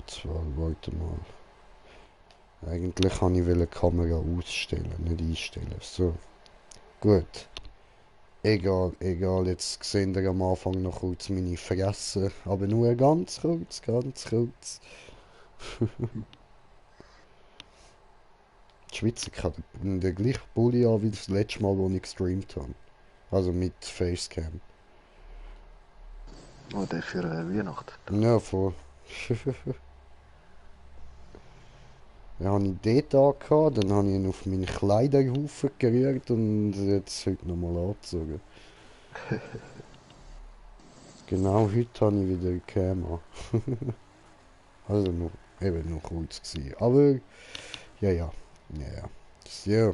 Zwar, warte mal. Eigentlich wollte ich die Kamera ausstellen, nicht einstellen. So, gut. Egal, egal, jetzt seht ihr am Anfang noch kurz meine Fresse. Aber nur ganz kurz, ganz kurz. Die Schweizer hat den gleichen Pulli an wie das letzte Mal, wo ich gestreamt habe. Also mit Facecam. Oh, der für Weihnachten. Ja, voll. Dann habe ich dort angehabt, dann habe ich ihn auf meinen Kleiderhaufen gerührt und jetzt heute nochmal angezogen. Genau heute habe ich wieder eine Cam an. Also noch, eben noch kurz gewesen. Aber, ja, ja. Ja, ja. Ja,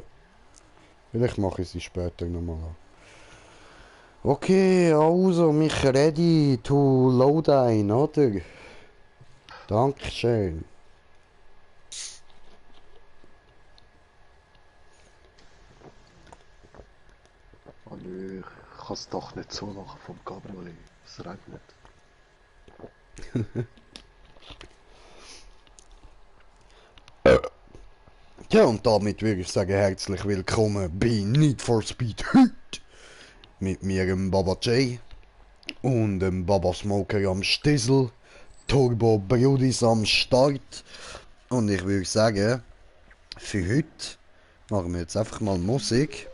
vielleicht mache ich sie später nochmal an. Okay, also, mich ready to load ein, oder? Dankeschön. Oh nö, ich kann es doch nicht so machen vom Cabriolet. Es regnet. Ja, und damit würde ich sagen, herzlich willkommen bei Need for Speed heute. Mit mir, dem Baba J. Und dem Baba Smoker am Stissel. Turbo Brudis am Start. Und ich würde sagen, für heute machen wir jetzt einfach mal Musik.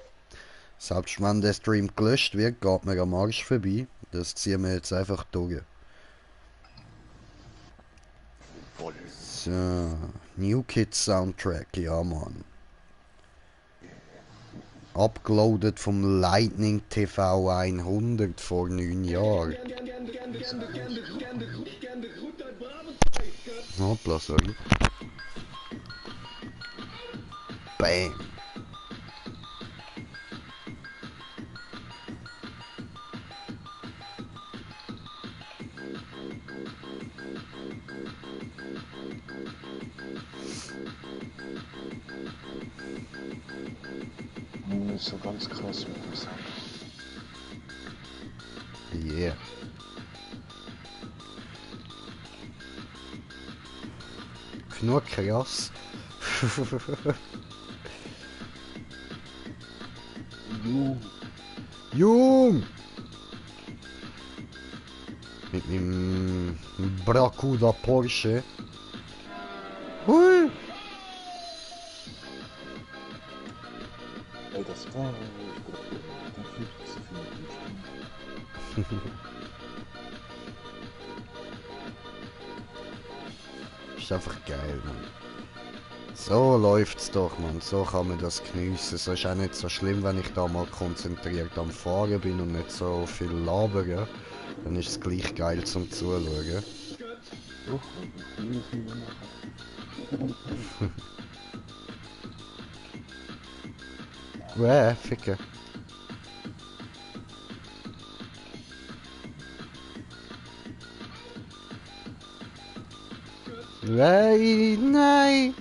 Selbst wenn der Stream gelöscht wird, geht mir am Arsch vorbei. Das ziehen wir jetzt einfach durch. Voll. So, New Kids Soundtrack, ja Mann. Upgeloadet vom Lightning TV 100 vor 9 Jahren. Hoppla, sorry. Bam. Nicht so ganz krass mit dem Sound. Yeah. Genug krass. Jung! Mit meinem Bracuda Porsche. Hui! Ey, das war der 50 Minuten. Ist einfach geil, Mann. So läuft's doch, Mann. So kann man das geniessen. So ist auch nicht so schlimm, wenn ich da mal konzentriert am Fahren bin und nicht so viel labere. Dann ist es gleich geil zum Zuschauen. Doch, ich will viel machen. Ficken. Nein, nein!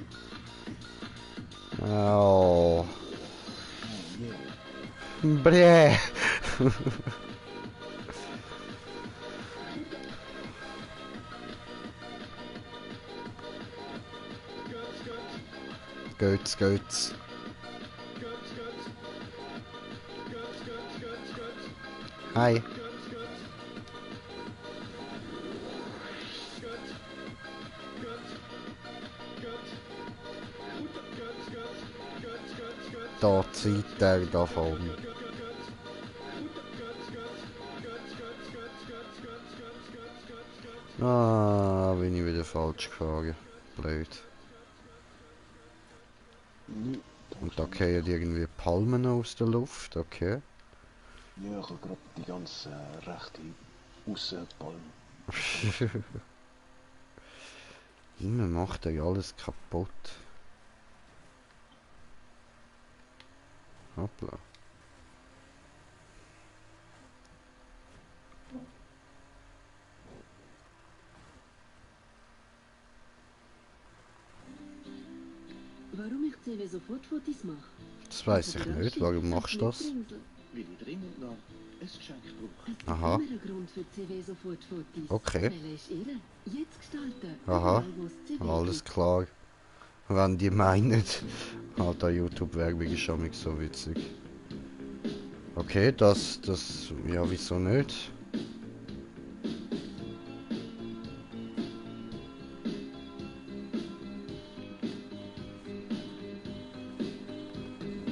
Oh. Bräh. Geht's. Hi. Da zieht er davon. Ah, bin ich wieder falsch gefahren. Blöd. Und da gehen irgendwie Palmen aus der Luft, okay. Ja, ich habe gerade die ganze rechte Aussenpalme. Immer macht er alles kaputt. Hoppla. Warum ich CW sofort Fotos mache? Das weiß ich nicht. Warum machst du das? weil ich dringend noch ein Geschenk brauche. Es gibt Aha. immer einen Grund für CW-Sofortfotos. Okay. Welcher ist Ihre? Jetzt gestalten. Aha. Überall, wo es CW Alles gibt. klar. Wenn die meinen. Alter, YouTube-Werbung ist schon nicht so witzig. Okay, das, ja, wieso nicht?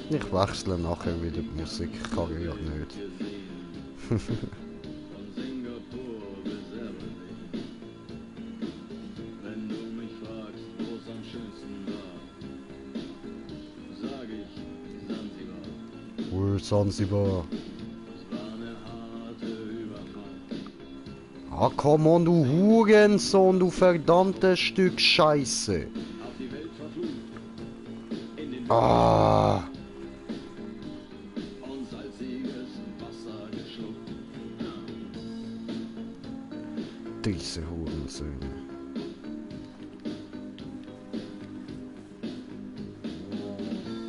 Ich wechsle nachher wieder die Musik, kann ich ja nicht. Von Singapur bis Aberdeen. Wenn du mich fragst, wo es am schönsten war, sag ich Sansibar. Zanzibar. Es war eine harte Überfahrt. Ah, komm on, du Hurensohn, du verdammtes Stück Scheiße. Auf die Welt verflucht. In den Ah, und salziges Wasser geschluckt. diese Hurensöhne.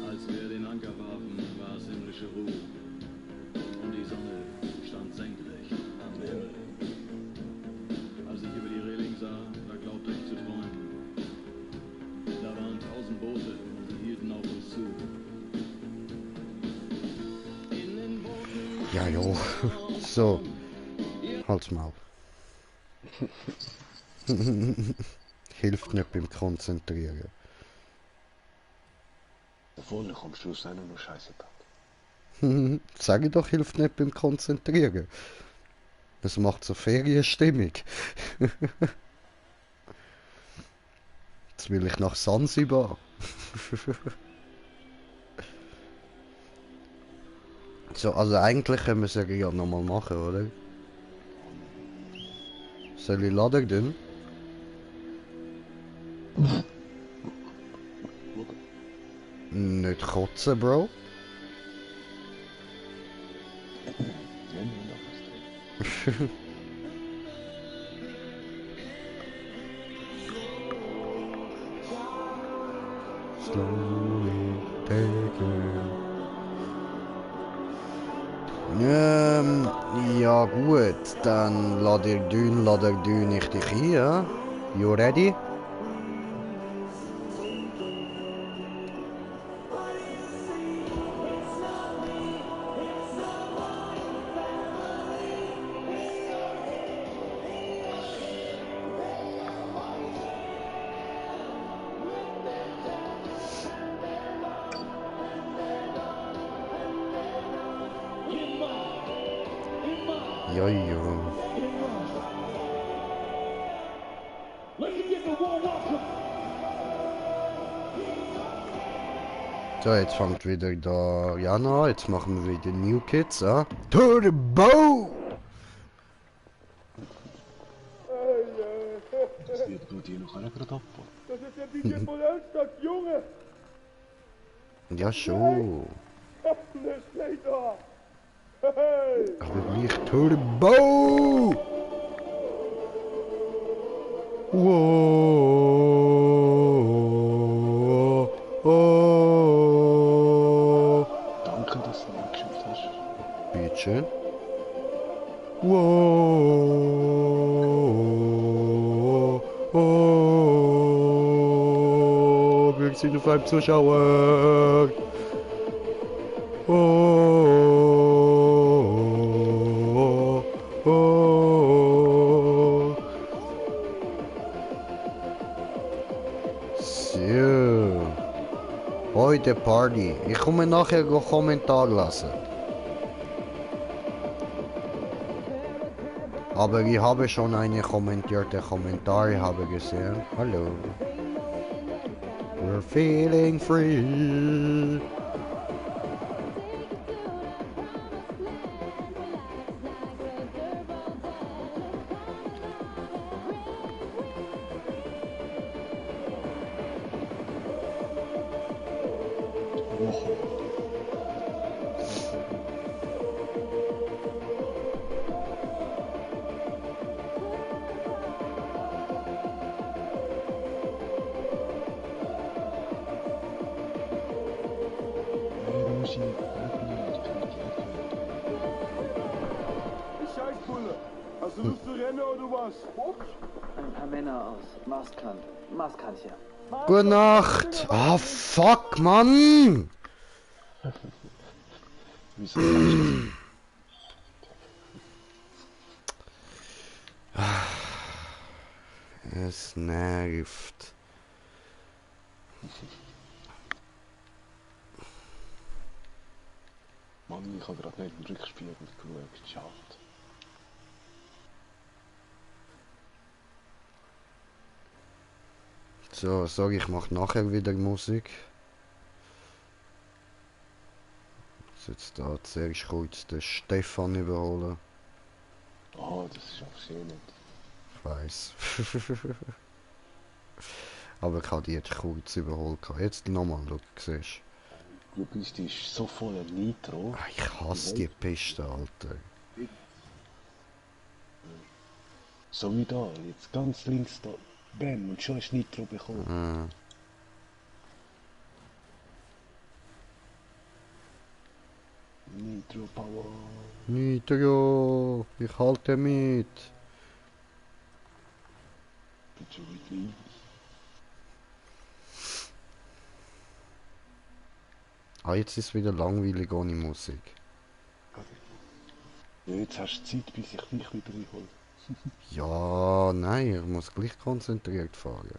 Als wir den Anker warfen, war es himmlische Ruhe. Und die Sonne stand senkrecht am Himmel. Als ich über die Reling sah, da glaubte ich zu träumen. Da waren 1000 Boote und sie hielten auf uns zu. In den Booten Ja, jo. So. Halt's Maul. Hilft nicht beim Konzentrieren. Davon kommst du aus nur Scheiße gehabt. Sag ich doch, hilft nicht beim Konzentrieren. Es macht so Ferienstimmung. Jetzt will ich nach Sansibar. So, also eigentlich können wir es ja nochmal machen, oder? Soll ich laden tun? Nicht kotzen, Bro. Nein, noch was drin. Slowly taken. Ja gut, dann lade ich dich ein, ja? You ready? Ja, ja. So, jetzt fängt wieder der Jan an. Jetzt machen wir wieder New Kids, ja? Turbo! Das wird gut hier noch einer gerade abbauen. Das ist ja DJ Molenstock, Junge! Ja, schon. Ne, steh da! Hey! Aber nicht Turbo! Wow! Oh! Danke, dass du mir geschickt hast. Bitteschön. Wow! Oh! Wir sind auf einem Zuschauer! Oh! Oh! So. Heute Party. Ich komme nachher Kommentar lassen. Aber ich habe schon eine kommentierte Kommentar habe gesehen. Hallo. We're feeling free. Nee, du musst ihn nicht. Ich kann nicht gehört. Scheißbulle. Hast du Lust zu rennen oder was? Ein paar Männer aus Maßkantchen. Gute Nacht. Ah, fuck, Mann. Wieso sagst Es nervt. Mann, ich habe gerade nicht in den Rückspiegel geschaut. Schade. So, sag ich mach nachher wieder Musik. Jetzt da zuerst kurz den Stefan überholen. Ah, das ist auch schön. Ich weiss. Aber ich habe die jetzt kurz überholt. Jetzt nochmal, du siehst. Du bist ist so voller Nitro. Ah, ich hasse die Piste, Alter. So wie da, jetzt ganz links da. Bam, und schon hast du Nitro bekommen. Ah. Nitro Power. Nitro, ich halte mit. Bitte mit mir. Ah, jetzt ist es wieder langweilig ohne Musik. Ja, jetzt hast du Zeit, bis ich dich wieder einhole. Ja, nein, ich muss gleich konzentriert fahren.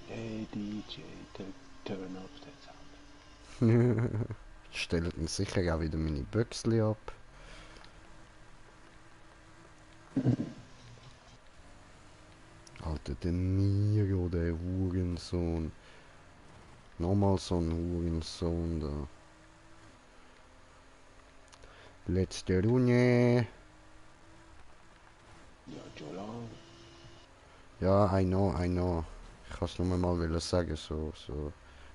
Hey DJ, turn up that sound. Stellt dann sicher auch wieder meine Büchsli ab. Alter, der Niro, der Hurensohn. Nochmal so ein Hurensohn da. Letzte Runde. Ja, Jolan. Ja, I know. Ich kann es nur mal wollen sagen, so,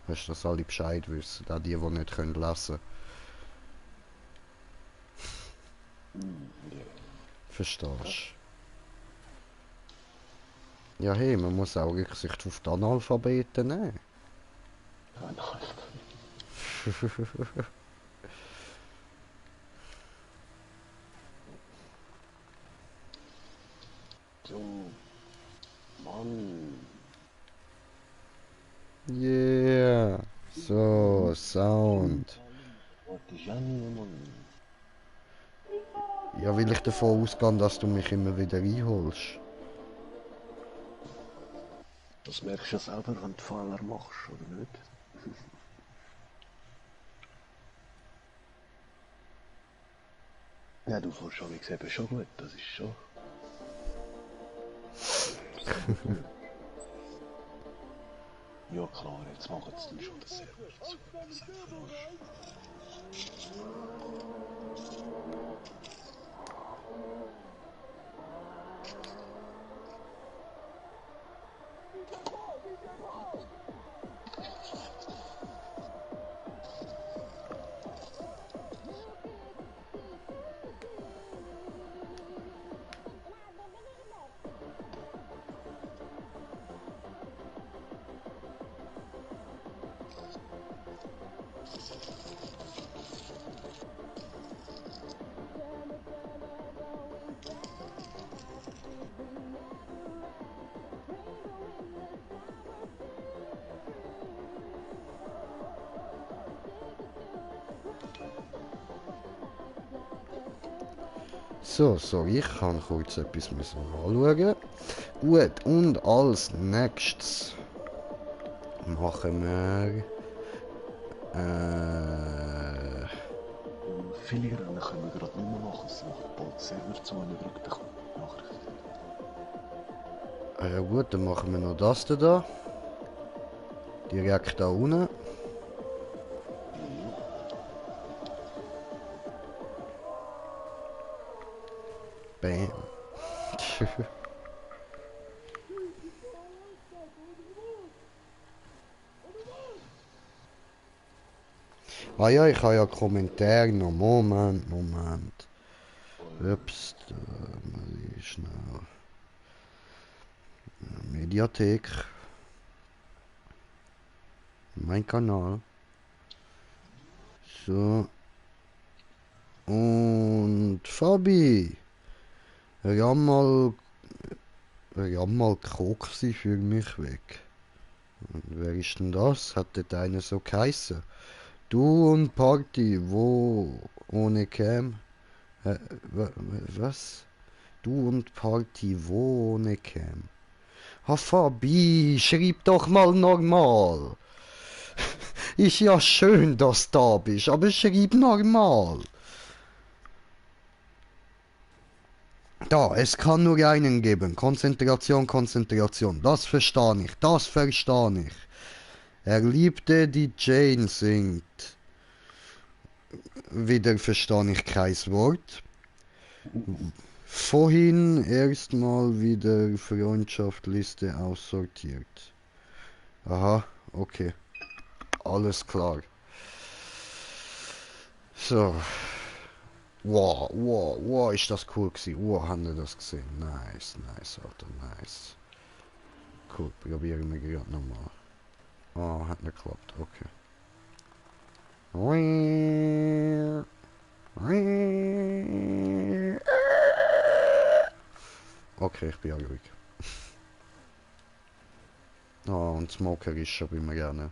weißt du, dass alle Bescheid wissen, auch die nicht können lesen. Verstehst du? Ja, hey, man muss auch Rücksicht auf die Analphabeten nehmen. So, Mann. Yeah. So, Sound. Warte, Janine, Mann. Ja, will ich davon ausgehen, dass du mich immer wieder einholst. Das merkst du ja selber, wenn du Fehler machst, oder nicht? Ja, du fährst schon, ich eben schon gut, das ist schon. Ja klar, jetzt machen sie dann schon den Server zu. Das ist So, ich kann kurz etwas müssen anschauen. Gut, und als nächstes machen wir... viele Rennen können wir gerade nicht mehr machen, es macht bald Server zu und ich bekomme Nachrichten. Ja gut, dann machen wir noch das da. Direkt da unten. Bam. Ah ja, ich habe ja Kommentare noch. Moment. Ups, da muss ich schnell. Mediathek. Mein Kanal. So. Fabi! Ramm mal Koksi für mich weg. Und wer ist denn das? Hat dort einer so geheißen? Du und Party, wo ohne Cam? Was? Du und Party, wo ohne Cam? Ha Fabi, schreib doch mal normal. Ist ja schön, dass du da bist, aber schreib normal. Da, es kann nur einen geben. Konzentration, Konzentration. Das verstehe ich, das verstehe ich. Er liebte die Jane singt. Wieder verstehe ich kein Wort. Vorhin erstmal wieder Freundschaftsliste aussortiert. Aha, okay. Alles klar. So. Wow, ist das cool gewesen. Wow, haben wir das gesehen. Nice, Alter, nice. Cool, probieren wir gerade nochmal. Oh, hat nicht geklappt, okay. Okay, ich bin ja ruhig. Oh, und Smoker ist schon bei mir gerne.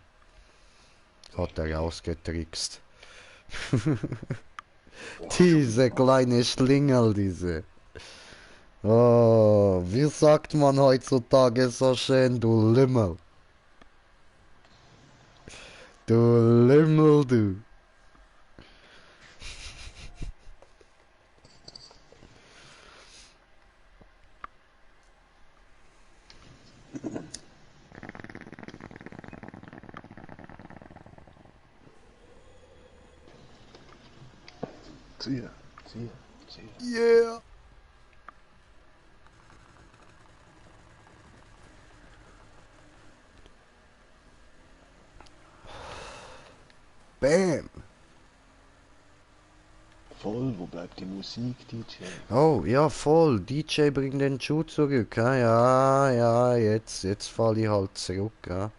Hat er ausgetrickst. Diese kleine Schlingel, diese. Oh, wie sagt man heutzutage so schön, du Lümmel. Du Lümmel, du. Zieh. Yeah. Bam. Voll, wo bleibt die Musik, DJ? Oh, ja, voll. DJ bringt den Schuh zurück. Ja, jetzt falle ich halt zurück. Ja.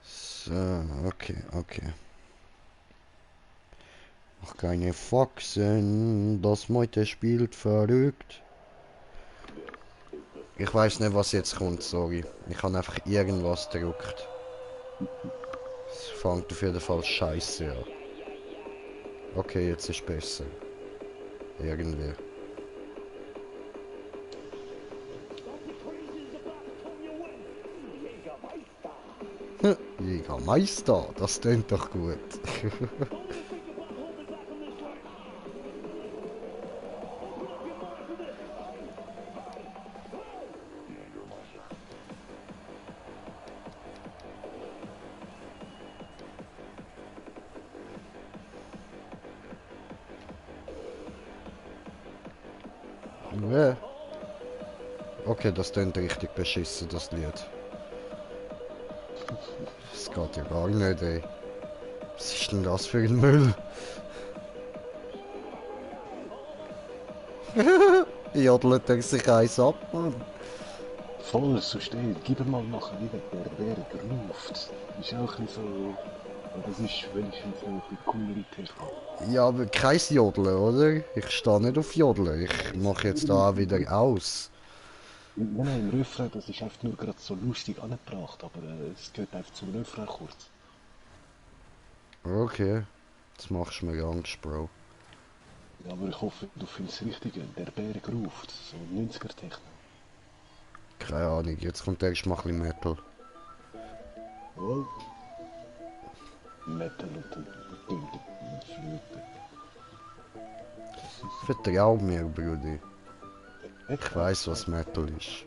So, okay. Ach, keine Faxen. Das Meute spielt verrückt. Ich weiß nicht, was jetzt kommt, sorry. Ich habe einfach irgendwas gedruckt. Es fängt auf jeden Fall scheiße an. Okay, jetzt ist besser. Irgendwie. Jägermeister, das klingt doch gut. Okay, das klingt richtig beschissen, das Lied. Das geht ja gar nicht, ey. Was ist denn das für ein Müll? Jodelt er sich eins ab, Mann. Voll, so steht. Gib mal nachher wieder der Berg Luft. Ist auch ein bisschen so. Das ist wenigstens noch ein coolere Technik. Ja, aber kein Jodeln, oder? Ich stehe nicht auf Jodeln. Ich mache jetzt da auch wieder aus. Nein, im Refrain, das ist einfach nur gerade so lustig angebracht, aber es gehört einfach zum Refrain kurz. Okay. Jetzt machst du mir Angst, Bro. Ja, aber ich hoffe, du findest das Richtige. Der Berg ruft. So 90er-Technik. Keine Ahnung, jetzt kommt erst mal ein bisschen Metal. Oh. Metal und Flöte. Vertrau mir, Brudi. Ich weiß, was Metal ist.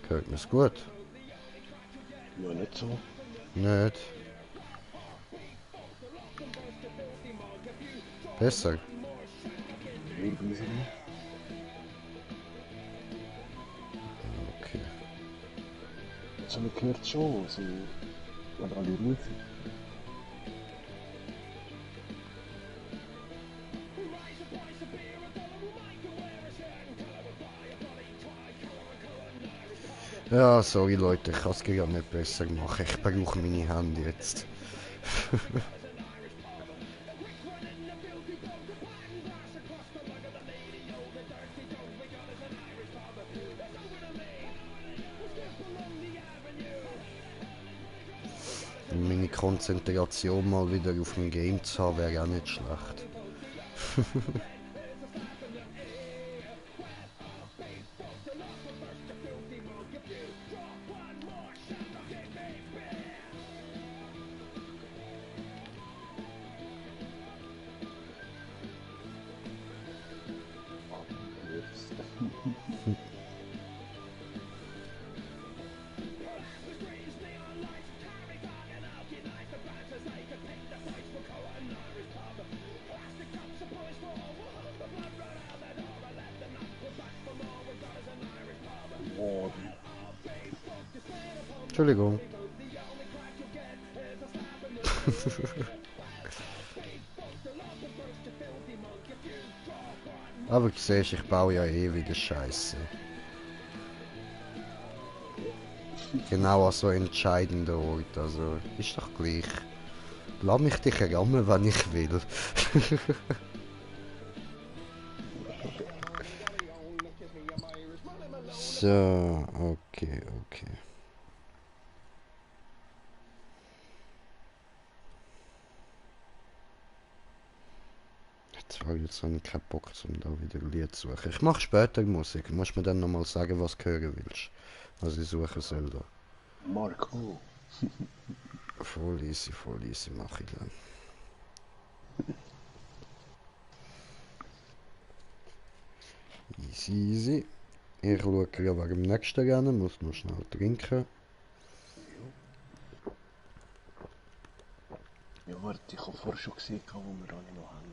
Hört mir's gut? Ja, nicht so. Nicht. Besser. Irgendwie. Okay. So, man hört schon, so, wenn alle ruhig sind. Ja, sorry Leute, ich kann es ja nicht besser machen. Ich brauche meine Hände jetzt. Meine Konzentration mal wieder auf dem Game zu haben, wäre auch nicht schlecht. Oh, Entschuldigung. Aber du siehst, ich baue ja eh wieder Scheiße. Genau an so entscheidenden Ort, also ist doch gleich. Lass mich dich rammen, wenn ich will. So, okay, okay. Jetzt habe ich keinen Bock, um da wieder ein Lied zu suchen. Ich mache später Musik. Du musst mir dann nochmal sagen, was du hören willst. Was ich suchen soll da. Marco. Voll easy mache ich dann. Easy. Ich schaue gerade wegen dem nächsten Rennen, muss noch schnell trinken. Ja, warte, ich habe vorher schon gesehen, wo wir da noch haben.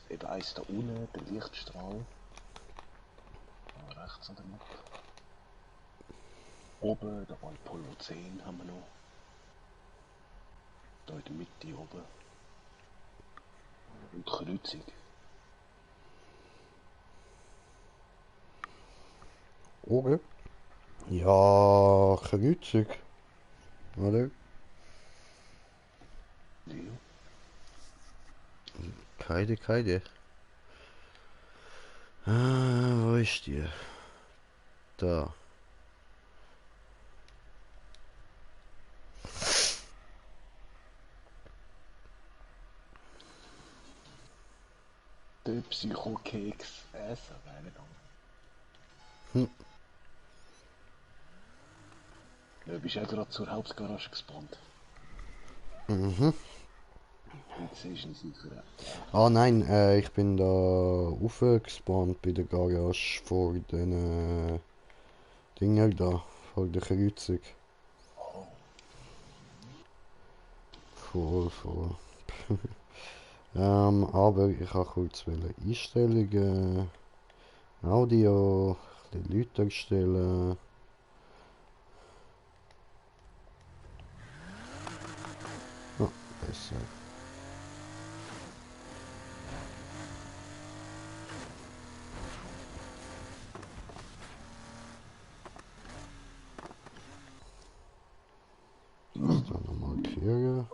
Eben eins da unten, der Lichtstrahl. Rechts an der Map. Oben, der Apollo 10 haben wir noch. Da in der Mitte oben. Und die Kreuzung. Oben? Ja, Kreuzung. Oder? Ja. Keine. Ah, wo ist die? Da. Der Psycho-Keks essen, keine Ahnung. Hm. Ja, bist ja gerade zur Hauptgarage gespawnt. Mhm. Jetzt siehst du ihn sicher. Ah nein, ich bin da aufgespawnt bei der Garage vor den Dinger da, vor der Kreuzung. Voll. Aber ich habe kurz Einstellungen, Audio, ein bisschen Leute erstellen. Ah, besser. Das dann noch markieren.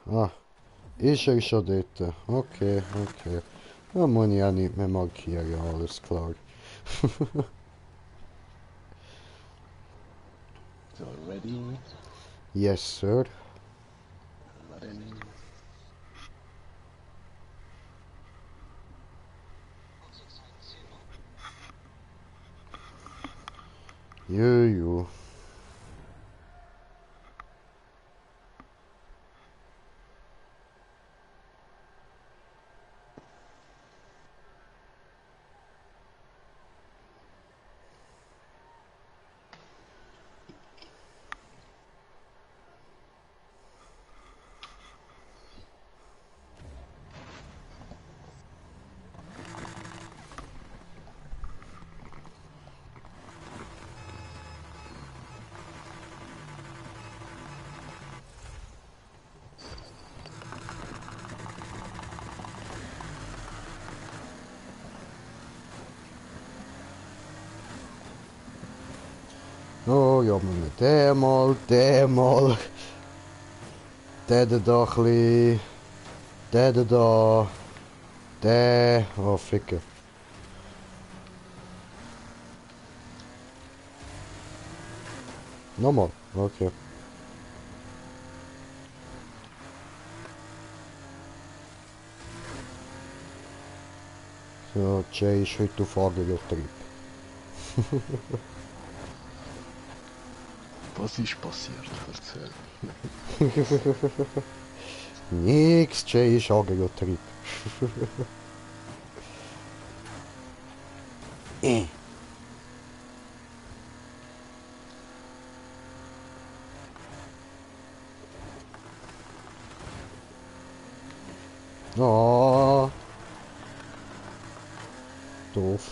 Ah, ist er schon dort? Okay. Dann muss ich auch nicht mehr markieren, alles klar. So, ready? Yes, sir. Na dann. Jo. Oh ja, mit der mal, der mal. Der da ein bisschen. Der da. Der. Oh, Ficke. Nochmal, okay. So, Jay ist heute auf Angelottrieb. Was ist passiert? Erzähl. Nix, Jay ist Angelottrieb. Oh. Doof.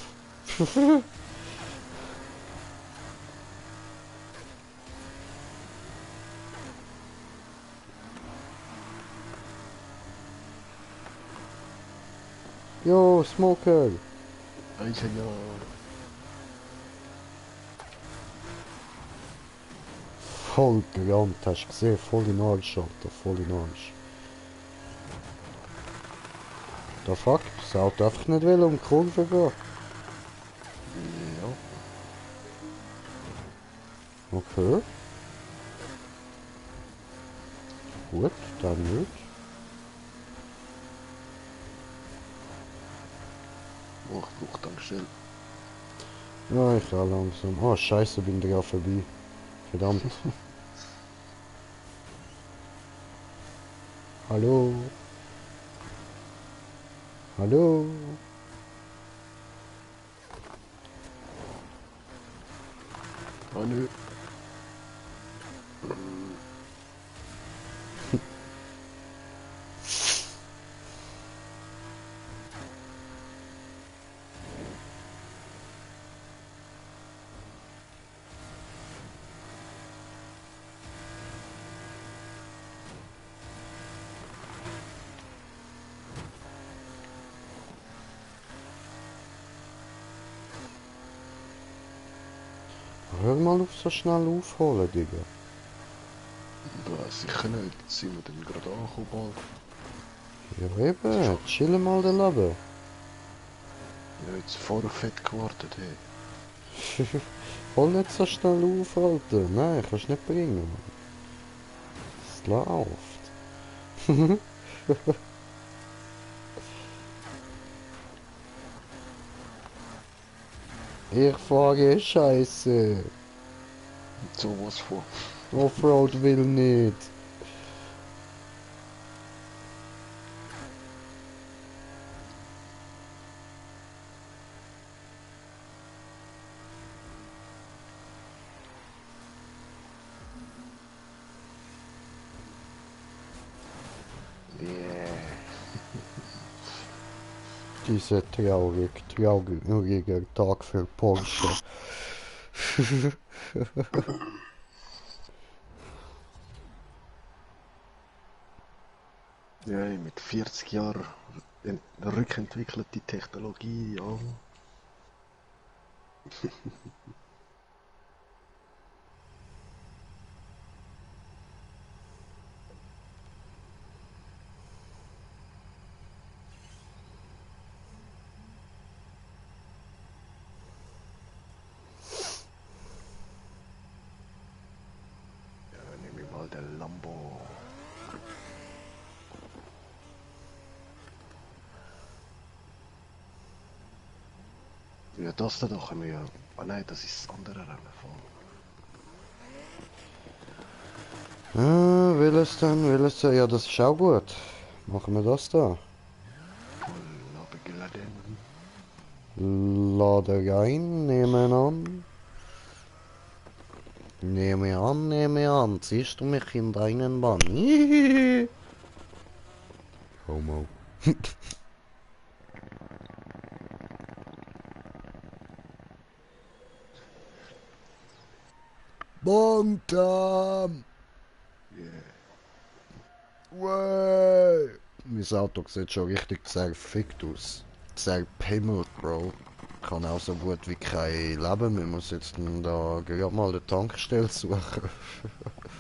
Yo, Smoker. Alter, ja. Voll gerannt, hast du gesehen? Voll in Arsch, Alter. Voll in Arsch. Der fuck, das Auto einfach nicht will um die Kurve gehen. Ja. Okay. Gut, dann nicht. Oh, ich brauche Tankstelle. Ja, ich kann langsam. Oh, scheiße, bin da vorbei. Verdammt. Hallo? Hallo? Ah, nö. Hör mal auf so schnell aufholen, Digga. Ja, sicher nicht. Jetzt sind wir dann gerade angekommen. Ja eben, chill mal den Leben. Ja, jetzt vorher fett gewartet, hey. Hol nicht so schnell auf, Alter. Nein, kannst du nicht bringen. Es läuft. Ich fahre Scheiße. So was vor. Offroad will nicht. Yeah. Dieser traurige Tag für Porsche. Ja, mit 40 Jahren rückentwickelte Technologie, ja. Ja, nehme ich mal den Lambo. Ja, das da können wir ja. Ah nein, das ist das andere Rennen von. Welches denn? Welches denn? Ja, das ist auch gut. Machen wir das da. Voll abgeladen. Lade rein, nehmen an. Nehme an. Siehst du mich in deinen Bann? Homo. Bontam! Yeah. Way! Mein Auto sieht schon richtig zerfickt aus. Zerpimmelt, Bro. Ich habe auch so gut wie kein Leben. Wir müssen jetzt da gerade mal eine Tankstelle suchen.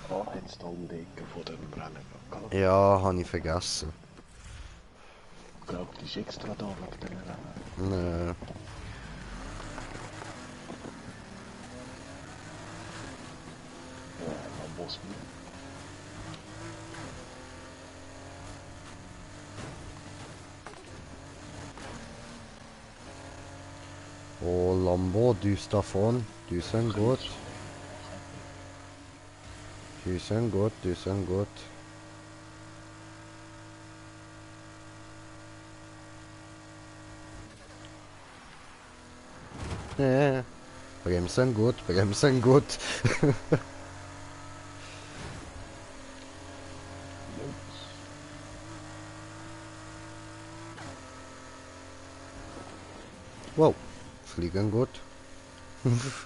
Ah, hat's da um die Ecke von dem Rennen gell? Ja, habe ich vergessen. Ich glaube, die ist extra da wegen den Rennen. Äh, Ja, Lambos mit. oh, Lambo, dus davon. Die sind gut. Die sind gut, die sind gut. Bremsen gut, bremsen gut. Wow, fliegen gut.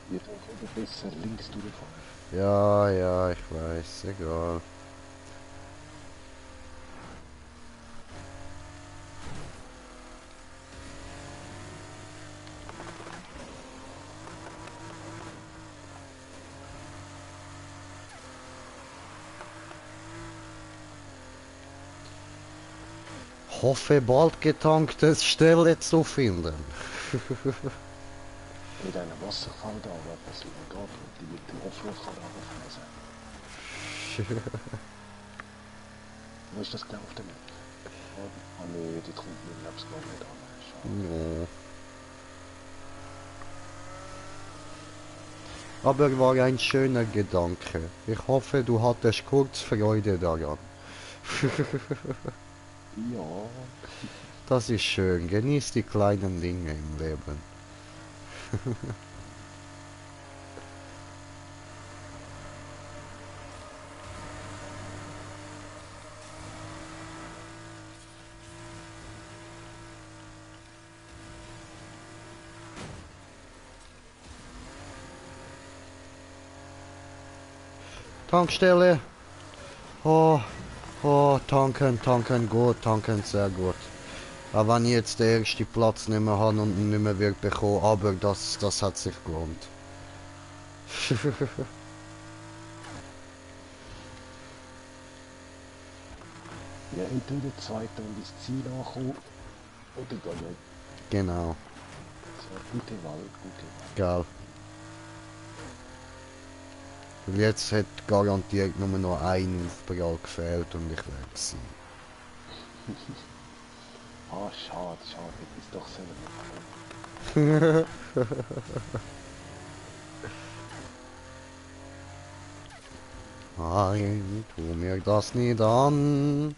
Wird auch wieder besser links durchfahren. Ja, ja, ich weiß, egal. Hoffe bald getanktes Stelle zu finden. Mit einem Wasserfall da, wo etwas geht und die mit dem Offroad-Karren runterfahren. Wo ist das genau auf der Map? Ah nee, die kommt mir glaube ich gar nicht an. Schade. Ja. Aber war ein schöner Gedanke. Ich hoffe, du hattest kurz Freude daran. Ja, Das ist schön. Genieß die kleinen Dinge im Leben. Tankstelle. Oh, oh, tanken, tanken, gut, tanken, sehr gut. Aber wenn ich jetzt den ersten Platz nicht mehr habe und nicht mehr wird bekommen, aber das hat sich gelohnt. ja, entweder zweiter und ins Ziel ankommen oder gar nicht. Genau, Das war gute Wahl, gute Wahl. geil. Und jetzt hat garantiert nur noch ein Aufprall gefehlt und ich wäre gewesen. Ah, schade, schade, hätte ich doch selber machen. Nein, tu mir das nicht an.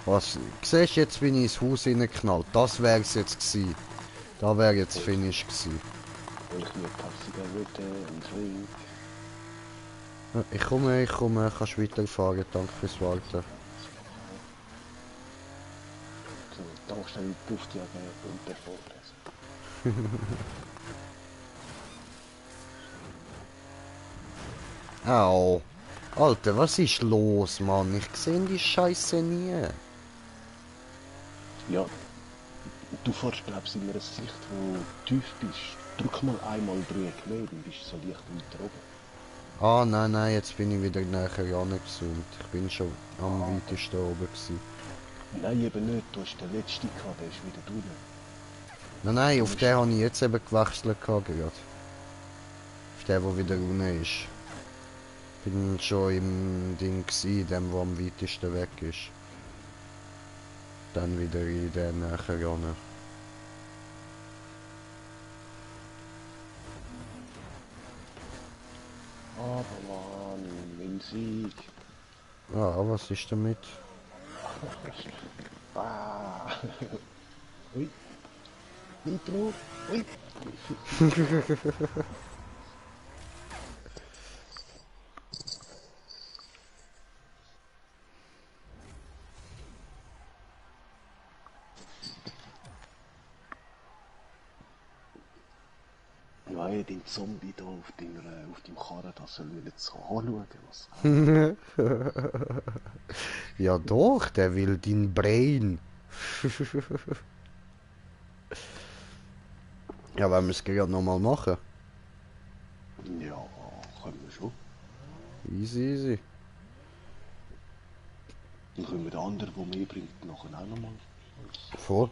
Was, siehst du jetzt, bin ich ins Haus reingeknallt? Das wär's jetzt gewesen. Da wäre jetzt Finish gewesen. Weil ich mir Taxigerwitte und Ring. Ich komme, kannst weiterfahren, danke fürs Warten. So, Tankstelle Duftjäger und der Vorpresse. Au. Alter, was ist los, Mann? Ich sehe die Scheiße nie. Ja, du fährst glaubst in einer Sicht, wo du tief bist. Drück mal einmal Dreieck mehr, dann bist du so leicht weiter oben. Ah, nein, jetzt bin ich wieder näher angezoomt. Ich bin schon am weitesten oben gewesen. Nein, eben nicht, du hast den letzten gehabt, der ist wieder drüben. Nein, auf den habe ich jetzt eben gewechselt gerade. Auf den, der wieder unten ist. Bin schon im Ding gewesen, dem, der am weitesten weg ist. Dann wieder in den näher ran. Aber Mann, mein Sieg. Ah, was ist damit? Ah. Ui. Nitro. Ui. Ja, den Zombie da auf dem Karren, das soll ich nicht so anschauen. Was. Ja doch, der will dein Brain. Ja, wenn wir es gerade nochmal machen. Ja, können wir schon. Easy, easy. Dann können wir den anderen, der mehr bringt, nachher auch nochmal. Voll.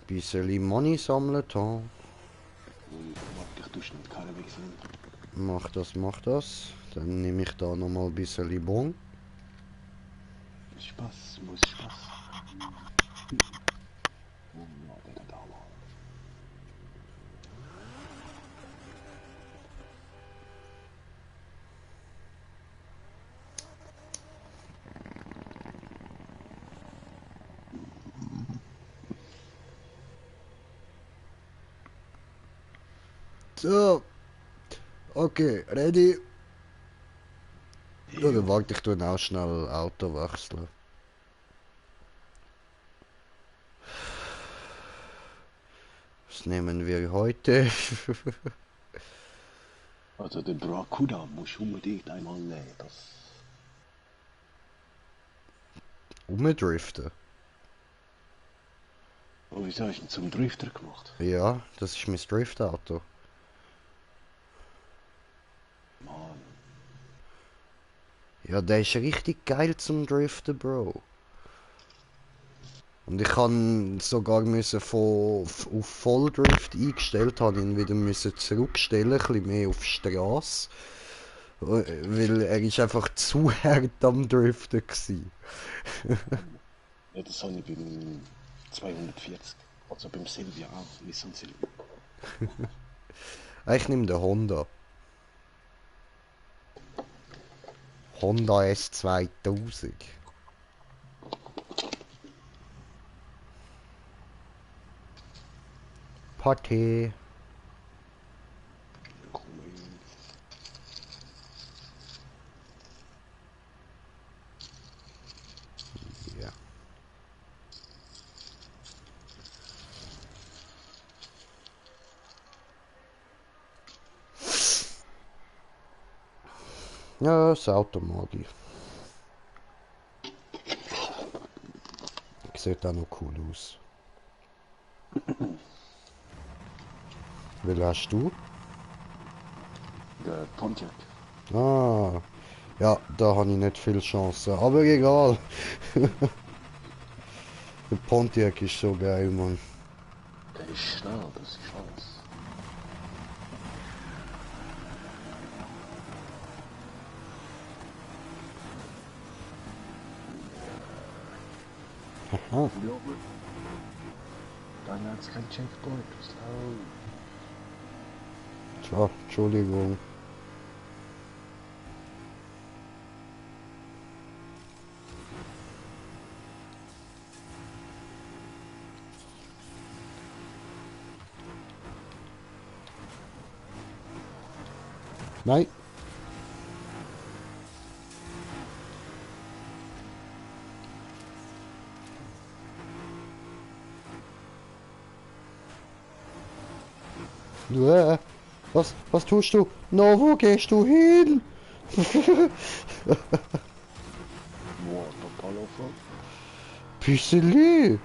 Bisschen Money sammeln, da. Warte, ich tue schnell die Karre wechseln. Mach das, mach das. Dann nehme ich da nochmal ein bisschen Bon. Spaß, muss Spaß. Oh, ja, der da war. So. Okay, ready? Ja, dann warte ich tue auch schnell Auto wechseln. Was nehmen wir heute? Also den Bracuda musst du unbedingt einmal nehmen. Das... Umdriften? Oh, wieso hast du ihn zum Drifter gemacht? Ja, das ist mein Driftauto. Mann, Ja, der ist richtig geil zum Driften, Bro. Und ich kann sogar müssen auf Volldrift eingestellt, habe ihn wieder müssen zurückstellen, ein bisschen mehr auf Straße. Weil er ist einfach zu hart am Driften gsi. ja, das habe ich beim 240. Also beim Silvia auch, Nissan Silvia. Ich nehme den Honda. Honda S2000. Party. Ja. Ja, das Auto mag ich. Sieht auch noch cool aus. Wie hast du? Der Pontiac. Ah, ja, da habe ich nicht viel Chancen. Aber egal. Der Pontiac ist so geil, Mann. Der ist schnell, das ist alles. Aha. Dann hat es kein Checkpoint. Slow. Tja, Entschuldigung. Nein. Was tust du? No, wo gehst du hin? Wow, Papalo von. Pisseli.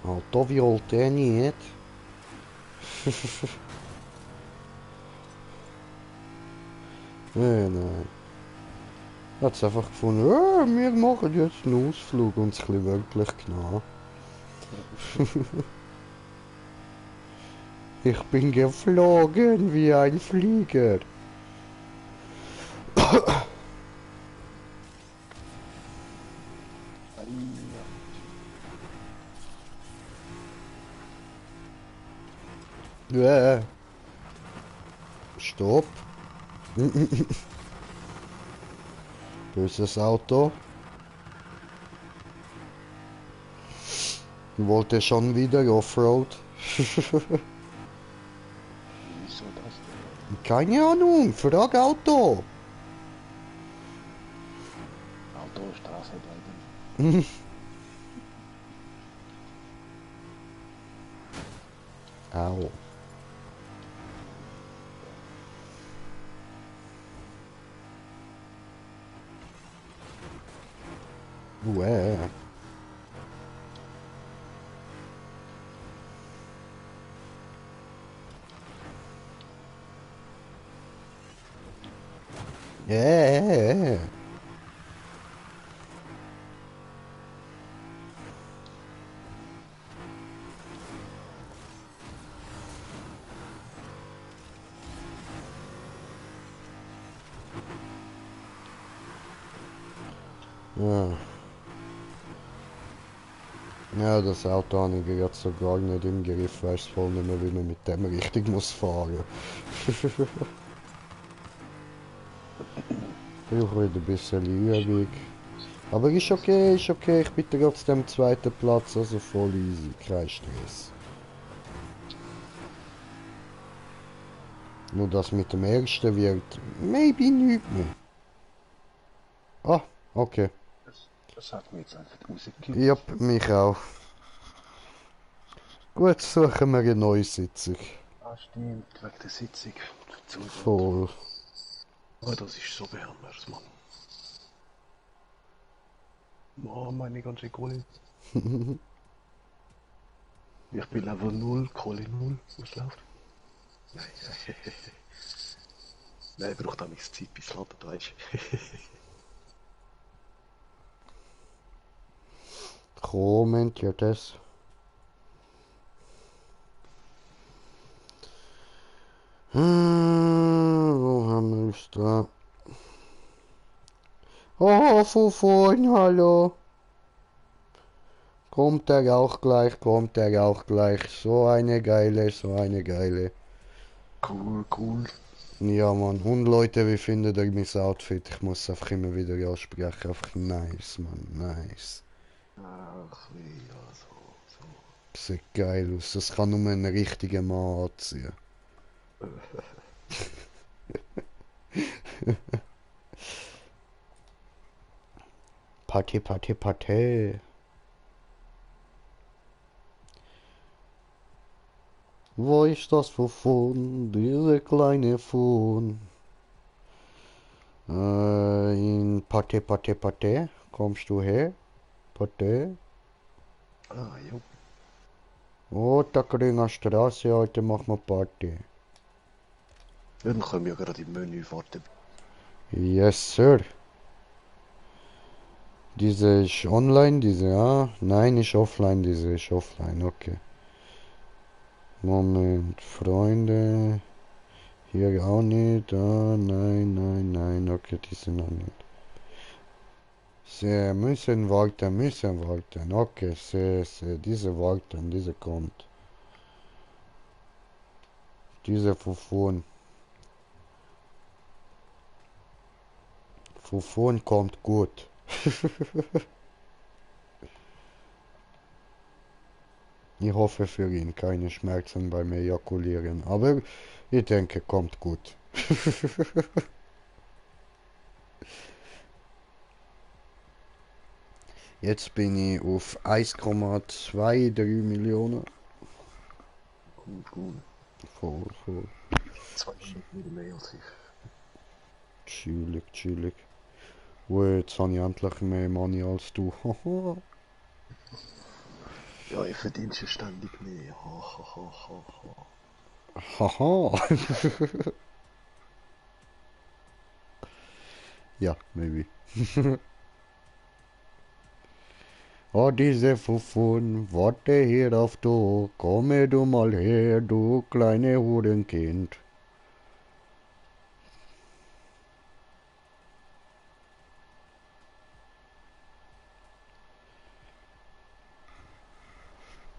Oh, to wiollt er niet. Nein. Hat es einfach gefunden, wir machen jetzt einen Ausflug und es ein bisschen wirklich genau. Ich bin geflogen wie ein Flieger. Stopp. Böses Auto. Wollte schon wieder Offroad. Wieso das Keine Ahnung, frag Auto. Auto, Straße bleiben. Au. Uäh. Yeah. Ja. Ja, das Auto habe ich gerade so gar nicht im Griff, weiß voll nicht mehr, wie man mit dem richtig muss fahren. Ich brauche wieder ein bisschen Übung. Aber ist okay, ist okay. Ich bin trotzdem zweiten Platz, also voll easy, kein Stress. Nur das mit dem ersten wird maybe nicht mehr. Ah, okay. Das hat mir jetzt einfach die Musik gekippt. Ja, mich auch. Gut, suchen wir eine neue Sitzung. Ah, stimmt, wegen der Sitzung. Voll. Oh, das ist so behämmert, Mann. Oh, meine ganze Kohle. Ich bin Level 0, Kohle 0. Was läuft? Nein, nein, braucht auch nichts Zeit bis ladet, weißt Moment, ja das. Wo haben wir es da? Oh, von vorn, hallo. Kommt er auch gleich, kommt er auch gleich. So eine geile, so eine geile. Cool, cool. Ja, Mann. Und Leute, wie findet ihr mein Outfit? Ich muss einfach immer wieder aussprechen. Einfach nice, Mann. Nice. Ach, wie, ja, so. Sieht geil aus. Das kann nur ein richtiger Mann anziehen. Party, Party, Party. Wo ist das Wovon? Diese kleine Fuhn. In Party, Party, Party. Kommst du her? Party? Ah, jo. Oh, da Grüner Straße, heute machen wir Party. Ja, dann können wir ja gerade im Menü warten. Yes, sir. Diese ist online, diese, ja. Nein, ist offline, diese ist offline, okay. Moment, Freunde. Hier auch nicht. Ah, nein, okay, die sind noch nicht. Sie müssen warten. Okay, diese warten, diese kommt. Diese Fufun. Fufun kommt gut. Ich hoffe für ihn keine Schmerzen beim Ejakulieren, aber ich denke, kommt gut. Jetzt bin ich auf 1,23 Millionen. Cool. Voll. 200 wieder mehr als ich. Chillig. Oh, jetzt habe ich endlich mehr Money als du. Ja, ich verdiene schon ständig mehr. Haha. Ja, maybe. Oh, diese Fufun, warte hier auf du, komme du mal her, du kleine Hurenkind.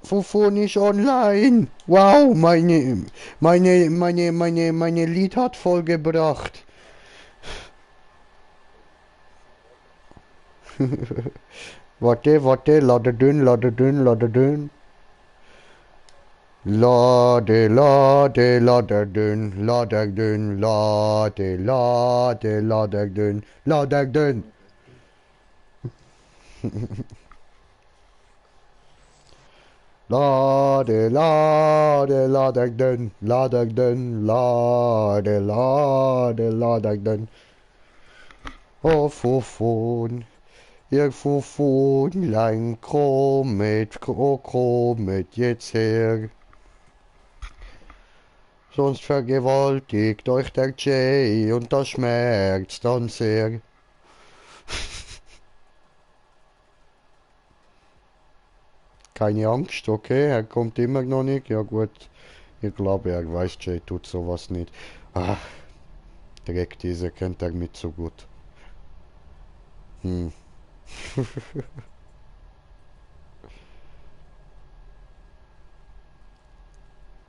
Fufun ist online. Wow, meine Lied hat vollgebracht. Warte, lade dünn. Lade, lade, laderdun, laderdun, lade, lade, laderdun, laderdun. Lade, lade, laderdun, laderdun, lade, lade, laderdun. Oh, fofon, ihr Fofonlein, kromet jetzt her. Sonst vergewaltigt euch der Jay und das schmerzt dann sehr. Keine Angst, okay, er kommt immer noch nicht. Ja gut, ich glaube, er weiß, Jay tut sowas nicht. Ach, Dreck, diese kennt er mit so gut. Hm.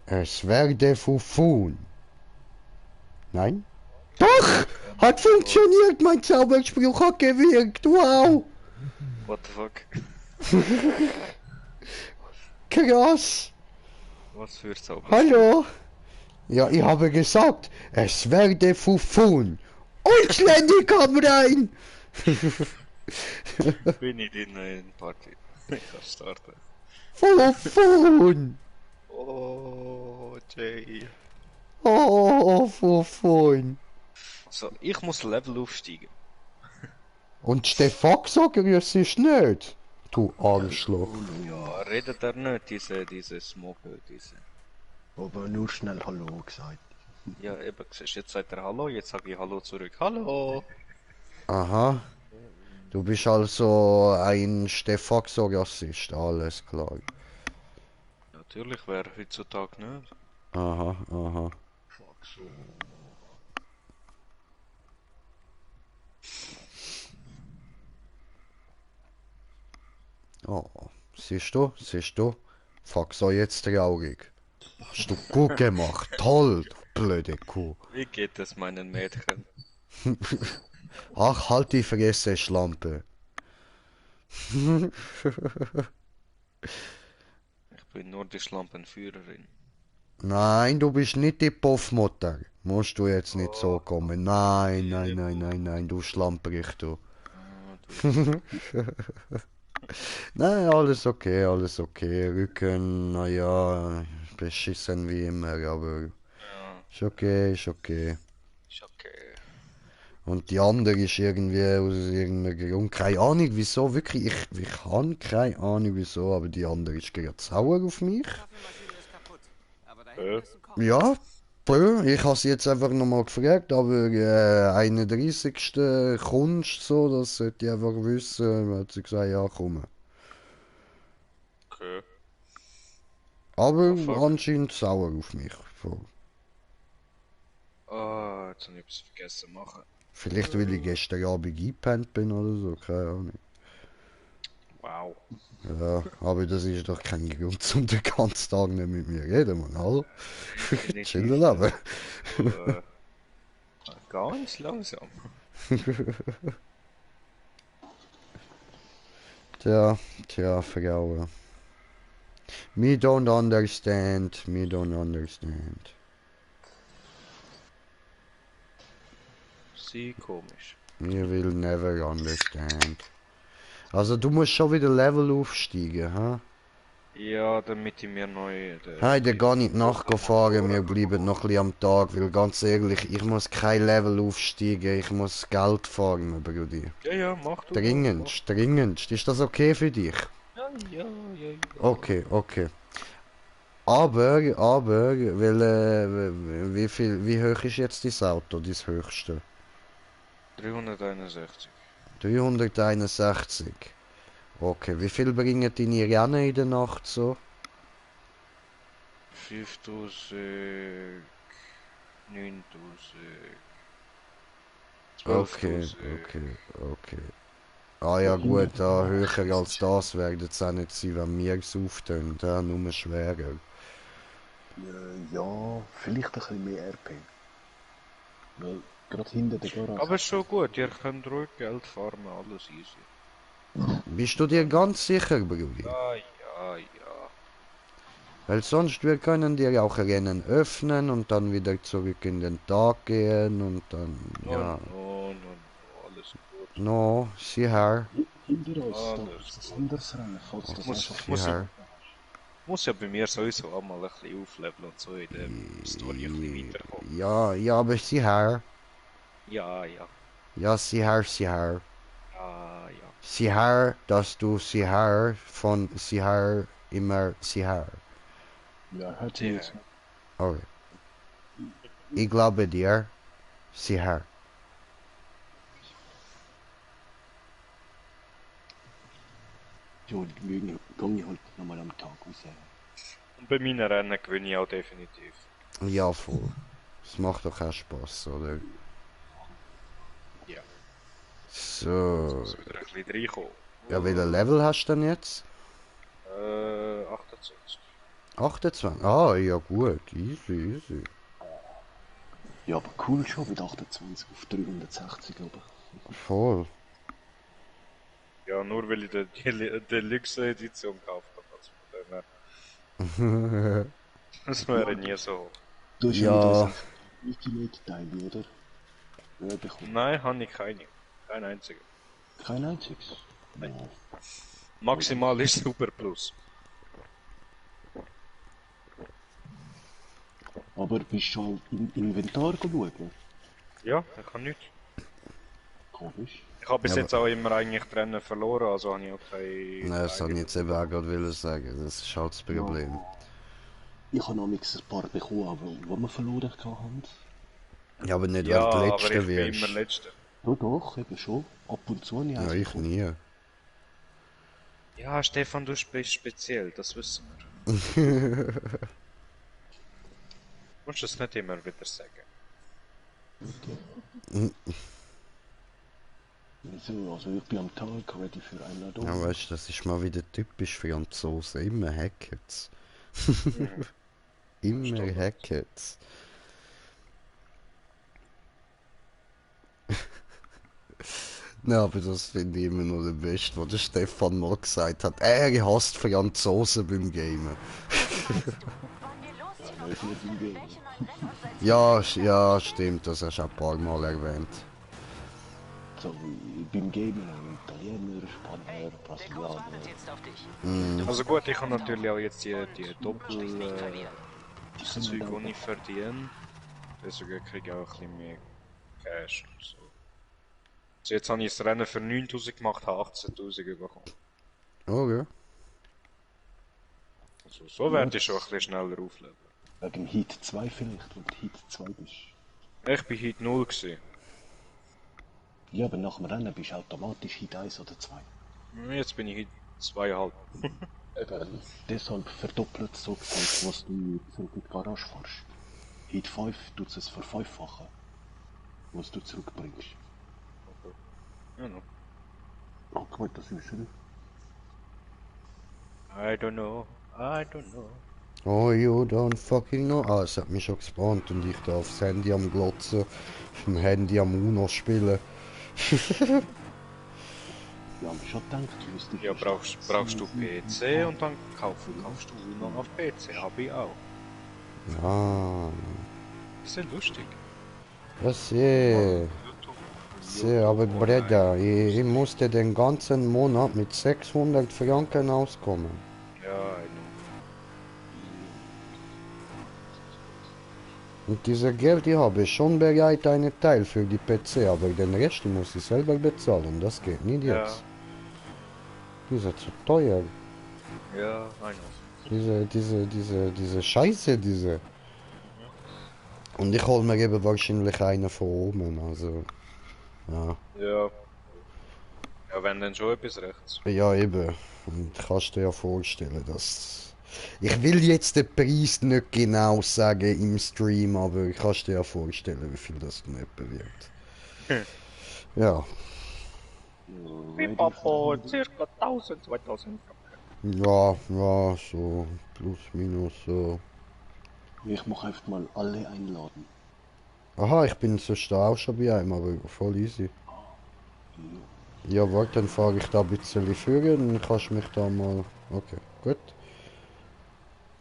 Es werde Fufun. Nein? Doch! Hat funktioniert, mein Zauberspruch hat gewirkt, wow! What the fuck? Krass! Was für Zauber? Hallo? Ja, ich habe gesagt, es werde Fufun. Und Slendy kam rein! Bin ich in eine Party? Ich kann starten. Fufun! Oh, Jay. Oh, Fufun! So, ich muss Level aufsteigen. Und der Foxer grüßt sich nicht. Du Arschloch. Ja, redet er nicht, diese Smoke, diese. Aber nur schnell Hallo gesagt. Ja, eben, siehst du, jetzt sagt er Hallo, jetzt sage ich Hallo zurück. Hallo! Aha. Du bist also ein Stefaxo-Rassist, alles klar. Natürlich, wer heutzutage nicht. Aha, aha. Fuck so. Oh, siehst du? Faxo jetzt traurig. Hast du gut gemacht, toll, du blöde Kuh. Wie geht es meinen Mädchen? Ach, halt die Fresse, Schlampe. Ich bin nur die Schlampenführerin. Nein, du bist nicht die Puffmutter. Musst du jetzt nicht so kommen. Nein, nein, du Schlamperich, du. Ah, du. Nein, alles okay, alles okay. Rücken, naja, beschissen wie immer, aber Ja, ist okay, ist okay. ist okay. Und die andere ist irgendwie aus irgendeinem Grund, keine Ahnung wieso, wirklich, ich habe keine Ahnung wieso, aber die andere ist gerade sauer auf mich. Ja, ich habe sie jetzt einfach nochmal gefragt, aber 31. Kunst, so, das sollte ich einfach wissen, hat sie gesagt, ja komm. Okay. Aber Oh, fuck. anscheinend sauer auf mich. So. Ah, jetzt habe ich etwas vergessen zu machen. Vielleicht weil ich gestern Abend eingepennt bin oder so, keine Ahnung. Wow. Ja, aber das ist doch kein Grund, um den ganzen Tag nicht mit mir reden, Mann. Hallo? Chillen aber. Äh, ganz langsam. Tja, Frauen. Me don't understand, me don't understand. Sie komisch. You will never understand. Also du musst schon wieder Level aufsteigen, ha? Ja, damit ich mir neu... Hey, der gar nicht nachgefahren, wir bleiben noch ein bisschen am Tag, weil ganz ehrlich, ich muss kein Level aufsteigen, ich muss Geld farmen, Brudi. Ja, mach du. Dringendst, ist das okay für dich? Ja. Okay. Aber, weil, wie hoch ist jetzt das Auto, das höchste? 361. 361. Okay, wie viel bringen deine Rennen in der Nacht so? 5000... 9000... Okay. 12.000. Ah ja gut, höher als das werden es auch nicht sein, wenn wir es auftönen, nur schwerer. Ja, vielleicht ein bisschen mehr RP. Weil gerade hinter der Garage. Aber schon gut, ihr könnt ruhig Geld farmen, alles easy. Bist du dir ganz sicher, Brudi? Ja. Weil sonst wir können dir auch Rennen öffnen und dann wieder zurück in den Tag gehen und dann, No, ja. no, no, no, alles gut. No, sieh her, Hinter uns, da Alles ist ein anderes Rennen, falls das Muss, einfach sieh muss, her. muss ja bei mir sowieso auch mal ein bisschen aufleveln und so in der Story ein bisschen weiterkommen. Ja, ja, aber sieh her. Ja, ja, Ja, sieh her, sieh her. ja, ja. Sieh her, dass du sieh her von sieh her immer sieh her. Ja, hört Sieh mir jetzt. her. Okay. Ich glaube dir, sieh her. Ja, die Lügen gehe ich halt nochmal am Tag raus. Und bei meinen Rennen gewinne ich auch definitiv. Ja, voll. Es macht doch auch Spaß, oder? Ja. So. Muss wieder ein bisschen reinkommen. Ja, welcher Level hast du denn jetzt? 28. 28. Ah, ja gut. Easy, easy. Ja, aber cool schon mit 28 auf 360, aber. Voll. Ja, nur weil ich die Deluxe-Edition gekauft habe. Also von dem her. Das wäre nie so. Du hast ja mit Ja. uns Ultimate-Teile, oder? Ja, bekommen. Nein, habe ich keine. Kein einziger. Kein einziges. Nein. Ja. Maximal ist Super Plus. Aber bist du schon im Inventar schauen? Ja, ich kann nichts. Komisch. Ich habe bis Ja, jetzt auch immer eigentlich die Rennen verloren, also habe ich auch keine. Nein, das wollte ich jetzt eben auch gerade wollen sagen. Das ist halt das Problem. Ich habe noch ein paar bekommen, aber wo wir verloren haben. Ja, aber nicht, Ja, weil du aber Letzte ich bin immer wirst. Letzter. Ja, doch, eben schon. Ab und zu habe ich Ja, eins ich bekommen. nie. Ja, Stefan, du bist speziell, das wissen wir. Du musst es nicht immer wieder sagen. Also ich bin am Tag ready für Einladung. Ja, weißt du, das ist mal wieder typisch Franzosen. Immer Hackerts. Immer Stimmt. Hackerts. Ja, aber das finde ich immer noch der Beste, was der Stefan mal gesagt hat. Er hasst Franzosen beim Gamen. Ja, ja, stimmt, das hast du auch ein paar Mal erwähnt. So wie beim Gamen Italiener, Spanier, Brasilianer. Also gut, ich habe natürlich auch jetzt die Doppel das Zeug, das ich verdiene. Deswegen kriege ich auch ein bisschen mehr Cash und so. Also jetzt habe ich das Rennen für 9000 gemacht, habe 18.000 bekommen. Okay. Also so werde ich schon ein bisschen schneller aufleveln. Wegen Heat 2 vielleicht, wenn du Heat 2 bist. Ich bin heute 0 gewesen. Ja, aber nach dem Rennen bist du automatisch Heat 1 oder 2. Jetzt bin ich heute 2,5. Eben, deshalb verdoppelt so gesagt, was du zurück in die Garage fährst. Heat 5 tut es verfünffachen, was du zurückbringst. Ja, no. Oh, guck mal, das ist schön. I don't know, I don't know. Oh, you don't fucking know. Ah, es hat mich schon gespawnt und ich da aufs Handy am Glotzen, auf dem Handy am Uno spielen. Ja, hab ich schon gedacht, du wirst dich Ja, brauchst du PC und dann kaufst du Uno auf PC, habe ich auch. Ah, Ist ja lustig. das sehe. Sehe, aber Breda, ich musste den ganzen Monat mit 600 Franken auskommen. Ja, I know. Und dieses Geld, ich habe schon bereit einen Teil für die PC, aber den Rest muss ich selber bezahlen. Das geht nicht Ja, jetzt. Die sind zu teuer. ja, I know. Diese Scheiße, diese. Und ich hol mir eben wahrscheinlich einen von oben, also. Ja. Ja. Ja, wenn dann schon etwas rechts. Ja, eben. Und kannst dir ja vorstellen, dass. Ich will jetzt den Preis nicht genau sagen im Stream, aber ich kann dir ja vorstellen, wie viel das dann etwa wird. Ja. Pipapo, circa 1000, 2000. Ja, ja, so plus minus so. Ich mache einfach mal alle einladen. Aha, ich bin sonst da auch schon bei einem, aber voll easy. Ja, warte, dann fahre ich da ein bisschen führen, dann kannst du mich da mal. Okay, gut.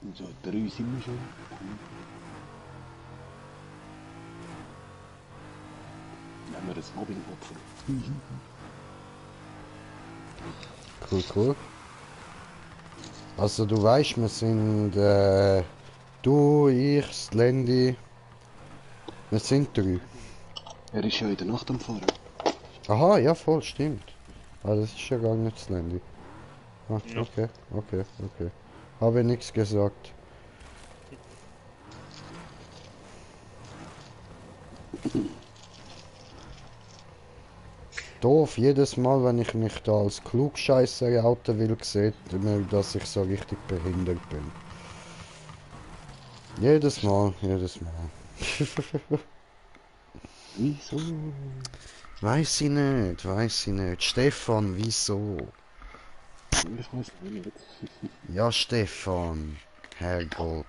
Und so 3 sind wir schon. Dann haben wir das Mobbing-Opfer. Cool, cool. Also du weißt, wir sind du, ich, das Lendi. Wir sind 3. Er ist ja in der Nacht am Fahren. Aha, ja voll, stimmt. Ah, das ist ja gar nicht das Lendi. Ah, Ja. okay, okay, okay. Habe nichts gesagt. Doof, jedes Mal, wenn ich mich da als Klugscheisser outen will, sieht man, dass ich so richtig behindert bin. Jedes Mal, jedes Mal. Wieso? Weiß ich nicht. Stefan, wieso? Ich weiß nicht. Ja, Stefan. Herrgott.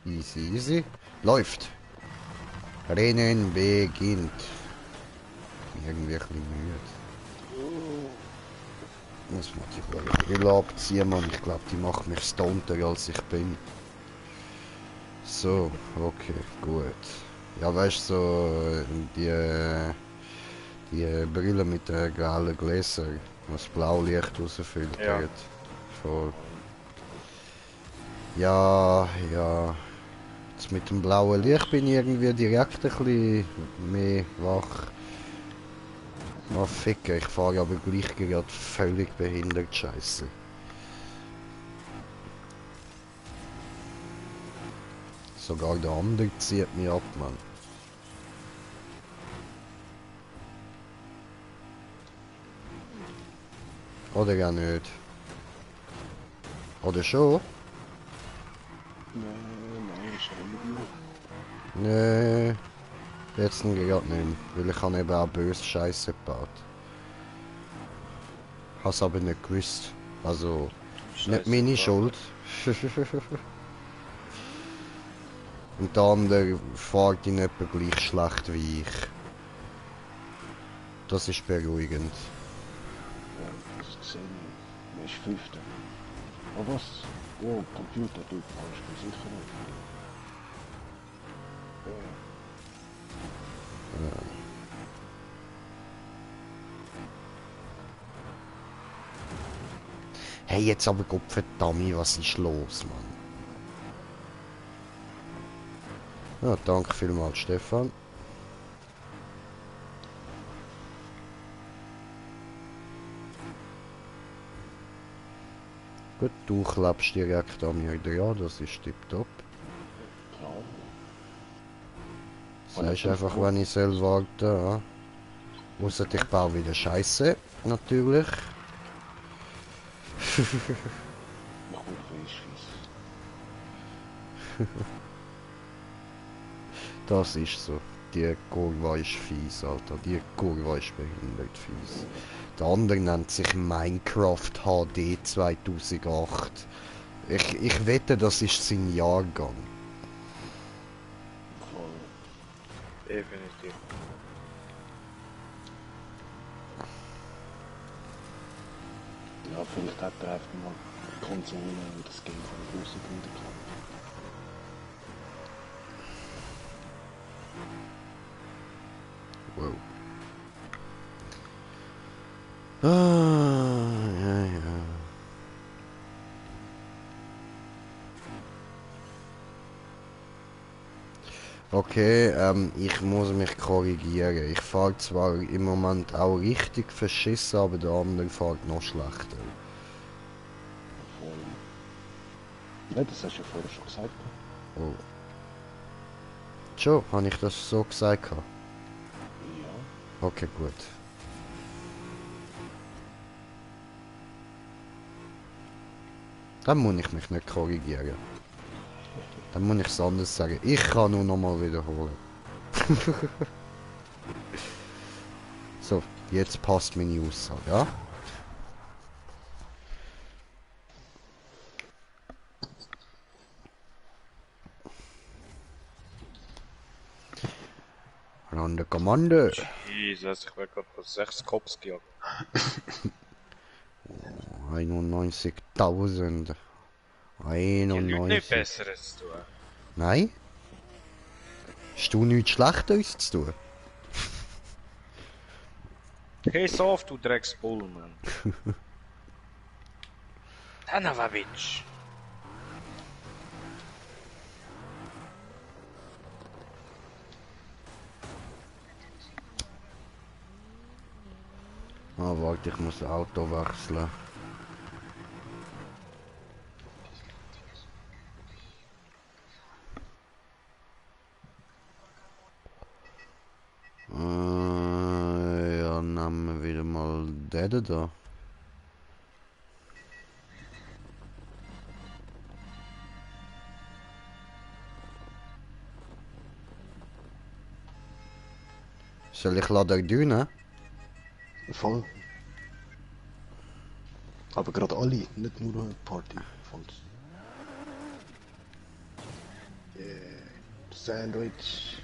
Easy, easy. Läuft. Rennen beginnt. Irgendwie ein bisschen müde. Muss man die Brille abziehen, Mann. Ich glaube, die macht mich stonter, als ich bin. So, okay, gut. Ja, weißt du, so, die Brille mit den gelben Gläsern, was Blaulicht rausfiltert. Ja. Voll. Ja, ja. Jetzt mit dem blauen Licht bin ich irgendwie direkt ein bisschen mehr wach. Oh, ficken, ich fahre aber gleich gerade völlig behindert, scheiße. Sogar der andere zieht mich ab, Mann. Oder gar nicht. Oder schon? Nein, ist ja nicht. Nee. Jetzt gerade nicht. Weil ich habe eben auch böse Scheiße gebaut. Hab's aber nicht gewusst. Also, nicht meine Schuld. Und der andere fährt in etwa gleich schlecht wie ich. Das ist beruhigend. Ja, das sehe ich. Man ist 5. Aber was? Oh, Computer, du kannst mir sicher nicht. Hey, jetzt aber Gottverdammt, was ist los, Mann? Ja, danke vielmals, Stefan. Gut, du klebst direkt an mir dran, das ist tipptopp. Klar. Sagst einfach, wenn ich soll warten, ja. Ausser ich baue wieder Scheiße, natürlich. Die Kurve ist fies. Das ist so. Die Kurve ist fies, Alter. Die Kurve ist behindert fies. Der andere nennt sich Minecraft HD 2008. Ich wette, das ist sein Jahrgang. Voll. Definitiv. Ja, vielleicht hat er einfach mal die Konsole oder das Game von den grossen Brüdern geklaut. Wow. Ah, ja, ja. Okay, ich muss mich korrigieren. Ich fahre zwar im Moment auch richtig verschissen, aber der andere fährt noch schlechter. Voll. Ja, das hast du ja vorher schon gesagt. Oh. Schon, habe ich das so gesagt? Ja. Okay, gut. Dann muss ich mich nicht korrigieren. Dann muss ich es anders sagen. Ich kann nur nochmal wiederholen. So, jetzt passt meine Aussage, ja? Rande Kommando. Jesus, ich werde gerade von 6 Cops gejagt. 91.000. Die haben nichts 91. Besseres zu tun. Nein? Hast du nichts Schlechteres zu tun? Piss auf, du Drecksbull, Mann. Tanavavitsch. Ah, warte, ich muss das Auto wechseln. Ja, nehmen wir wieder mal den da. Soll ich laden dünen? Voll. Aber gerade alle, nicht nur eine Party. Voll. Yeah. Sandwich.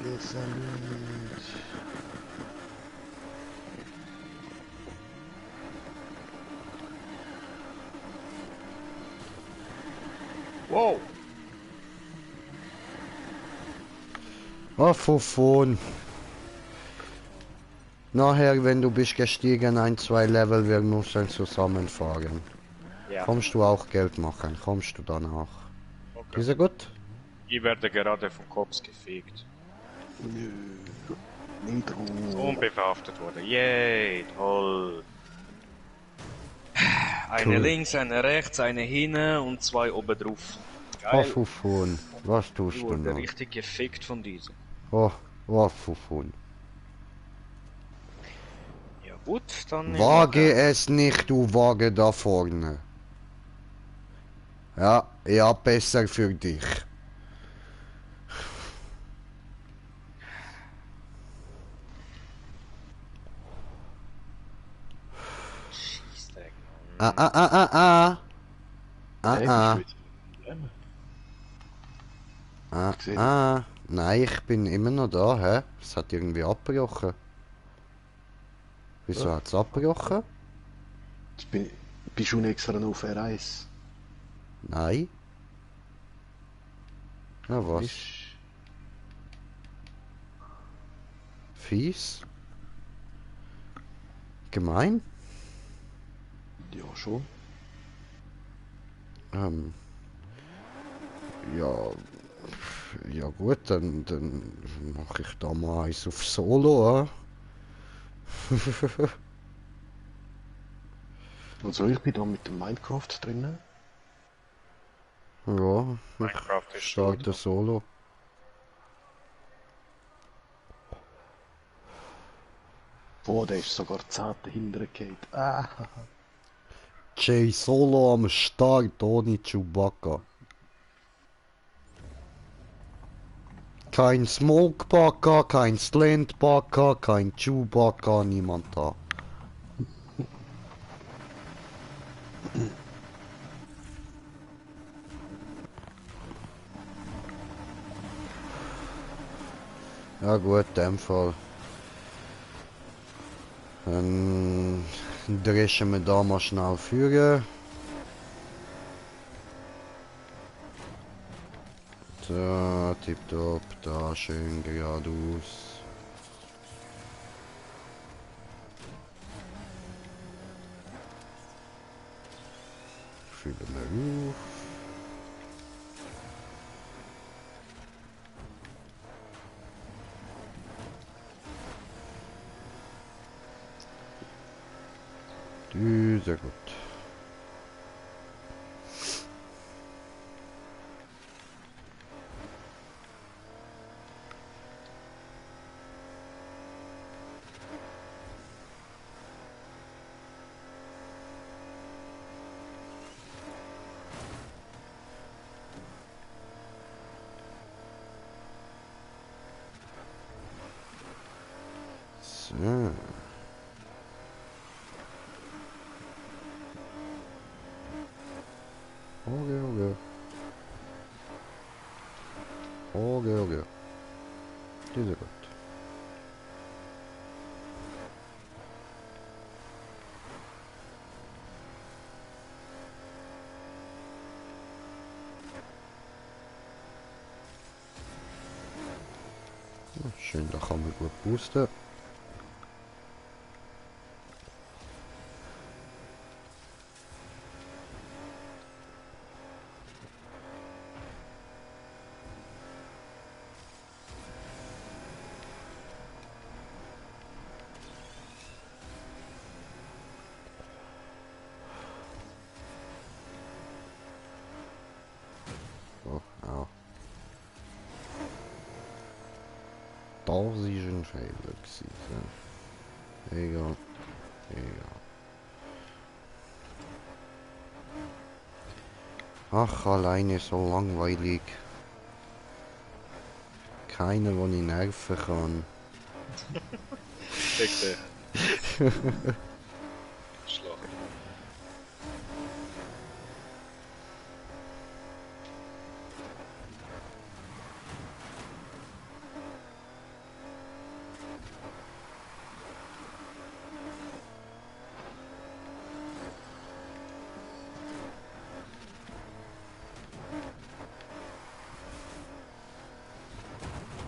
Yeah, sandwich. Wow. Ah, Fofon. Nachher, wenn du bist gestiegen, 2 Level, wir müssen zusammenfahren. Ja, Kommst du auch Geld machen? Kommst du danach? okay. Ist er gut? Ich werde gerade von Cops gefegt. Nö. Nitro. Und verhaftet worden. Yay, toll. Eine Cool. links, eine rechts, eine hinten und 2 oben drauf. Oh, Geil. Fofon. Was Ich tust du wurde noch? richtig gefickt von diesem. Oh, Fofon. Ja gut, dann... Wage es nicht, du Wage da vorne. Ja, ja, besser für dich. Schießdreck, Ah, Mann. ah, ah, ah, ah. Ah, Hey, ah. bist du jetzt? Ah, Gesehen. ah. Nein, ich bin immer noch da, hä? Es hat irgendwie abgebrochen. Wieso Ja. hat es abgebrochen? Bist du extra noch auf R1? Nein. Ja, was? Ist- Fies? Gemein? Ja, schon. Ähm. Ja. Ja gut, dann mache ich da mal eins auf Solo, Also ich bin da mit dem Minecraft drinnen. Ja, Minecraft ist ich starte Solo. Boah, der ist sogar 10 hintergefallen. Ah. Jay Solo am Start ohne Chewbacca. Kein Smokebacca, kein Slantbacca, kein Chewbacca, niemand da. Ja gut, in dem Fall. Dann dreschen wir da mal schnell führen. Da, tipptopp, da schön geradeaus. Füllen wir auf. Sehr gut. Okay, okay. Okay, okay. Das ist gut. Ja, schön, da kann man gut boosten. Oh, au. Das war ein Fehler gewesen. So. Egal. Egal. Ach, alleine so langweilig. Keiner, den ich nerven kann. Bitte. Schlag.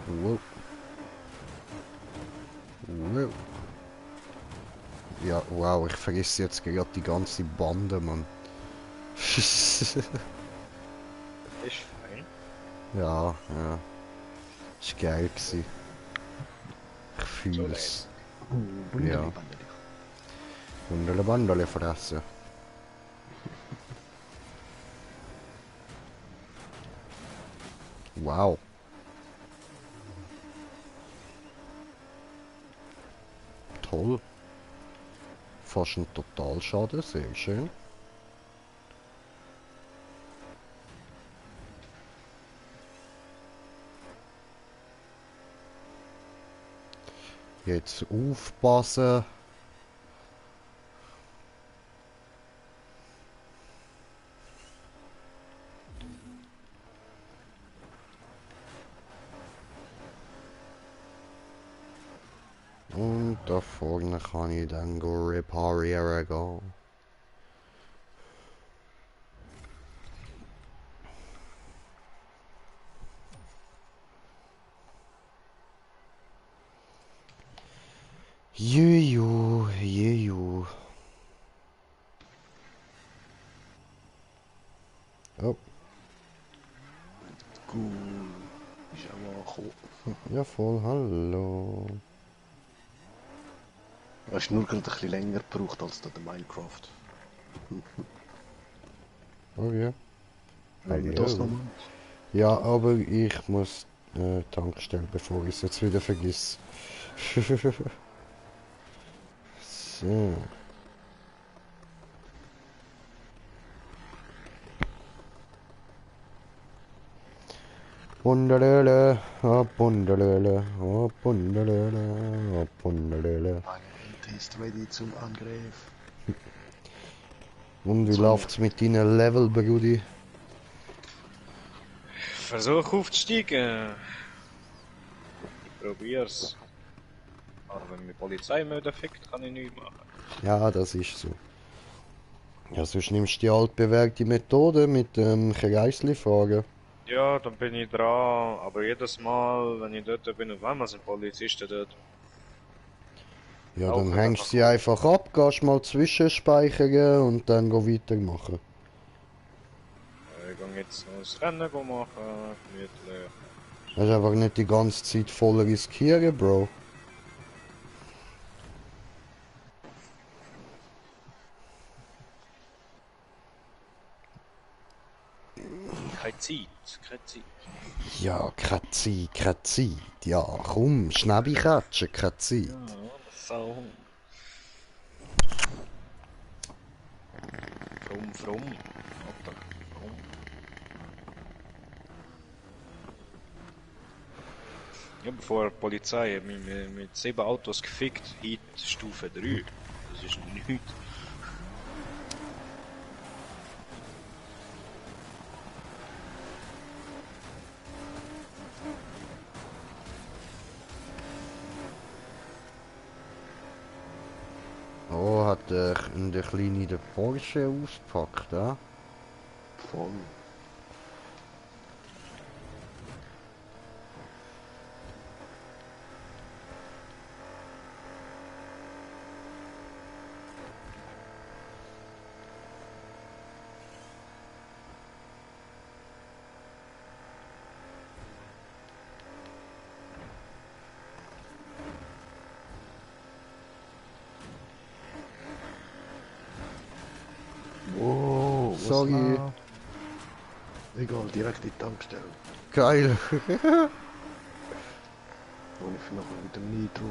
Wow. Wow. Ja, wow, ich vergesse jetzt gerade die ganze Bande, Mann. Ist fein. Ja, ja. Ist geil gewesen. Ich So fühl's. Wunderlich, Ja. wunderlich. Wunderle Bandele fressen. Wow. Toll. Fast ein Totalschaden, sehr schön. Jetzt aufpassen. Und da vorne kann ich dann reparieren gehen. Juju, juju. Oh, Cool. Ist auch angekommen. ja voll, hallo. Hast nur gerade ein bisschen länger gebraucht als der Minecraft. Oh ja. Wenn das Hallo. nochmal. Ja, aber ich muss Tankstellen, bevor ich es jetzt wieder vergiss. So. Bundelele, bundelele, bundelele, bundelele. Meine ist ready zum Angriff. Und wie So. läuft's mit deinen Level, Brudi? Versuch aufzusteigen. Ich probier's. Aber wenn mir die Polizei Polizeimeldung fickt, kann ich nichts machen. Ja, das ist so. Ja, sonst nimmst du die altbewährte Methode mit dem Kreisli fahren. Ja, dann bin ich dran, aber jedes Mal, wenn ich dort bin, auf einmal sind Polizisten dort. Ja, Auch dann wenn hängst das du sie einfach ab, gehst mal zwischenspeichern und dann go weitermachen. Ich gehe jetzt noch ein Rennen machen, gemütlich. Das ist einfach nicht die ganze Zeit voll riskieren, Bro. Keine Zeit, keine Zeit. Ja, keine Zeit, keine Zeit. Ja, komm, Schnäbi catchen, keine Zeit. Ja, das Sau. Frum. Alter, frum. Ja, bevor die Polizei hat mich mit 7 Autos gefickt, Heat Stufe 3. Das ist nichts. hat der Kleine den Porsche ausgepackt, ja? Voll. Wow, was Sorry. war? Egal, direkt in die Tankstelle. Geil. Und ich finde nachher wieder Nitro.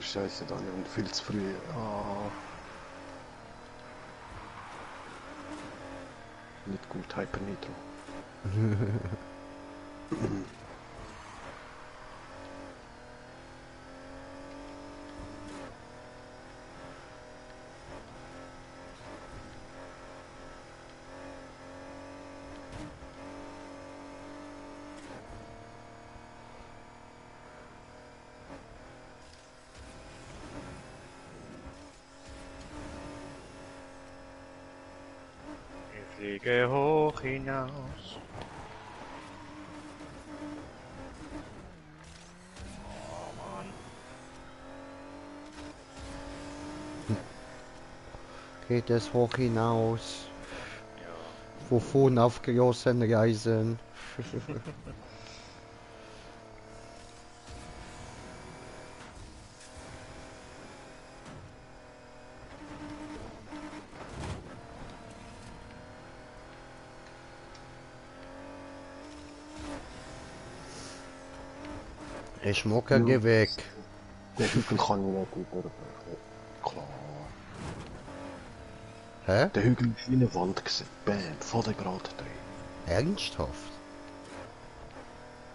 Scheiße, Daniel, und viel zu früh. Ah. Nicht gut, Hyper Nitro. Ich fliege hoch hinaus. Oh Mann. Geht es hoch hinaus, Ja. wovon auf großen Reisen. Ich mucke, geh weg. Der Hügel kann ich nicht überbrechen. Klar. Hä? Der Hügel ist wie eine Wand gewesen. Bam, voll der Grad drin. Ernsthaft?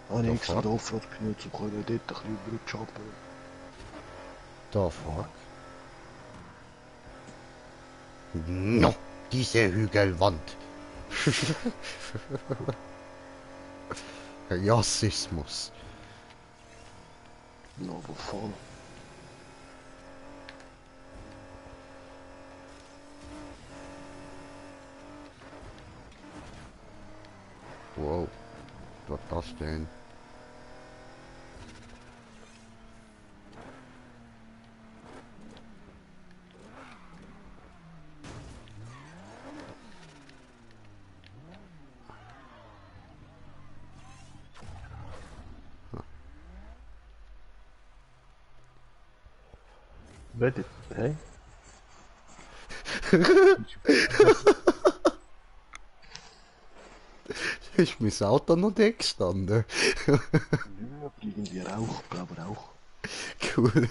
Habe ich The extra fuck? die Offroad genutzt, um dort ein bisschen über zu jumpen. The fuck? No, diese Hügelwand. Rassismus. No, wovon? Wow, was das denn? Wettet, hä? Ist mein Auto noch da gestanden? Ja, irgendwie Rauch, glaube Rauch. Cool.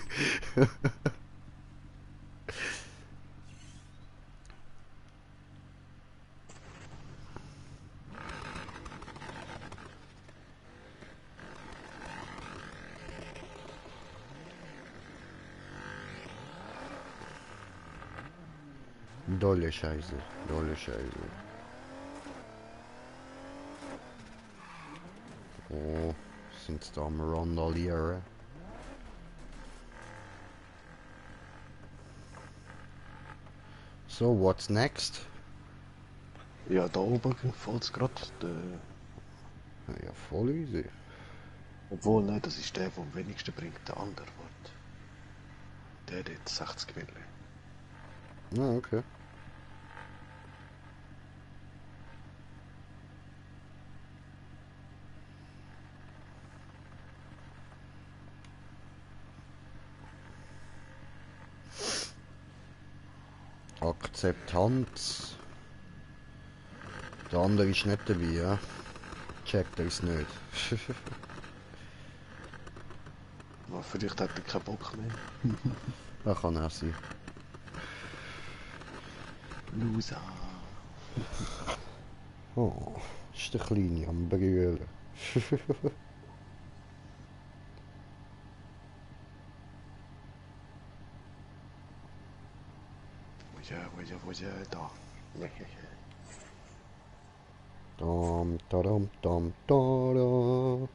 Dolle Scheiße, dolle Scheiße. Oh, sind da am Randalieren. So, what's next? Ja, da oben fällt es gerade. Ja, voll easy. Obwohl, nein, das ist der, der am wenigsten bringt, der andere Wort. Der hat 60 Mille. Ah, okay. Akzeptanz. Der andere ist nicht dabei, ja? Checkt er es nicht. Aber vielleicht hat er keinen Bock mehr. Das kann auch sein. Loser. Oh, ist der Kleine am Brüllen. Wo ist er, da? Dam, tadam, dam, tada.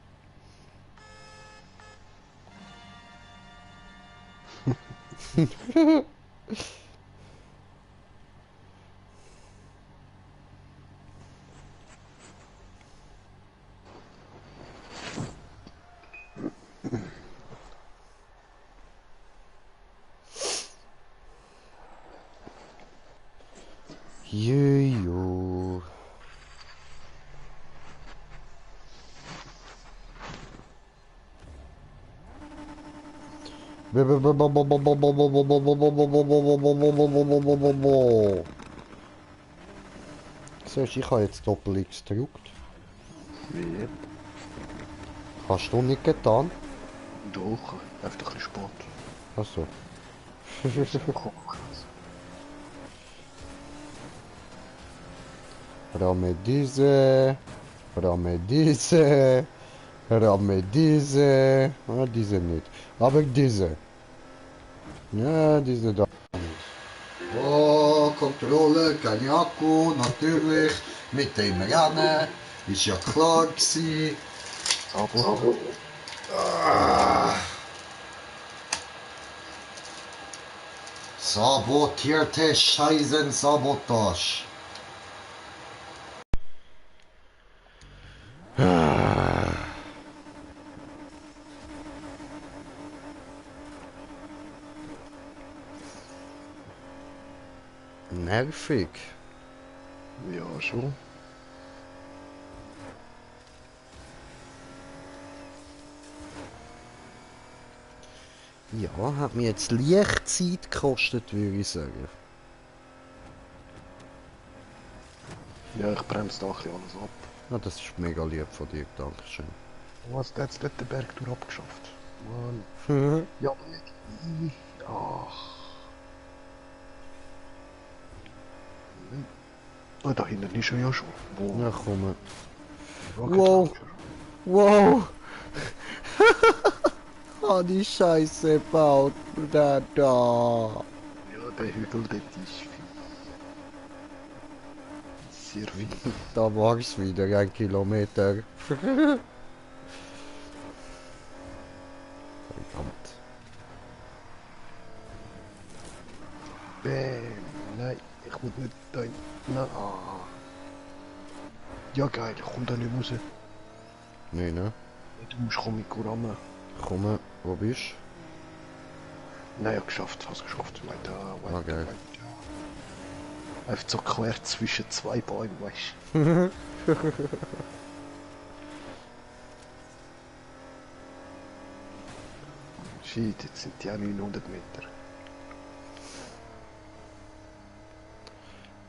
Jejo. Siehst du, ich habe jetzt Doppel-X gedrückt. Wie? Hast du nicht getan? Doch, einfach ein bisschen spät. Achso. Ramme diese. Ramme diese. Ramme diese. Ah, diese nicht. Aber diese. Ja, diese da. Oh, Kontrolle, keine Akku, natürlich. Mit dem Rennen. Ist ja klar gewesen. Aber Sabotierte Scheißensabotage. Nervig. ja, schon. Ja, hat mir jetzt leicht Zeit gekostet, würde ich sagen. Ja, ich bremse da ein bisschen alles ab. Ja, das ist mega lieb von dir, Dankeschön. Was, der hat jetzt dort den Berg durch abgeschafft. Mann. Ja, aber nicht ich. Ach. Oh, da hinten ist er ja schon. Wo? Ja, komm. Rocket Wow. Launcher. Wow! Oh, die Scheiße baut da. Ja, der Hügel, der ist viel. Sehr viel. Da war's wieder, 1 Kilometer. Verdammt. Bäm. Nein, ich muss nicht da hin. Nein. Ah. Ja, geil, ich komm da nicht raus. Nee, ne? Du musst kommen mit Kurama. Komm, wo bist Nein, ja, geschafft, hast geschafft. Weiter, Ah, geil. Einfach so quer zwischen zwei Bäumen, weißt du. Shit, jetzt sind die auch 900 Meter.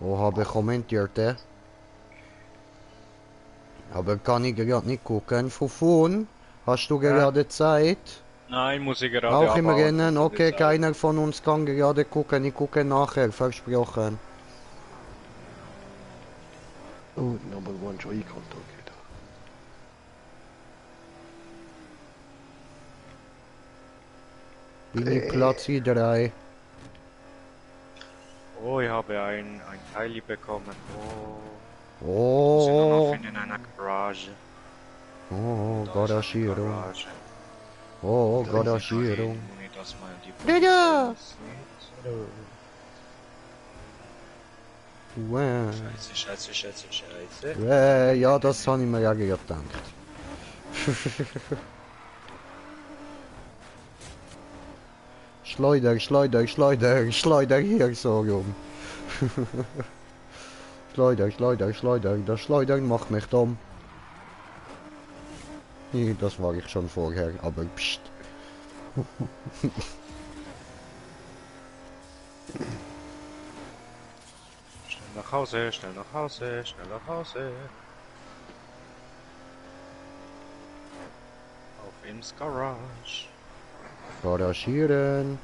du? Habe kommentiert, aber kann ich gerade nicht gucken. Von vorn? Hast du gerade Zeit? Nein, muss ich gerade Auch im abhauen, Rennen? für die Okay, Zeit. keiner von uns kann gerade gucken. Ich gucke nachher, versprochen. Oh, Number One schon eingeholt, okay. Da. Bin ich Platz 3. Oh, ich habe ein Teil bekommen. Oh, muss ich nur noch Oh, finden in einer Garage. oh, Da ist eine Garagierung. Garage. Oh, Da Garagierung. muss ich das mal die Da. Polizei Wow. Scheiße. Ja, das habe ich mir ja gedacht. Schleuder hier so rum. Schleuder, das Schleudern macht mich dumm. Nee, das war ich schon vorher, aber pst. Schnell nach Hause, schnell nach Hause, schnell nach Hause. Auf ins Garage. Garagieren.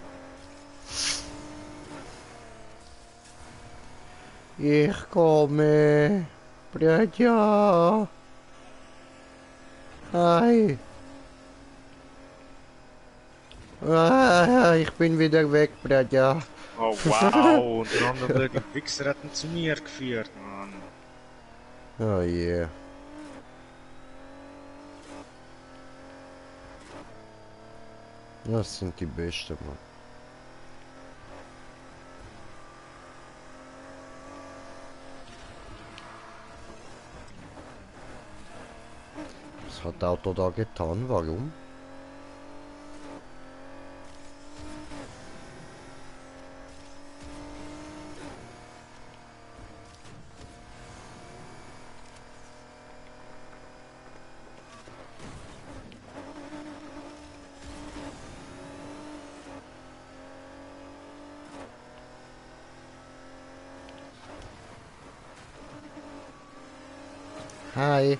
Ich komme. Bratja. Hi. Ah, ich bin wieder weg, Bratja. Oh wow, und der andere blöde Wichser hat ihn zu mir geführt, Mann. Oh je. Das sind die Besten, Mann. Was hat das Auto da getan? Warum? Hi.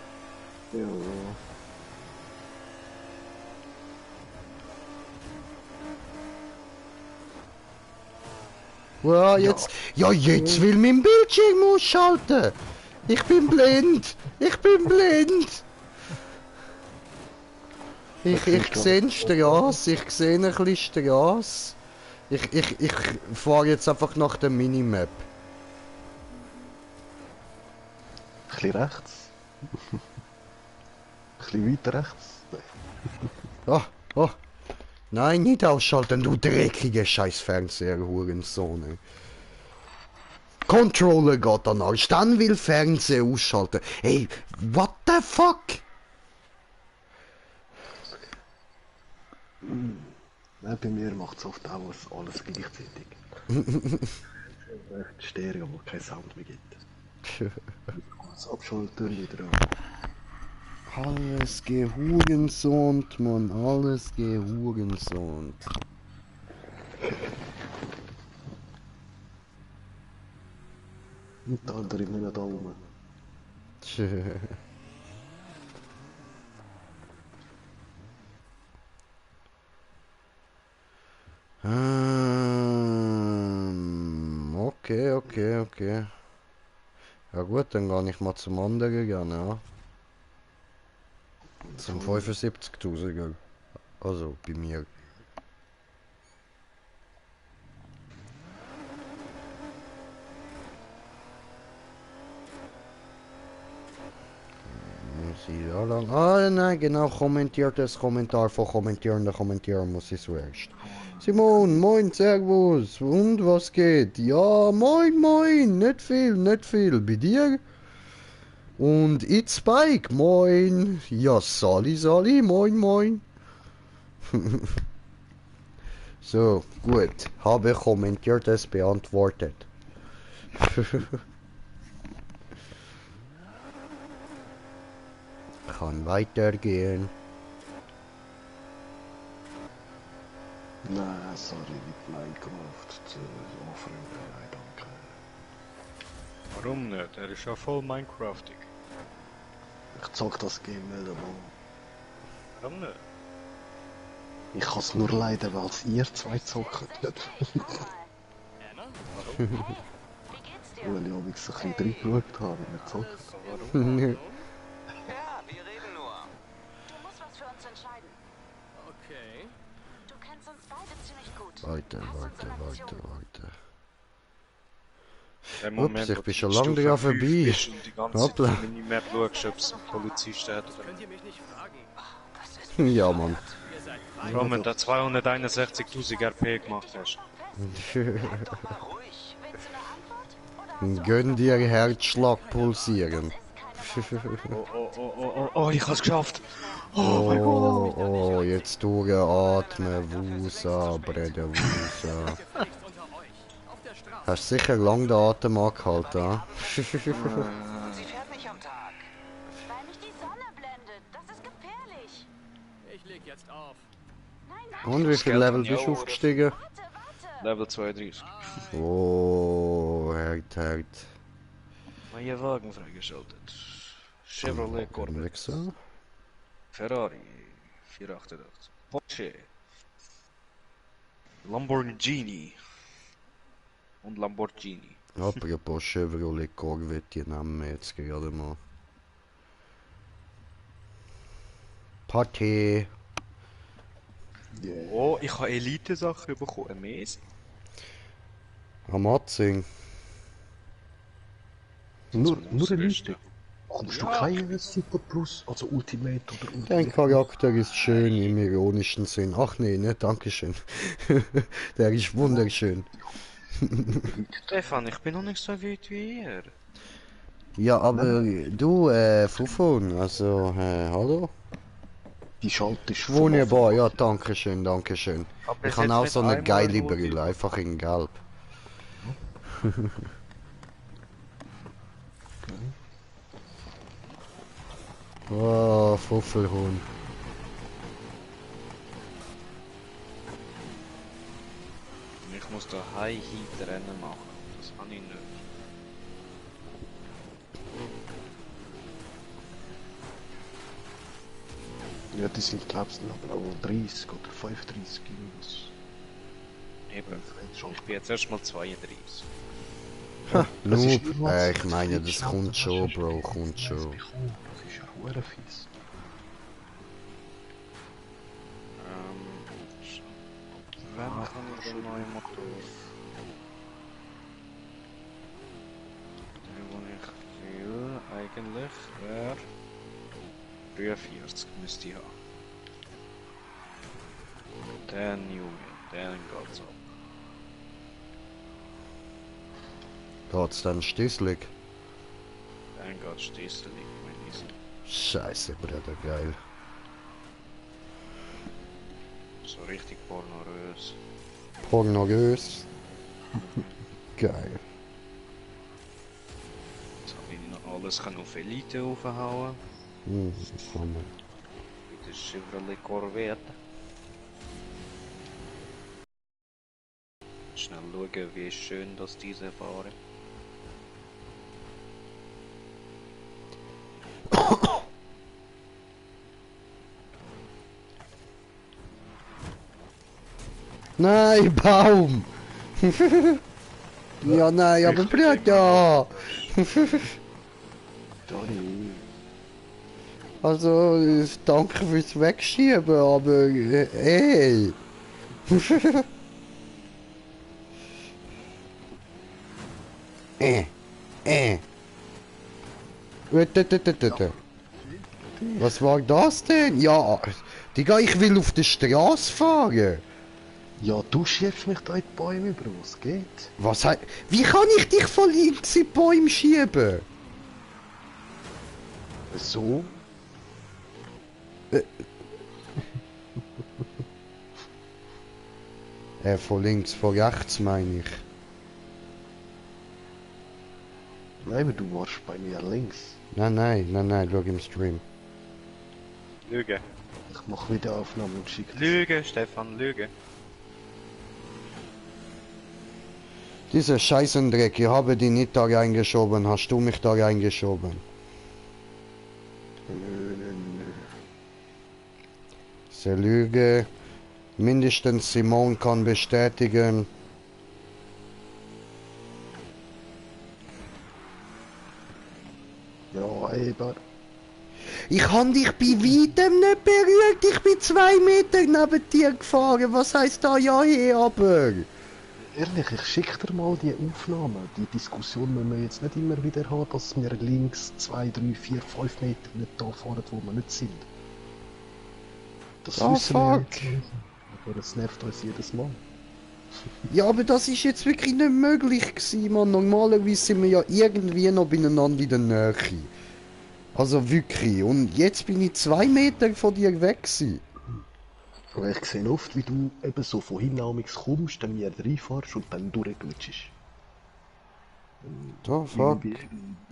Ja. Ja, jetzt. Ja, jetzt will mein Bildschirm ausschalten. Ich bin blind. Ich bin blind. Ich sehe die Straße. Ich sehe ein bisschen Straße. Ich fahre jetzt einfach nach der Minimap. Ein bisschen rechts. Ein bisschen weiter rechts. Oh, oh. Nein, nicht ausschalten, du dreckige scheiß Fernseher, Hurensohn. Ey. Controller geht an alles, dann will Fernseher ausschalten. Ey, what the fuck? Nein, bei mir macht es oft auch alles gleichzeitig. Echt Stereo, wo kein Sound mehr gibt. Das Abschalten wieder an. Alles gehurensont, Mann, alles gehurensont. Und der andere nicht mehr da oben. Okay. Ja gut, dann gehe ich mal zum anderen gehen, ja. Zum 75.000er. Also, bei mir. Muss ich da lang... Ah, nein, genau, kommentiert das Kommentar von kommentieren muss ich zuerst. Simon, moin, servus, und was geht? Ja, moin, nicht viel, bei dir? Und It's Spike, moin, ja, Sali, moin. So, gut, habe kommentiert es beantwortet. Kann weitergehen. Nein, sorry, mit Minecraft zu anfragen, nein, danke. Warum nicht? Er ist ja voll Minecraftig. Ich zock das Game nicht einmal. Warum nicht? Ich kann es nur leiden, weil es ihr zwei zockt. Weil ich auch ein bisschen reingeschaut habe, wie ihr zockt. Warum? Ja, wir reden nur. Du musst was für uns entscheiden. Okay. Du kennst uns beide ziemlich gut. Weiter. Der Ups, ich wo bin du schon Stufe lange dran 5 vorbei. bist und die ganze Zeit Hoppla. auf die Minimap schaust, ob es ein Polizist hat oder Könnt ihr mich nicht fragen? Ja, Mann. Ihr seid vor allem, wenn du 261.000 RP gemacht hast. Ruhig. Willst du eine Antwort? Oder Gönn dir Herzschlag pulsieren. Oh, ich hab's geschafft! Oh, jetzt durchatmen, Wusa, Brede, Wusa. gefälligst unter euch. Auf der Straße. Hast sicher lang den Atem angehalten, ha? Sie fährt nicht am Tag. weil mich die Sonne blendet. Das ist gefährlich. Ich leg jetzt auf. Nein. Und wie viel Level bist du aufgestiegen? Warte. Level 32. Oh, hart. Neuer Wagen freigeschaltet. Chevrolet Corvette. Wechsel. Ferrari 488. Porsche. Lamborghini. Und Lamborghini. Apropos Chevrolet Corvette, die nehmen wir jetzt gerade mal. Party. Yeah. Oh, ich habe Elite-Sachen bekommen. Amazing. Amazing. Nur Das eine Beste. Liste. Bekommst du keinen Super Plus, also Ultimate oder Dein Ultimate? Charakter ist schön im ironischen Sinn. Ach nee, ne, dankeschön. Der ist wunderschön. Stefan, ich bin noch nicht so weit wie ihr. Ja, aber du, Fufon, also, hallo? Die schaltest vom Wunderbar, Anfang ja, an. dankeschön, dankeschön. Aber Ich bis habe jetzt auch nicht so eine einmal geile nur Brille, einfach in Gelb. Oh, Fuffelhuhn. Ich muss da High Heat Rennen machen. Das kann ich nicht. Ja, die sind, glaubst du, noch 30 oder 35 irgendwas. Eben. Ich bin jetzt erst mal 32. Das Noob, ist irgendwas, ich meine, das das schnell, kommt das schon, hast du Bro, schnell kommt schon. bekommen. Das ist ja verdammt fies. Wann kann ich den neuen Motor? Den, den ich will, eigentlich wäre 43 müsste ich haben. Den Junge, den geht's ab. Geht's dann stisselig? Den geht's stisselig, mein Eisen. Scheiße, Bruder, geil. So richtig pornorös. Pornogös. Geil. Jetzt habe ich noch alles auf Elite aufhauen. Hammer. Mit der Chevrolet Corvette. Schnell schauen, wie schön das diese fahren. Nein, Baum! Ja, nein, aber Bruder! Sorry. Also, danke fürs Wegschieben, aber ey! äh. Was war das denn? Ja, Digga, ich will auf der Straße fahren. Ja, du schiebst mich da in die Bäume, Bro, es geht. Was heißt... Wie kann ich dich von links in die Bäume schieben? So? Von links, von rechts meine ich. Nein, aber du warst bei mir links. Nein, schau im Stream. Lüge. Ich mach wieder Aufnahme und schicke das. Lüge, Stefan, Lüge. Dieser Scheißendreck, ich habe die nicht da reingeschoben, hast du mich da reingeschoben? Nö. Diese Lüge. Mindestens Simon kann bestätigen. Ja, eben. Ich habe dich bei weitem nicht berührt, ich bin 2 Meter neben dir gefahren. Was heisst da ja hier aber? Ehrlich, ich schick dir mal die Aufnahme. Die Diskussion müssen wir jetzt nicht immer wieder haben, dass wir links 2, 3, 4, 5 Meter nicht da fahren, wo wir nicht sind. Das Oh, wissen wir fuck. jetzt nicht. Aber es nervt uns jedes Mal. Ja, aber das ist jetzt wirklich nicht möglich gewesen, man. Normalerweise sind wir ja irgendwie noch beieinander in der Nähe. Also wirklich. Und jetzt bin ich 2 Meter von dir weg gewesen. Aber ich sehe oft, wie du eben so von hinten kommst, dann mir reinfährst und dann durchglitschst. Da, fuck.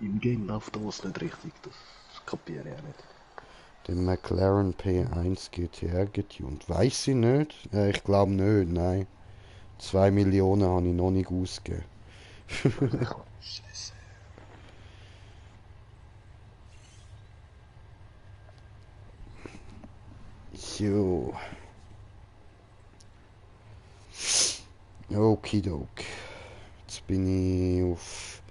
Im Game läuft das nicht richtig, das kapiere ich auch nicht. Den McLaren P1 GTR getuned. Weiß ich nicht? Ich glaube nicht, nein. 2 Millionen habe ich noch nicht ausgegeben. Scheiße. Jo. Okidok. Jetzt bin ich auf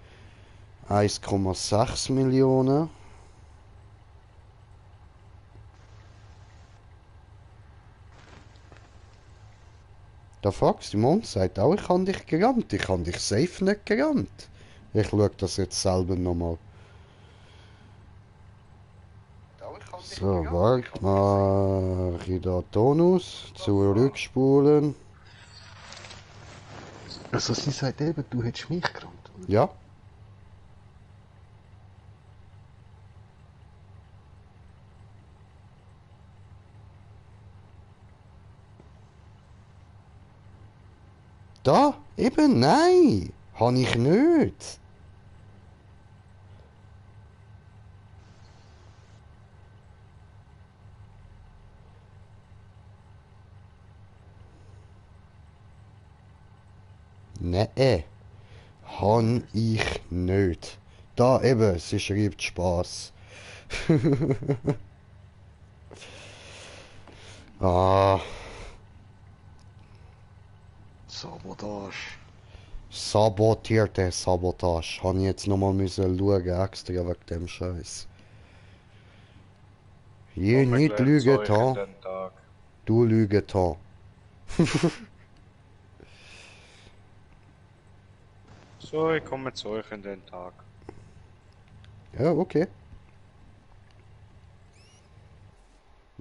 1,6 Millionen. Der Fox, Simon sagt auch, ich habe dich gerammt. Ich habe dich safe nicht gerammt. Ich schaue das jetzt selber nochmal. So, warte, mach ich da Tonus, zurückspulen. Also sie sagt eben, du hättest mich gerannt. Ja. Da, eben, nein, habe ich nicht. Nee, habe ich nicht. Da eben, sie schreibt Spaß. Ah, Sabotage. sabotierte Sabotage. Habe ich jetzt nochmal müssen schauen, extra wegen dem Scheiß. Je Komm, nicht erklärt lügen euch in da, den Tag. du lügen da. So, ich komme zu euch in den Tag. Ja, okay.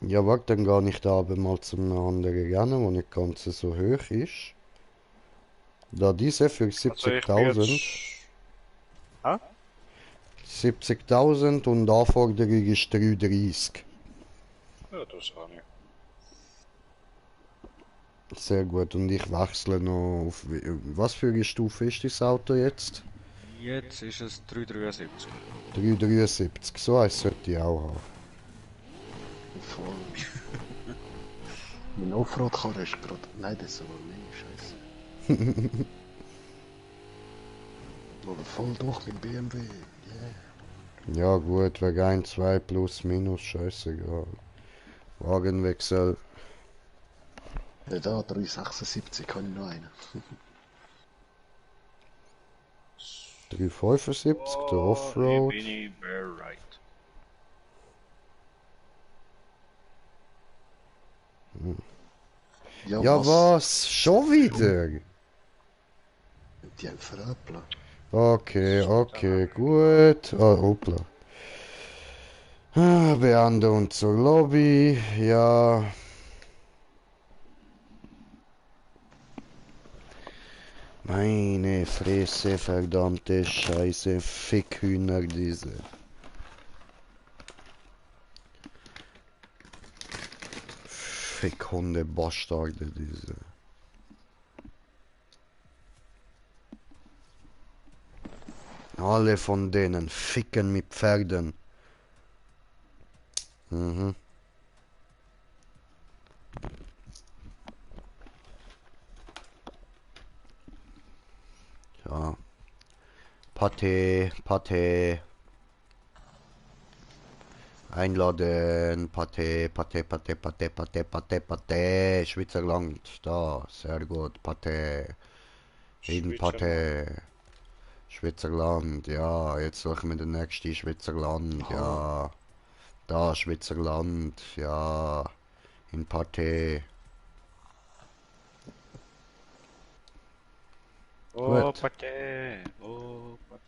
Ja, warte, dann gar nicht aber mal zum anderen Rennen, wo nicht ganz so hoch ist. Da diese für Also ich bin 70.000. jetzt... Hä? 70.000 und Anforderung ist 330. Ja, das habe ich. Sehr gut, und ich wechsle noch auf... Was für eine Stufe ist das Auto jetzt? Jetzt ist es 373. 373, so eins sollte ich auch haben. Voll. Mein Offroad-Karre ist gerade... Nein, das ist aber nicht, scheiße. Aber voll durch mit BMW. Yeah. Ja gut, wegen 1, 2 plus minus, scheißegal. Wagenwechsel. Ja, da 376 kann ich noch einen. 375, der Hier Offroad. bin ich bereit. Ja was? Schon wieder? Die haben veröppelt. Okay, okay, gut. Ah, hoppla. Ah, Beandung zur Lobby, ja. Meine Fresse, verdammte Scheiße, Fickhühner diese. Fickhunde Bastarde diese. Alle von denen ficken mit Pferden. Mhm. Ja. Pate, Pate. Einladen, Pate, Pate, Pate, Pate, Pate, Pate, Pate, Schweizerland, da, sehr gut, Pate, in Pate, Schweizerland, ja, jetzt suchen wir den nächsten Schweizerland, ja, da, Schweizerland, ja, in Pate. Oh, Gut. Pate. Oh, Pate.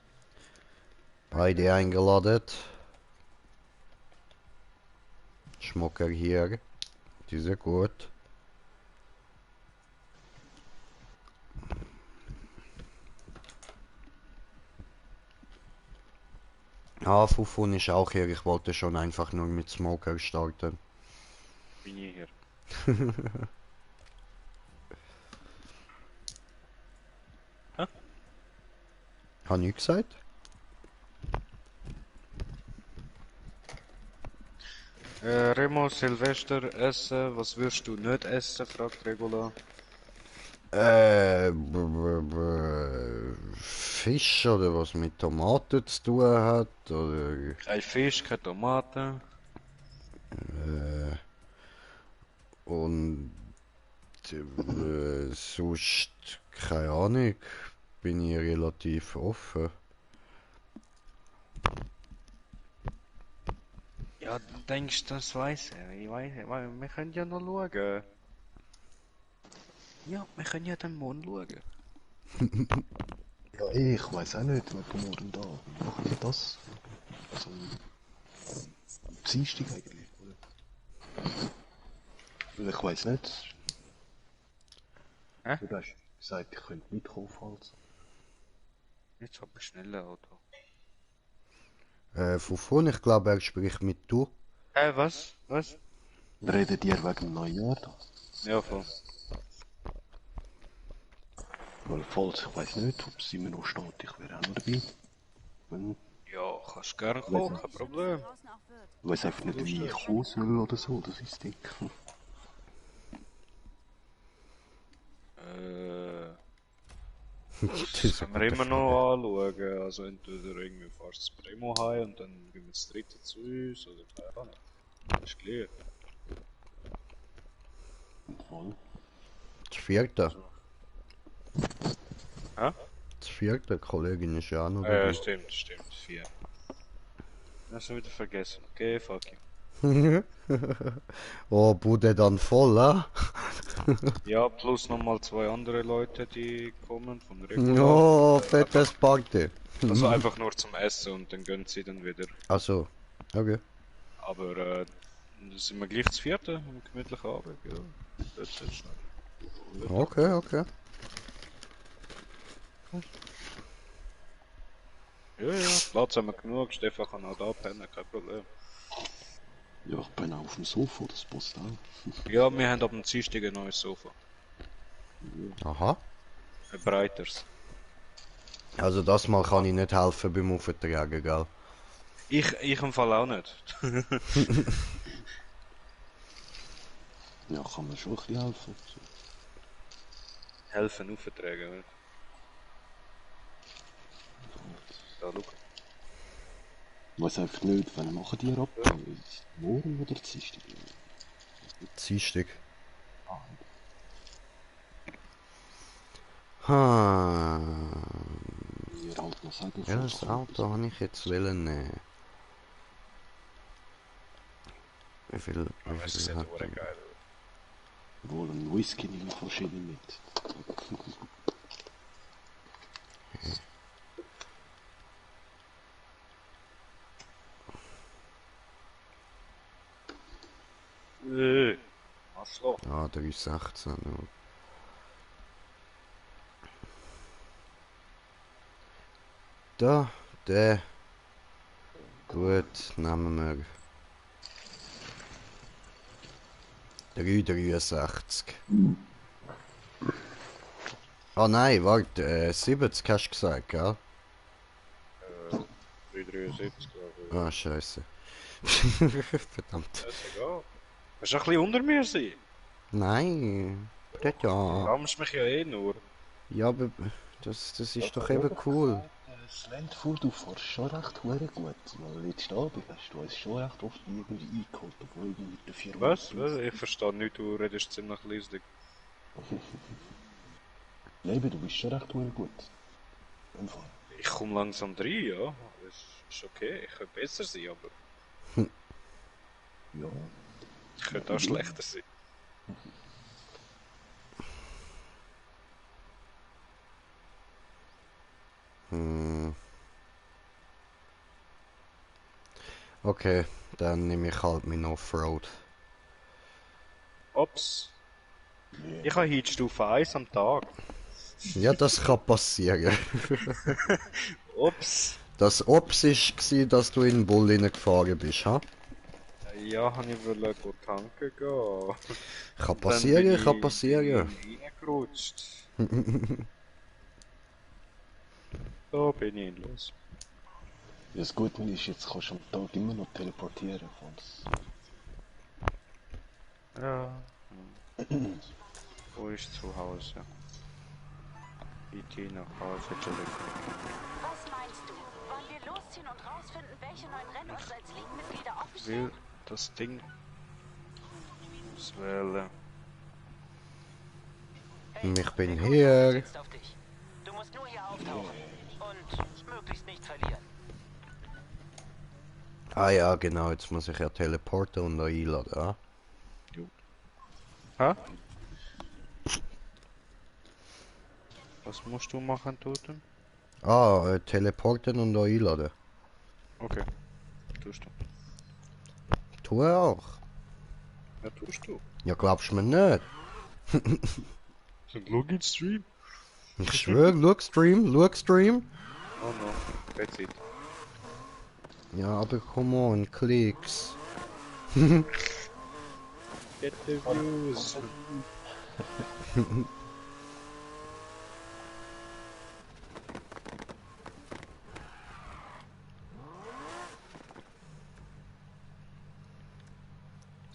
Beide eingeladen. Schmucker hier, die sind gut. Ah, Fufun ist auch hier. Ich wollte schon einfach nur mit Smoker starten. Bin ich hier. Hä? Hat ich gesagt? Remo, Silvester, essen. Was würdest du nicht essen? Fragt Regula. Fisch oder was mit Tomaten zu tun hat, oder Kein Fisch, keine Tomaten. und sonst keine Ahnung, bin ich relativ offen. Ja, du denkst, das weiß er. Ich weiß, wir können ja noch schauen. Ja, wir können ja den Mond schauen. Ja, ich weiß auch nicht, wegen morgen da. Machen wir das? Also, Dienstag eigentlich. Ich weiß nicht. Hä? Du hast gesagt, ich könnte mitkommen, falls. Jetzt hab ich schnell ein Auto. Wovon? Ich glaube, er spricht mit du. Was? Was? Redet ihr wegen dem Neujahr da? Ja, voll. Weil falls, ich weiß nicht, ob es immer noch steht, ich wäre auch noch dabei. Wenn, Ja, kannst gerne kommen, kein Problem. ich weiß einfach nicht, wie ich kommen soll oder so, das ist das Ding. Das können wir immer noch anschauen. Also entweder irgendwie fährst du das Primo heim und dann gehen wir das dritte zu uns oder keine Ahnung. Das ist klar. Voll. Das vierte. Hä? Das vierte, Kollegin ist ja auch noch Ja, dabei. stimmt, 4. Das hast du wieder vergessen. Okay, fuck you. Oh, Bude dann voll, ah? Ja, plus nochmal 2 andere Leute, die kommen von Regular. Oh, fettes Party. Also einfach nur zum Essen und dann gehen sie dann wieder. Also, okay. Aber das sind wir gleich das vierte, am gemütlichen Abend, ja. Das ist Okay, okay. ja, Platz haben wir genug, Stefan kann auch da pennen, kein Problem. Ja, ich bin auch auf dem Sofa, das passt auch. Ja, wir haben ab dem Dienstag ein neues Sofa. Aha. Ein breiteres. Also das mal kann ich nicht helfen beim Auftragen, gell? Ich im Fall auch nicht. Ja, kann man schon ein bisschen helfen. So. Helfen auftragen, nicht? Da, schau. Ich weiß einfach nicht, wann machen die ab? Morgen oder Dienstag? Dienstag. Ha. Ihr halt noch sagen, Ja, das Auto habe ich jetzt wollen nehmen. Wie viel Das sieht hat auch geil Wohl ein Whisky nehme ich wahrscheinlich mit. Was los? Ah, 316. Ja. Da, der. Gut, nehmen wir 363. Ah nein, warte, 70 hast du gesagt, gell? 373, glaube Ah, scheiße. Verdammt. ich. Ist egal. Willst du ein bisschen unter mir sein? Nein. Das Du ja. rammst mich ja eh nur. Ja, aber das ist doch eben cool. Das Land, wo du fährst, schon recht hure gut. Weil jetzt da bist, hast du uns schon recht oft irgendwie eingeholt, obwohl du mit der Firma... Was? Ich verstehe nicht, du redest ziemlich leise. Ja, eben, du bist schon recht hure gut. Im Fall. Ich komme langsam rein, ja. Das ist okay, ich könnte besser sein, aber Ja. ich könnte auch schlechter sein. Okay, dann nehme ich halt meinen Offroad. Ups. Ich habe heute Stufe 1 am Tag. Ja, das kann passieren. Ups. Das Ops war, dass du in den Bull gefahren bist, ha? Ja, ich wollte gut tanken gehen. Kann passieren, kann Bin passieren. ich reingerutscht. Da bin ich los. Ja, das Gute ist, jetzt kannst du am Tag immer noch teleportieren. Falls... Ja. Wo ist zu Hause? IT nach Hause zurück. Was meinst du? Wollen wir losziehen und rausfinden, welche neuen Rennen uns als League-Mitglieder Will aufstellen? das Ding auswählen. Ich bin hier. Auf dich. Du musst nur hier auftauchen. Und möglichst nicht verlieren. Ah ja, genau, jetzt muss ich ja teleporten und da einladen, ah? Hä? Was musst du machen, Toten? Ah, teleporten und da einladen. Okay. Tust du. Tue auch. Ja, tust du. Ja, glaubst du mir nicht? Log in Stream. Ich schwör, look Stream. Oh no, that's it. Ja, aber come on, Klicks. Get the views.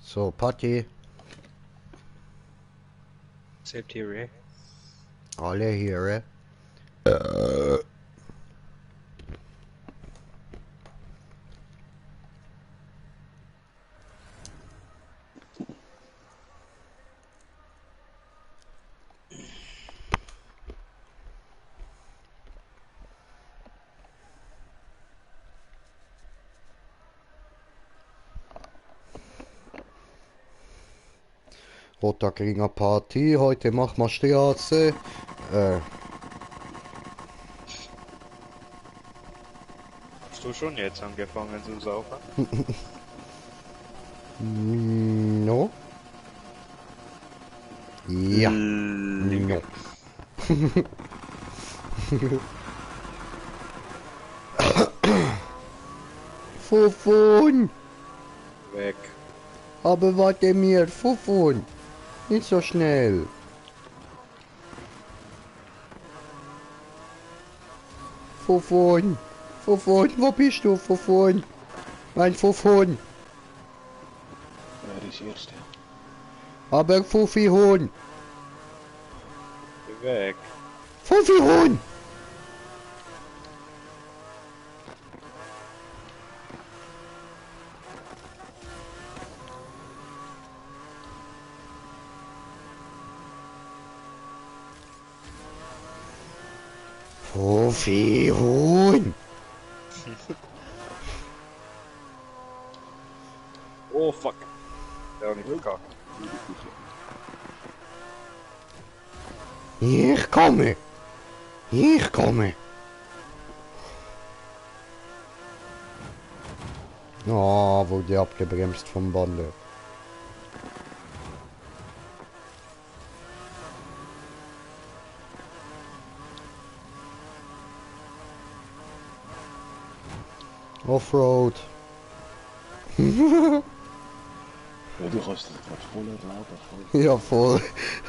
So, Party. Selbst hier, eh? Alle hier, eh? Roter Kringer Party, heute machen wir Straße. Hast du schon jetzt angefangen zu saufen? No. Ja. No. Fufun! Weg. Aber warte mir, Fufun! Nicht so schnell. Fufun! Fufun, wo bist du, Fufun? Mein Fufun! Wer ist Erste? Aber Fufi-Huhn! Weg. Fufi-Huhn! Fufi-Huhn! Oh fuck. Der hat nicht verkackt. Ich komme! Ich komme! Oh, wurde abgebremst vom Bande. Offroad. Ja, du kannst das gerade voll erlauben. Voll. Ja, voll.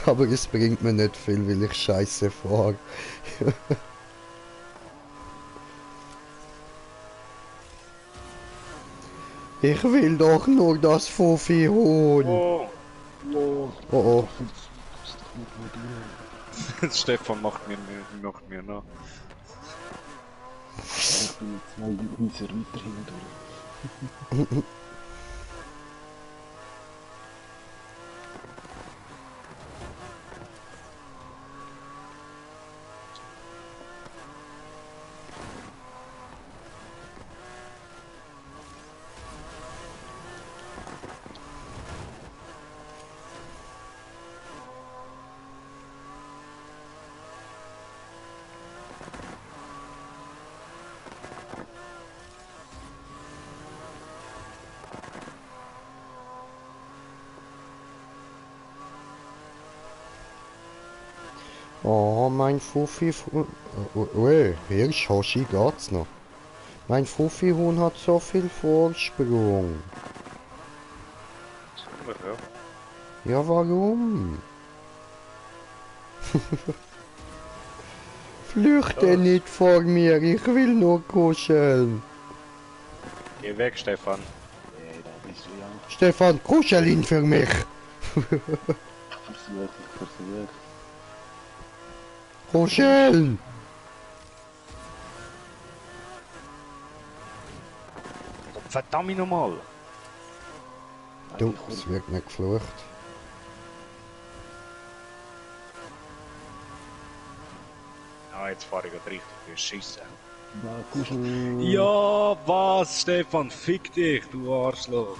Aber es bringt mir nicht viel, weil ich scheiße fahre. Ich will doch nur das Fufi-Huhn. Oh. Oh, Oh oh. das ist doch nicht mehr drin. Stefan macht mir nach. Ich bin jetzt mal Häuser weiter hindurch. Oh, mein Fufi... Ui, Hirsch, Hoshi geht's noch. Mein Fufi-Huhn hat so viel Vorsprung. Ja. Ja, warum? Flüchte nicht vor mir, ich will nur kuscheln. Geh weg, Stefan. Nee, da bist du ja. Stefan, kuschel ihn für mich. Versuch. Kuscheln. Verdammt nochmal. Du, es wird nicht geflucht. Ah, jetzt fahre ich gerade richtig beschissen. Na, kuscheln. Ja, was, Stefan? Fick dich, du Arschloch.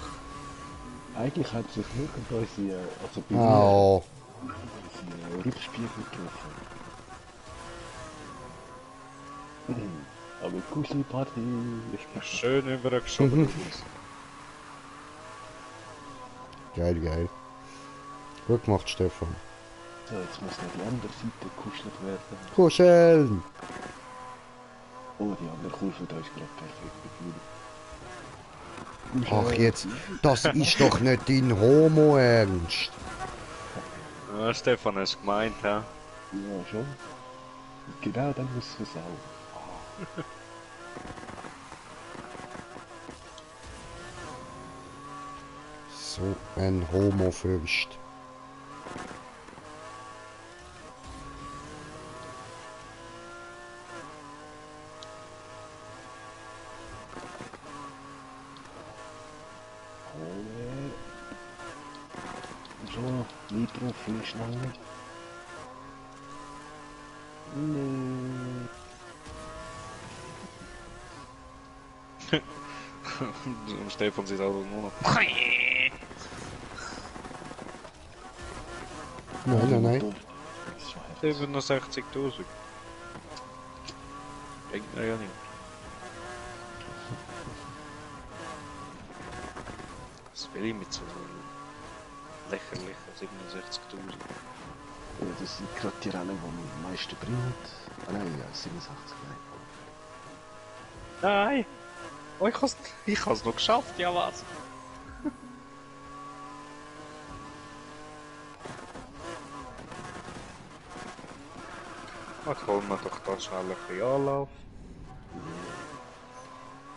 Eigentlich hat sich nirgends unsere, also bei Au. mir, unsere Rückspiegel getroffen. Aber Kuschelparty. Schön übergeschoben. Geil, geil. Gut gemacht, Stefan. So, jetzt muss noch die andere Seite gekuschelt werden. Kuscheln! Oh, die andere Kurve da ist gerade perfekt gefühlt. Ach jetzt, das ist doch nicht dein Homo-Ernst. Ja, Stefan hast gemeint, hä? Ja, schon. Genau, dann muss es auch. So ein Homo-Fürst. So, Nitro, viel schneller. Nee. Und Stefan sieht auch nur noch. Nein, nein. 67.000. Denkt mir ja nicht. Was will ich mit so lächerlichen 67.000? Ja, das sind gerade die Rennen, die am meisten bringen. Ah nein, ja, 67, nein. Nein! Oh, ich has noch geschafft, ja was? Jetzt holen wir doch da schnell ein bisschen Anlauf.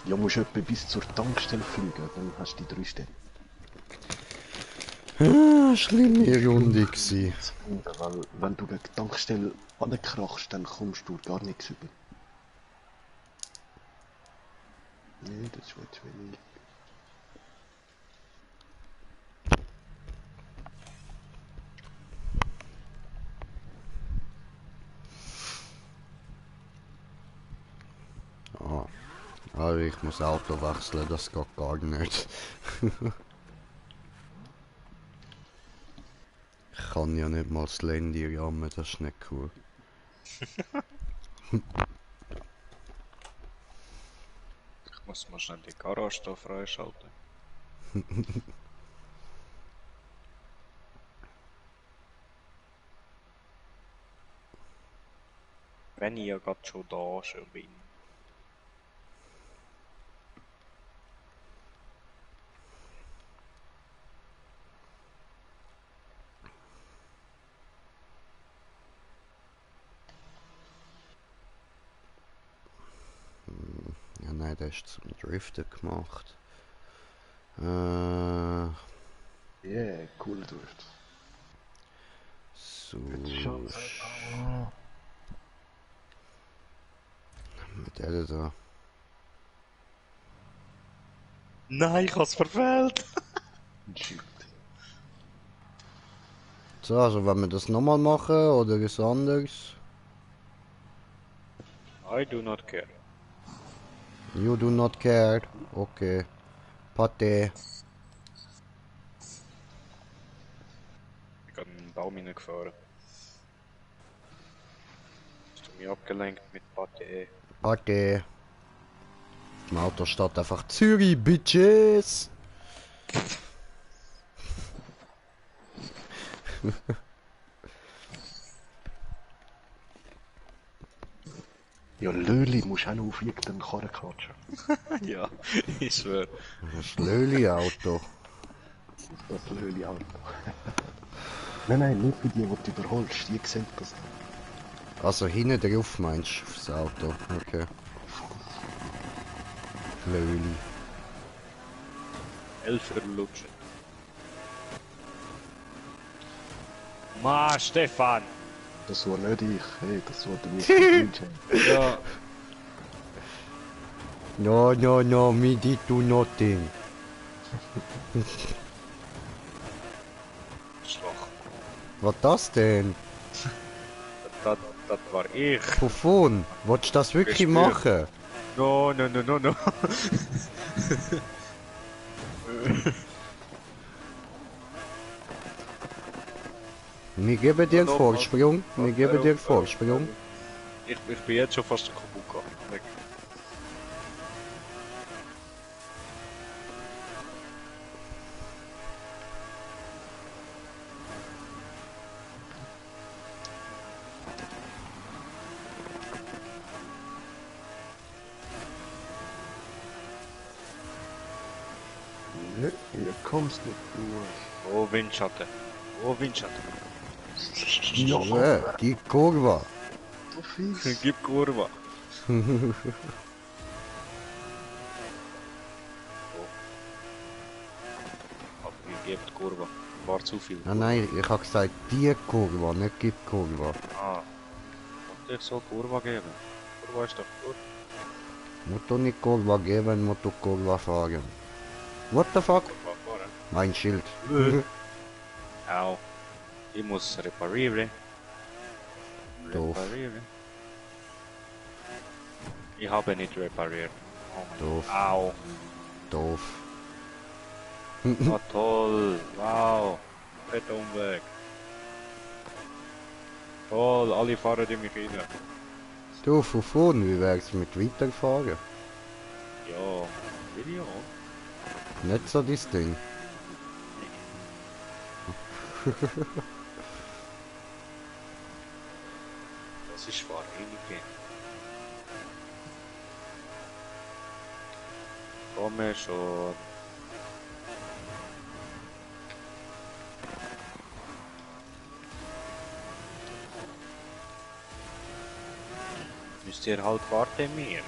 Ja, musst etwa bis zur Tankstelle fliegen, dann hast du die 3 Stellen. Ah, schlimme Runde gsi. Weil, wenn du gegen die Tankstelle ankrachst, dann kommst du gar nichts über. Nee, das wird zu wenig. Ah. Also ich muss Auto wechseln, das geht gar nicht. Ich kann ja nicht mal das Handy rammen, das ist nicht cool. Ich muss mal schnell die Garage da freischalten. Wenn ich ja gerade schon da schon bin. Ja nein, der ist zum Driften gemacht. Yeah, cool Drift. So. Oh. Mit der da. Nein, ich hab's verfehlt! Shit. So, also wenn wir das nochmal machen oder ist anders? I do not care. You do not care. Okay. Pate. Ich hab einen Baum hineingefahren. Hast du mich abgelenkt mit Pate? Pate. Im Auto steht einfach Zürich, Bitches. Ja, Löli musst auch noch auf irgendeinen Karren klatschen. Ja, ich schwör. Das ist Löli-Auto. Das Löli Auto. Nein, nein, nur für die, die du überholst, die sehen das nicht. Also hinten drauf meinst du, aufs Auto. Okay. Löli. 11 lutschen. Ma, Stefan! Das war nicht ich, hey, das war der Mr. Ja, No, no, no, me did do nothing. schwach. Was das denn? Das war ich. Wovon? Wolltest du das wirklich Gespürt. machen? No, no, no, no, no. Wir geben dir einen Noch Vorsprung. mal. Wir geben dir einen Vorsprung. Ich bin jetzt schon fast kaputt gegangen. Weg. kommst nicht durch. Oh, Windschatten. Oh, Windschatten. Ja, die Kurve. So fies. Gib Kurva. Aber ihr gebt Kurva. War zu viel. Nein, ich habe gesagt, die Kurve, nicht die Kurve. Ah. Und ich soll Kurva geben. Kurva ist doch gut. Muss du nicht Kurve geben, muss du Kurve fahren. What the fuck? Kurva fahren. Mein Schild. Au. Ich muss reparieren. Doof. Reparieren. Ich habe nicht repariert. Doof. Au. Doof. Oh, toll. Wow. Fett Umweg. Toll, alle fahren in mich rein. Du, von vorne, wie wär's mit weiterfahren? Ja, will ja. Nicht so das Ding. Das ist wahr, einige. Komme schon. Müsst ihr halt warten mir.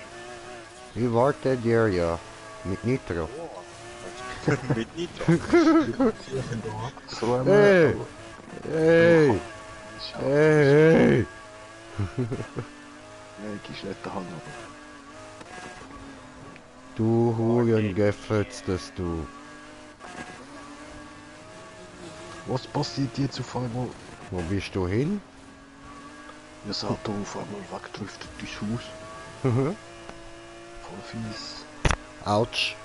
Ich warte dir ja. Mit Nitro. Mit Nitro. So Hey! Hey! Hey! Nein, gehst nicht den Hang runter. Du Hurengefetztes, du. Was passiert jetzt auf einmal? Wo bist du hin? Das Auto auf einmal wegdriftet durchs Haus. Voll fies. Autsch.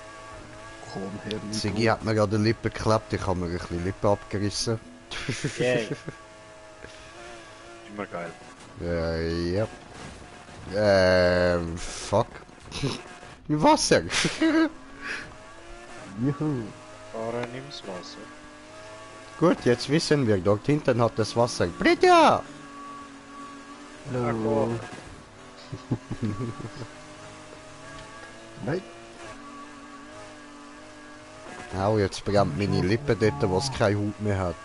Komm her, Sigi hat mir gerade die Lippe geklappt, ich habe mir ein bisschen Lippe abgerissen. Yay. Immer geil. Ja. Fuck. Im Wasser. Juhu. Fahren ins Wasser. Gut, jetzt wissen wir, dort hinten hat das Wasser. Bridja! Hallo. Nein. Au, jetzt brennt meine Lippe dort, was keine Haut mehr hat.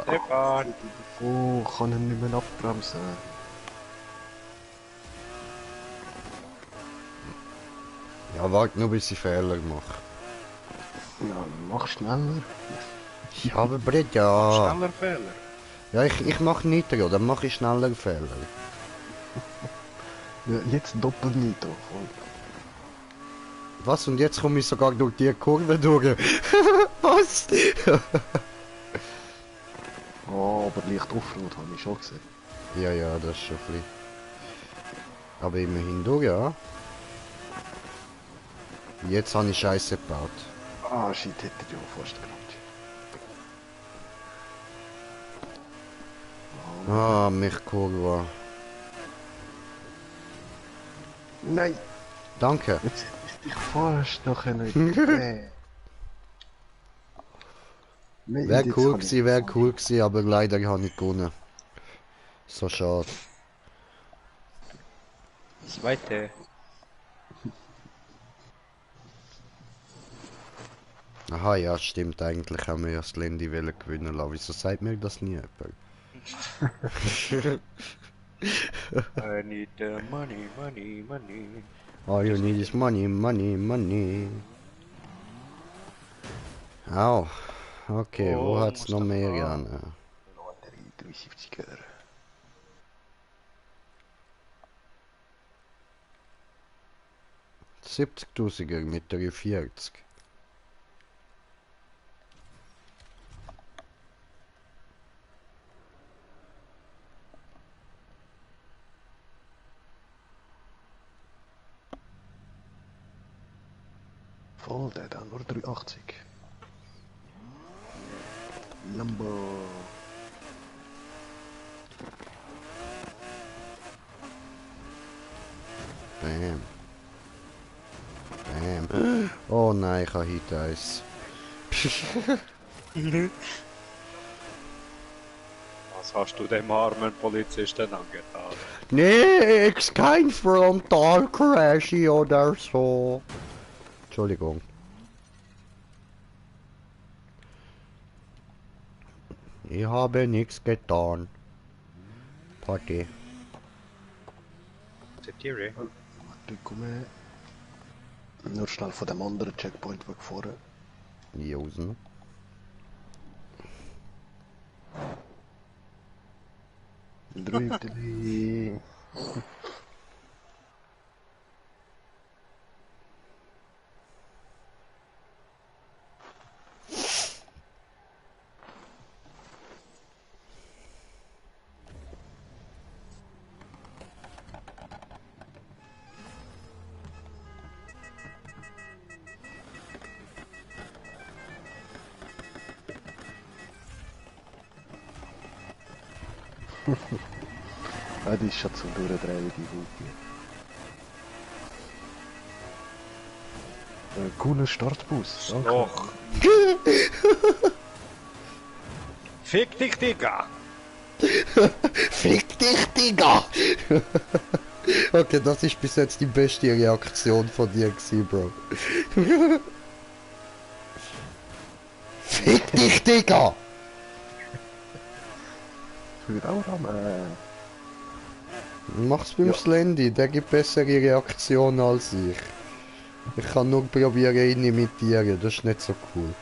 Stefan! Oh, kann ihn nicht mehr abbremsen. Ja, warte nur, bis ich Fehler mache. Ja, mach schneller. Ich habe Bridja. Schneller Fehler. Ja, ich mache Nitro, dann mache ich schneller Fehler. Ja, jetzt doppelt Nitro. Voll. Was? Und jetzt komme ich sogar durch die Kurve durch. Was? Oh, aber leicht Offroad habe ich schon gesehen. Ja, das ist schon ein bisschen. Aber immerhin durch, ja. Jetzt habe ich Scheiße gebaut. Ah, shit, hätte ich auch fast gehabt. Ah, mich Kurve. Nein, Danke. jetzt hätte ich dich fast noch nicht. Nein, Wäre jetzt cool kann ich gewesen, wäre nicht. cool gewesen, aber leider habe ich gewonnen. So schade. Zweite. Aha, ja, stimmt. Eigentlich haben wir ja das Landy wollen gewinnen lassen. Wieso sagt mir das nie jemand? I need the money, money, money. All you need is money, money, money. Au. Okay, wo Oh, hat's noch mehr Mustafa. gerne? Lotterie 73er. $70.000er mit 43. Voll, der da nur 380. Lambo. Bam. Bam. Oh nein, ich habe Hit Eis. Was Was hast du dem armen Polizisten angetan? Nix, kein Frontalcrash oder so. Entschuldigung. Ich habe nichts getan. Party. Zitiere. Warte, komm her. Nur schnell von dem anderen Checkpoint wegfahren. Josen. Drüteli. Ah, die ist schon zum Durchdrehen, die Wut. Cooler Startbus. Danke. Doch. Fick dich, Digga! Fick dich, Digga! Okay, das ist bis jetzt die beste Reaktion von dir gewesen, Bro. Fick dich, Digga! Für auch am Mach's beim Slendy, der gibt bessere Reaktionen als ich. Ich kann nur probieren, ihn imitieren, das ist nicht so cool.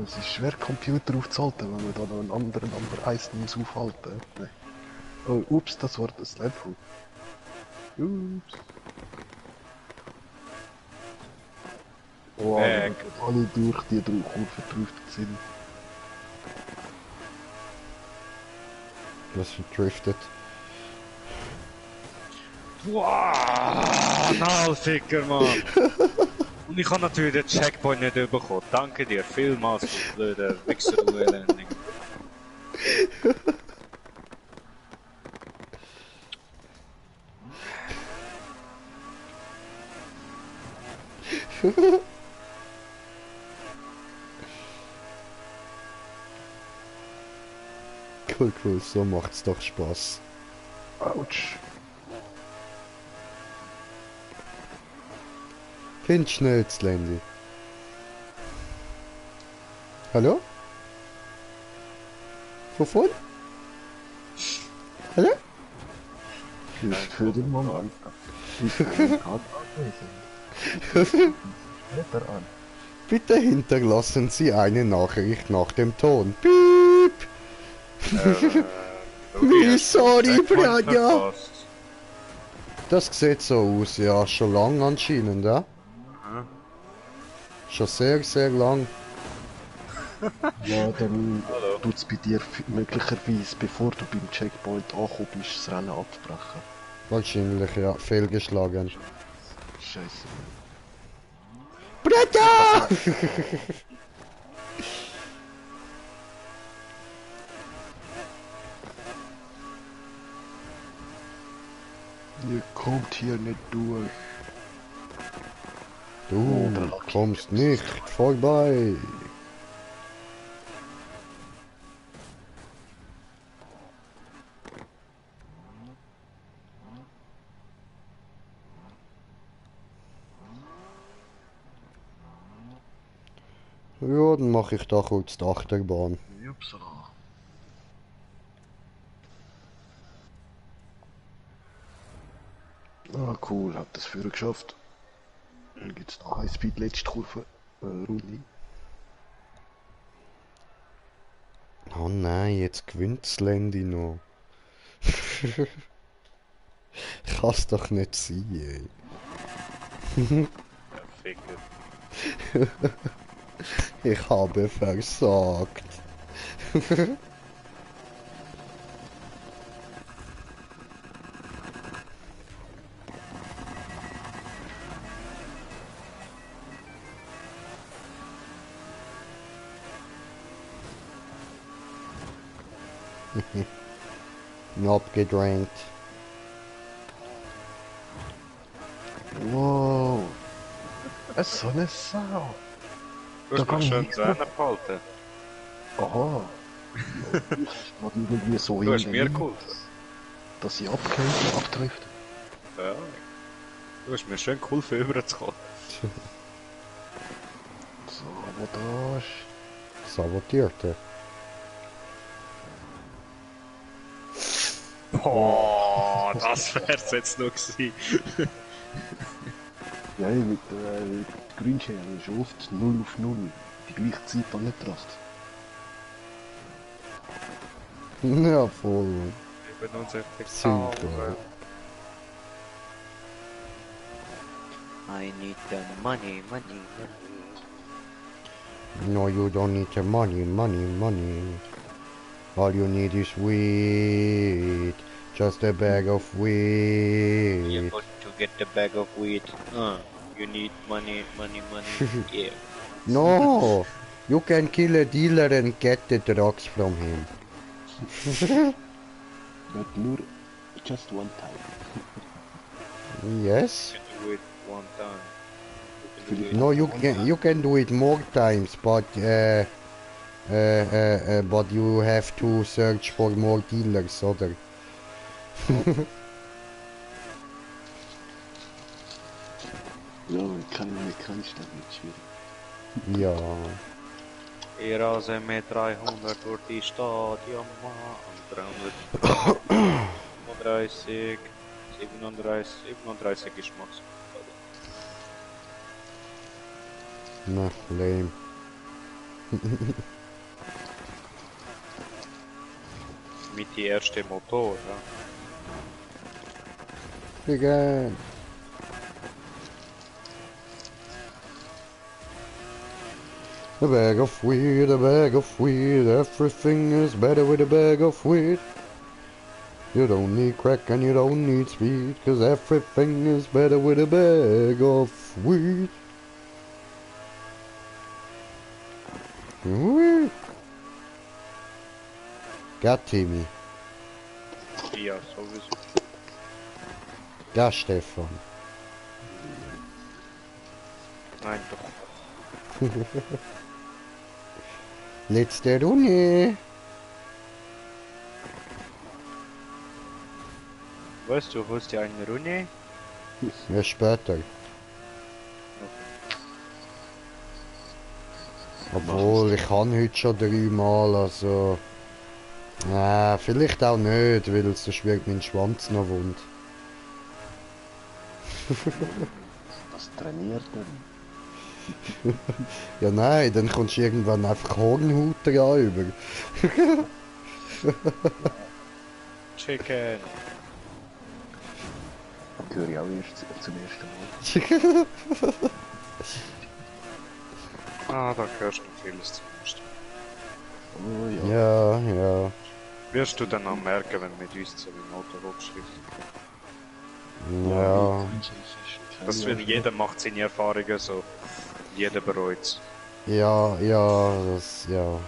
Es ist schwer, Computer aufzuhalten, wenn man da noch einen anderen Nummer 1 muss aufhalten. Nee. Oh, ups, das war das Level. Ups. Oh, Weg. alle durch die drei Kurven gedriftet sind. Was verdriftet. Wow, Nalficker, Mann! Und ich habe natürlich den Checkpoint nicht bekommen. Danke dir vielmals, du blöder Wichser, du Elending. Cool, cool, so macht's doch Spaß. Autsch. Find schnell, Slendy. Hallo? Wovon? Hallo? Für den Moment. Ich kann gerade anwesend. Später an. Bitte hinterlassen Sie eine Nachricht nach dem Ton. Piep! Sorry, Braja! Das sieht so aus, ja, schon lang anscheinend, ja? Schon sehr, sehr lang. Ja, dann tut's bei dir möglicherweise, bevor du beim Checkpoint ankommst, das Rennen abbrechen. Wahrscheinlich, ja, fehlgeschlagen. Scheiße. Braja! Ihr kommt hier nicht durch. Du kommst nicht vorbei. Ja, dann mache ich da kurz die Achterbahn. Upsala. Ah, cool, hab das Führer geschafft. Dann gibt's noch Highspeed letzte Kurve. Runde. Oh nein, jetzt gewinnt Slendy noch. Kann's doch nicht sein, ey. Ficker. Ich habe versagt. Abgedrängt. Wow. Es ist so eine Sau. Du Da hast kann noch ich schön nichts Zähne behalten. Aha. Ich gerade irgendwie so Du hast in mir den- geholfen. dass ich abgeht, abtrifft. Ja. Du hast mir schön geholfen, rüberzukommen. Sabotage. Sabotierte. Oh, das wär's jetzt noch gewesen. Ja, mit Greenchair ist oft 0 auf 0. Die gleiche Zeit angebracht. Ja, voll. 67 Super. I need the money. No, you don't need the money. All you need is weed. Just a bag of Yeah, weed. but to get the bag of weed, you need money. Yeah. No, you can kill a dealer and get the drugs from him. But nur just one time. Yes. You can do it one time. You can do it No, you can do it more times, but you have to search for more dealers, oder? Ja, mit Kleinstadt nicht schwierig. Ja. Ich rase mit 300 durch die Stadt, ja Mann. 337 ist Max. Na, lame. Mit die erste Motor, ja. Digga. A bag of weed, everything is better with a bag of weed. You don't need crack and you don't need speed, 'cause everything is better with a bag of weed. Weed. Got Timmy. Ja, sowieso. Got Stefan. Nein, doch. Letzte Runde. Weißt du, holst dir eine Runde? Ja, später. Obwohl, ich kann heute schon 3-mal, also... vielleicht auch nicht, weil sonst wird mein Schwanz noch wund. Das trainiert dann. Ja nein, dann kommst du irgendwann einfach Hornhaut dran über. Chicken. Höre ich auch erst zum ersten Mal. Ah, da hörst du vieles zumindest. Oh ja. Ja. Wirst du dann auch merken, wenn du mit uns so im Auto hockst. Ja. Das will jeder macht seine Erfahrungen so. Jeder bereut. Ja, das, ja.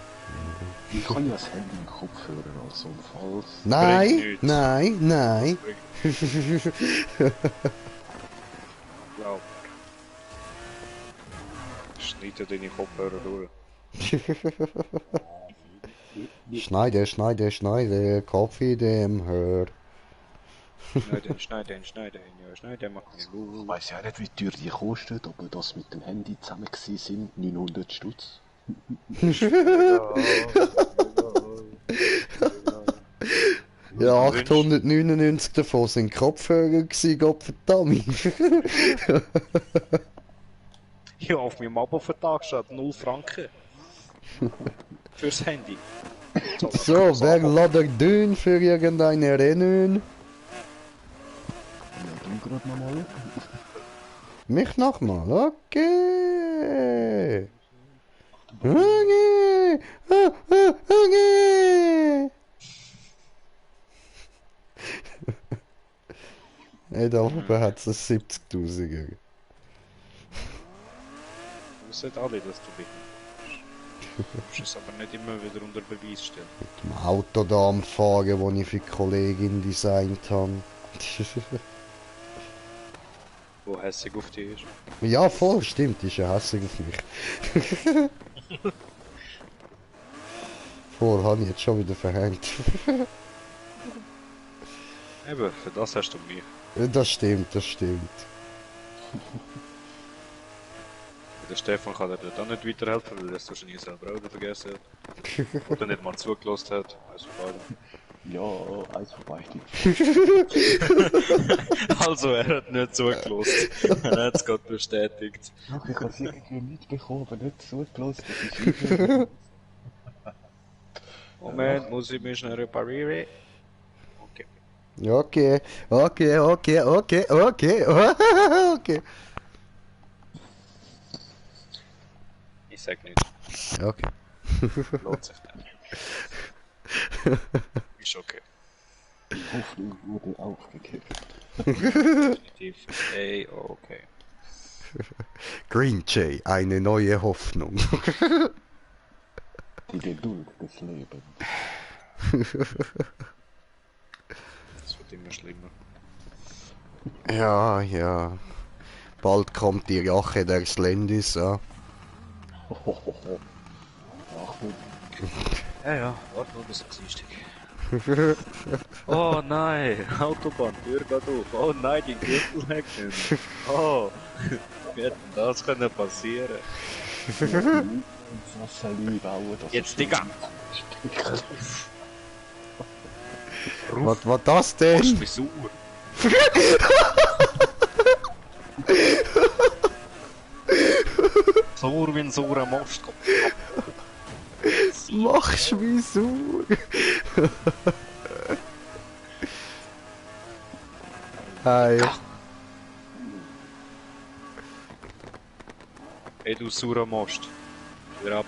Ich kann ja das Handy im Kopfhörer, also im Fall. Nein, nichts. nein. Glaub mir. Schneide deine Kopfhörer durch. Schneide, Kopf in dem Hör. Schneiden, mach mir Ich gut. weiss ja nicht, wie teuer die kostet, aber das mit dem Handy zusammen gewesen sind, 900 Stutz. Ja, 899 davon sind Kopfhörer gewesen, Gottverdammt. Ja, auf meinem Abo-Vertrag steht 0 Franken. Fürs Handy. So, wer lädt dünn für irgendeine Rennen? Ja, du gerade nochmal. Mich nochmal, okay. Okay. Okay. Hey, da oben hat es 70.000er. Wir wissen alle, dass du bist. Du musst es aber nicht immer wieder unter Beweis stellen. Mit dem Auto da am Fahren, das ich für die Kollegin designt habe. Wo hässig auf dich ist. Ja, voll, stimmt, ist ja hässlich auf mich. Voll, habe ich jetzt schon wieder verhängt. Eben, für das hast du mich. Das stimmt, das stimmt. Der Stefan kann dir dort auch nicht weiterhelfen, weil er es wahrscheinlich selber auch wieder vergessen hat. Oder nicht mal zugelassen hat. Also, Ja, eins von beiden. also er hat nicht zugelassen. Er hat es gerade bestätigt. Ach, ich habe es irgendwie mitbekommen, aber nicht zugelassen. Das ist irgendwie... Moment, muss ich mich schnell reparieren? Okay. Okay, okay, okay, okay, okay, okay. Ich sag nicht. Okay. Lohnt sich nicht. Ist okay. Die Hoffnung wurde aufgegeben. Definitiv. Ey, okay. Green Jay, eine neue Hoffnung. Die Geduld des Lebens. Das wird immer schlimmer. Ja, ja. Bald kommt die Rache der Slendis, ja. Achtung. Ja, warte nur bis zum Dienstag. Oh nein, Autobahn, Tür geht auf. Oh nein, die Gürtel hängen. Oh, wie hätte das können passieren? Jetzt, Digga! Was war das denn? Machst mich sauer. Sauer wie ein saurer Most. Machst mich sauer. Hi. Ey, du saurer Most. Wieder ab.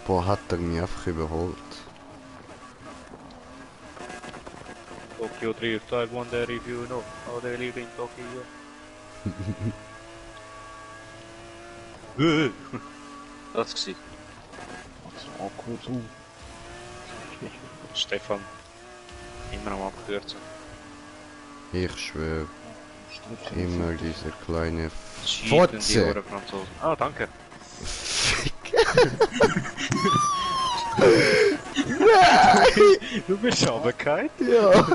Boah, hat er mich einfach überholt. Tokyo Drift, I wonder if you know how they live in Tokyo. Das war Awkward so. Stefan. Immer am Abkürzen. Ich schwöre. Immer dieser kleine Schieben die Fotze. Ohren Franzosen. Ah, danke. Du bist aber kein. Ja,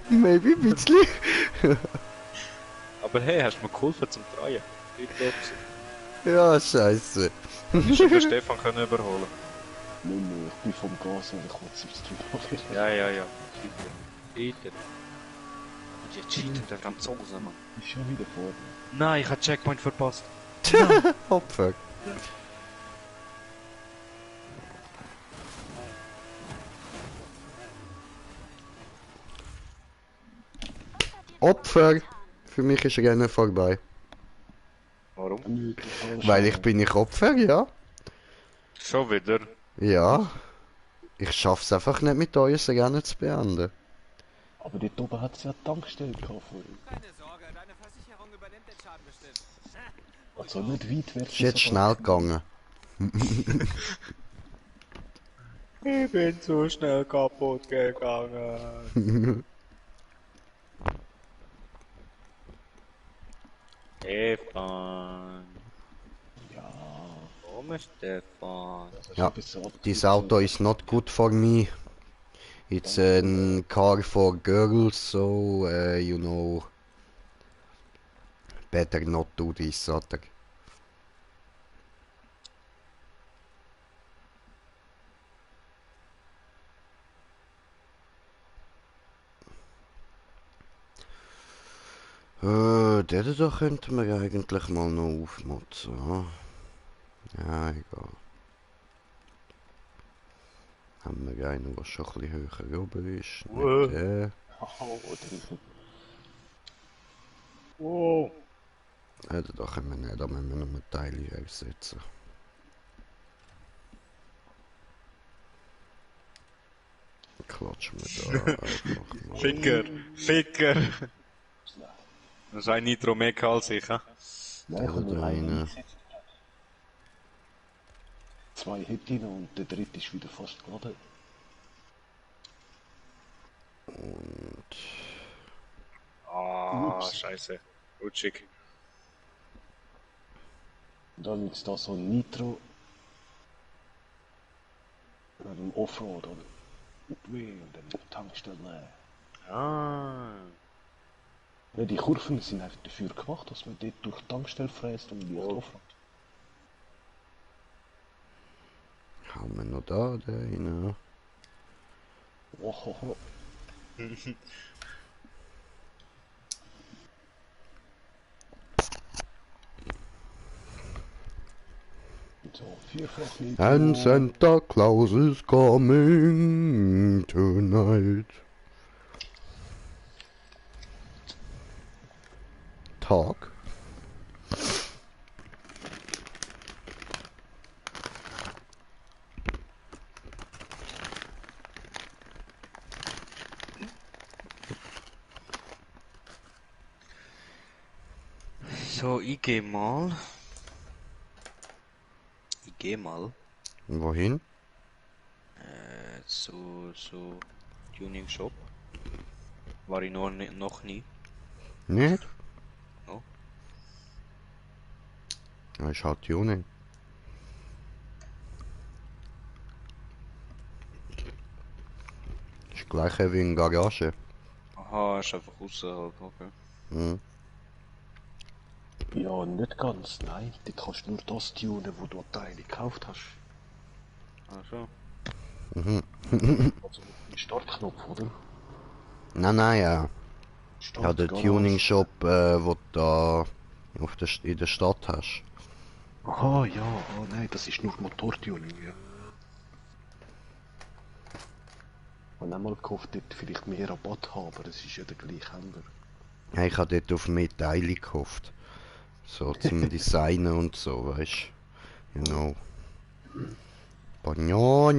maybe ein bisschen. Aber hey, hast du mir geholfen zum Drehen? Ja, scheiße. Ich hätte den Stefan können überholen. Nein, ich bin vom Gas und ich kurz aufs Tritt. Ja. Bitte. Und jetzt cheaten der Franzose, Mann. Ich schon wieder vor dir. Nein, ich hab Checkpoint verpasst. Opfer. Opfer. Für mich ist Rennen vorbei. Warum? Weil ich bin nicht Opfer, ja. Schon wieder. Ja. Ich schaff's einfach nicht mit euch, das Rennen zu beenden. Aber dort oben hat es ja Tankstelle gehabt vorhin. Keine Sorge, deine Versicherung übernimmt den Schaden bestimmt. Also nicht weit weg. Ist jetzt schnell gegangen. Ich bin zu schnell kaputt gegangen. Stefan. Ja. Warum Stefan? Ja, this auto is not good for me. It's a car for girls, so you know, better not do this, sagt er. Den da könnten wir eigentlich mal noch aufmotzen. Ja, egal. Haben wir einen, der schon ein bisschen höher oben ist. Nicht der. Wow. Ja, da können wir nicht, da müssen wir noch ein Teil ersetzen. Klatschen wir da einfach mal. Ficker. Das ist ein Nitro mehr als ich, hä? Nein, ich habe nur Da einen rein. eingesetzt. Zwei hätte ich noch und der dritte ist wieder fast geladen. Und Ah, Ups. scheiße. Rutschig. Dann ist da so ein Nitro. Offroad, oder? Und dann Tankstelle. Ah. Ja, die Kurven sind einfach dafür gemacht, dass man dort durch die Tankstelle fräst und leicht Offroad. Haben wir noch da rein? Ohoho. So, vierfach nicht. And Santa Claus is coming tonight. Tag. So, ich geh mal. Wohin? Zu Tuning Shop. War ich noch nie. Nicht? No. Ja, ist halt Tuning. Ist das gleiche wie in Garage. Aha, ist einfach außerhalb, okay. Mhm. Ja, nicht ganz, nein. Du kannst nur das tunen, wo du Teile gekauft hast. Ach so. Mhm. Also mit dem Startknopf, oder? Nein, ja. Start, Ja, der Garage. Tuning Shop, wo du da in der Stadt hast. Aha, ja, oh nein, das ist nur Motortuning, ja. Und einmal gehofft, dort vielleicht mehr Rabatt haben, aber es ist ja der gleiche Händler. Ja, ich habe dort auf mehr Teile gehofft. So zum Designen und so, weißt du. You know. Aber no.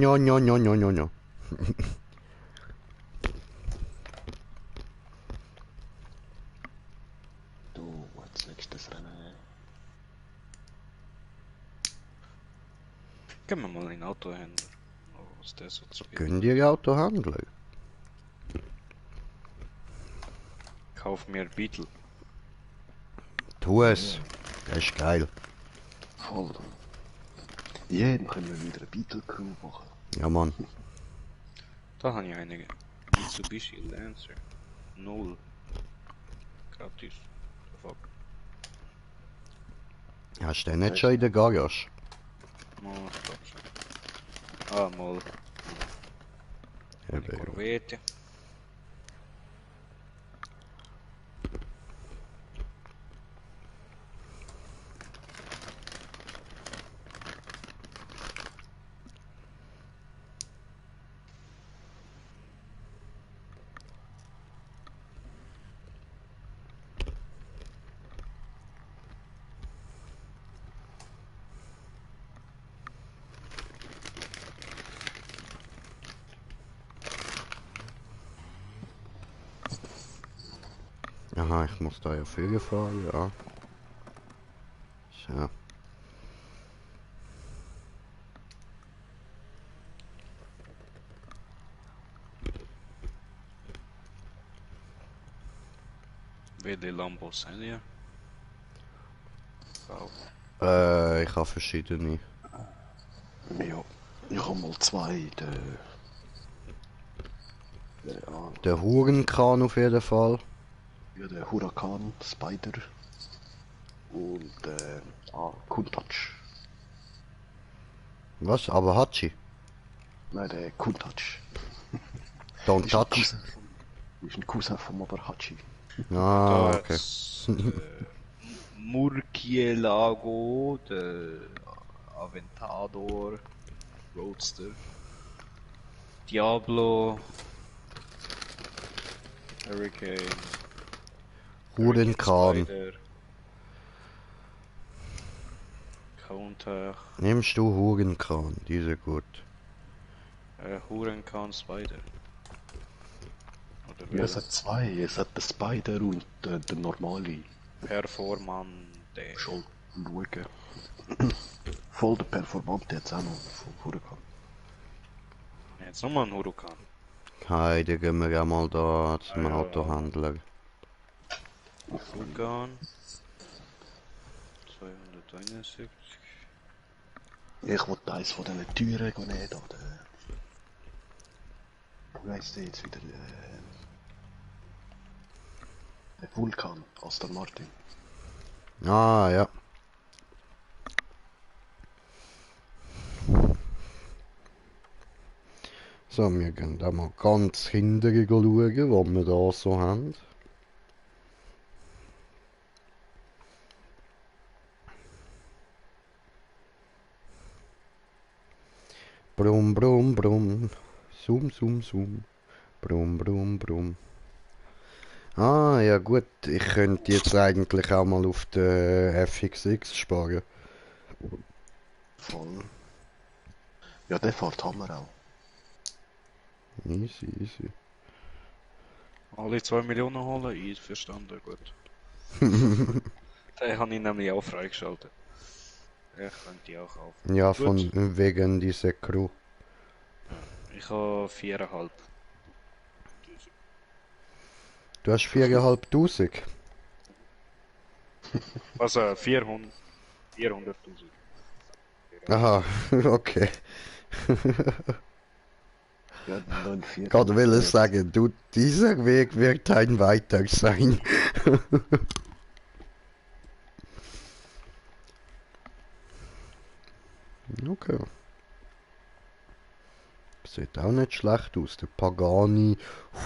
Du, als nächstes Rennen. Gehen wir mal in den Autohändler. Oh, was der so zu bieten. Gönn dir Autohändler. Kauf mir Beetle. Tu es. Das ist geil. Voll. Ja, dann können wir wieder eine Beetle Crew machen. Ja, Mann. Da habe ich einige. Mitsubishi Lancer. 0. Gratis. Fuck. Hast du den nicht schon in der Garage? Mal, ich glaub schon. Ah, mal. Eine Eben. Corvette. Aha, ich muss da ja Flüge fahren, ja. So. WD Lambo Senior. Kauf. Ich habe verschiedene. Ja, ich habe mal zwei, Der Hurenkran auf jeden Fall. ja, der Huracan, Spider und Countach. Was? Aber Hachi? Nein, der Countach. Don't touch. Ist ein Cousin von Aberhachi. Ah, Da okay. hat's, Murcielago, der Aventador, Roadster, Diablo, Hurricane, Hurenkran. Spider, Counter, Nimmst du Hurenkran? Die sind gut. Hurricane Spider. Oder Ja, es hat zwei. Es hat den Spider und den normale. Performante. Schon schauen. Voll der Performante jetzt auch noch vom Huracan. Jetzt nochmal ein Hurricane. Hey, dann gehen wir ja mal da zum Ah, ja. Autohändler. Hurricane. 271. Ich wollte eins von diesen Türen nehmen, da. Wie heisst der jetzt wieder? Der Vulkan, Aston Martin. Ah, ja. So, wir gehen da mal ganz hinten schauen, was wir da so haben. Brumm, brumm, brumm. Zoom, zoom, zoom. Brumm, brumm, brumm. Ah, ja gut, ich könnte jetzt eigentlich auch mal auf den FXX sparen. Voll. Ja, der fährt Hammer auch. Easy, easy. Alle 2 Millionen holen, einverstanden, gut. Den habe ich nämlich auch freigeschaltet. Ich könnte die auch kaufen. Ja, Gut. von wegen dieser Crew. Ich habe 4,5. Du hast 4'500. Also 400. 400.000. Aha, okay. Ja, 49. Gott will es sagen, du, dieser Weg wird ein weiter sein. Okay. Sieht auch nicht schlecht aus, der Pagani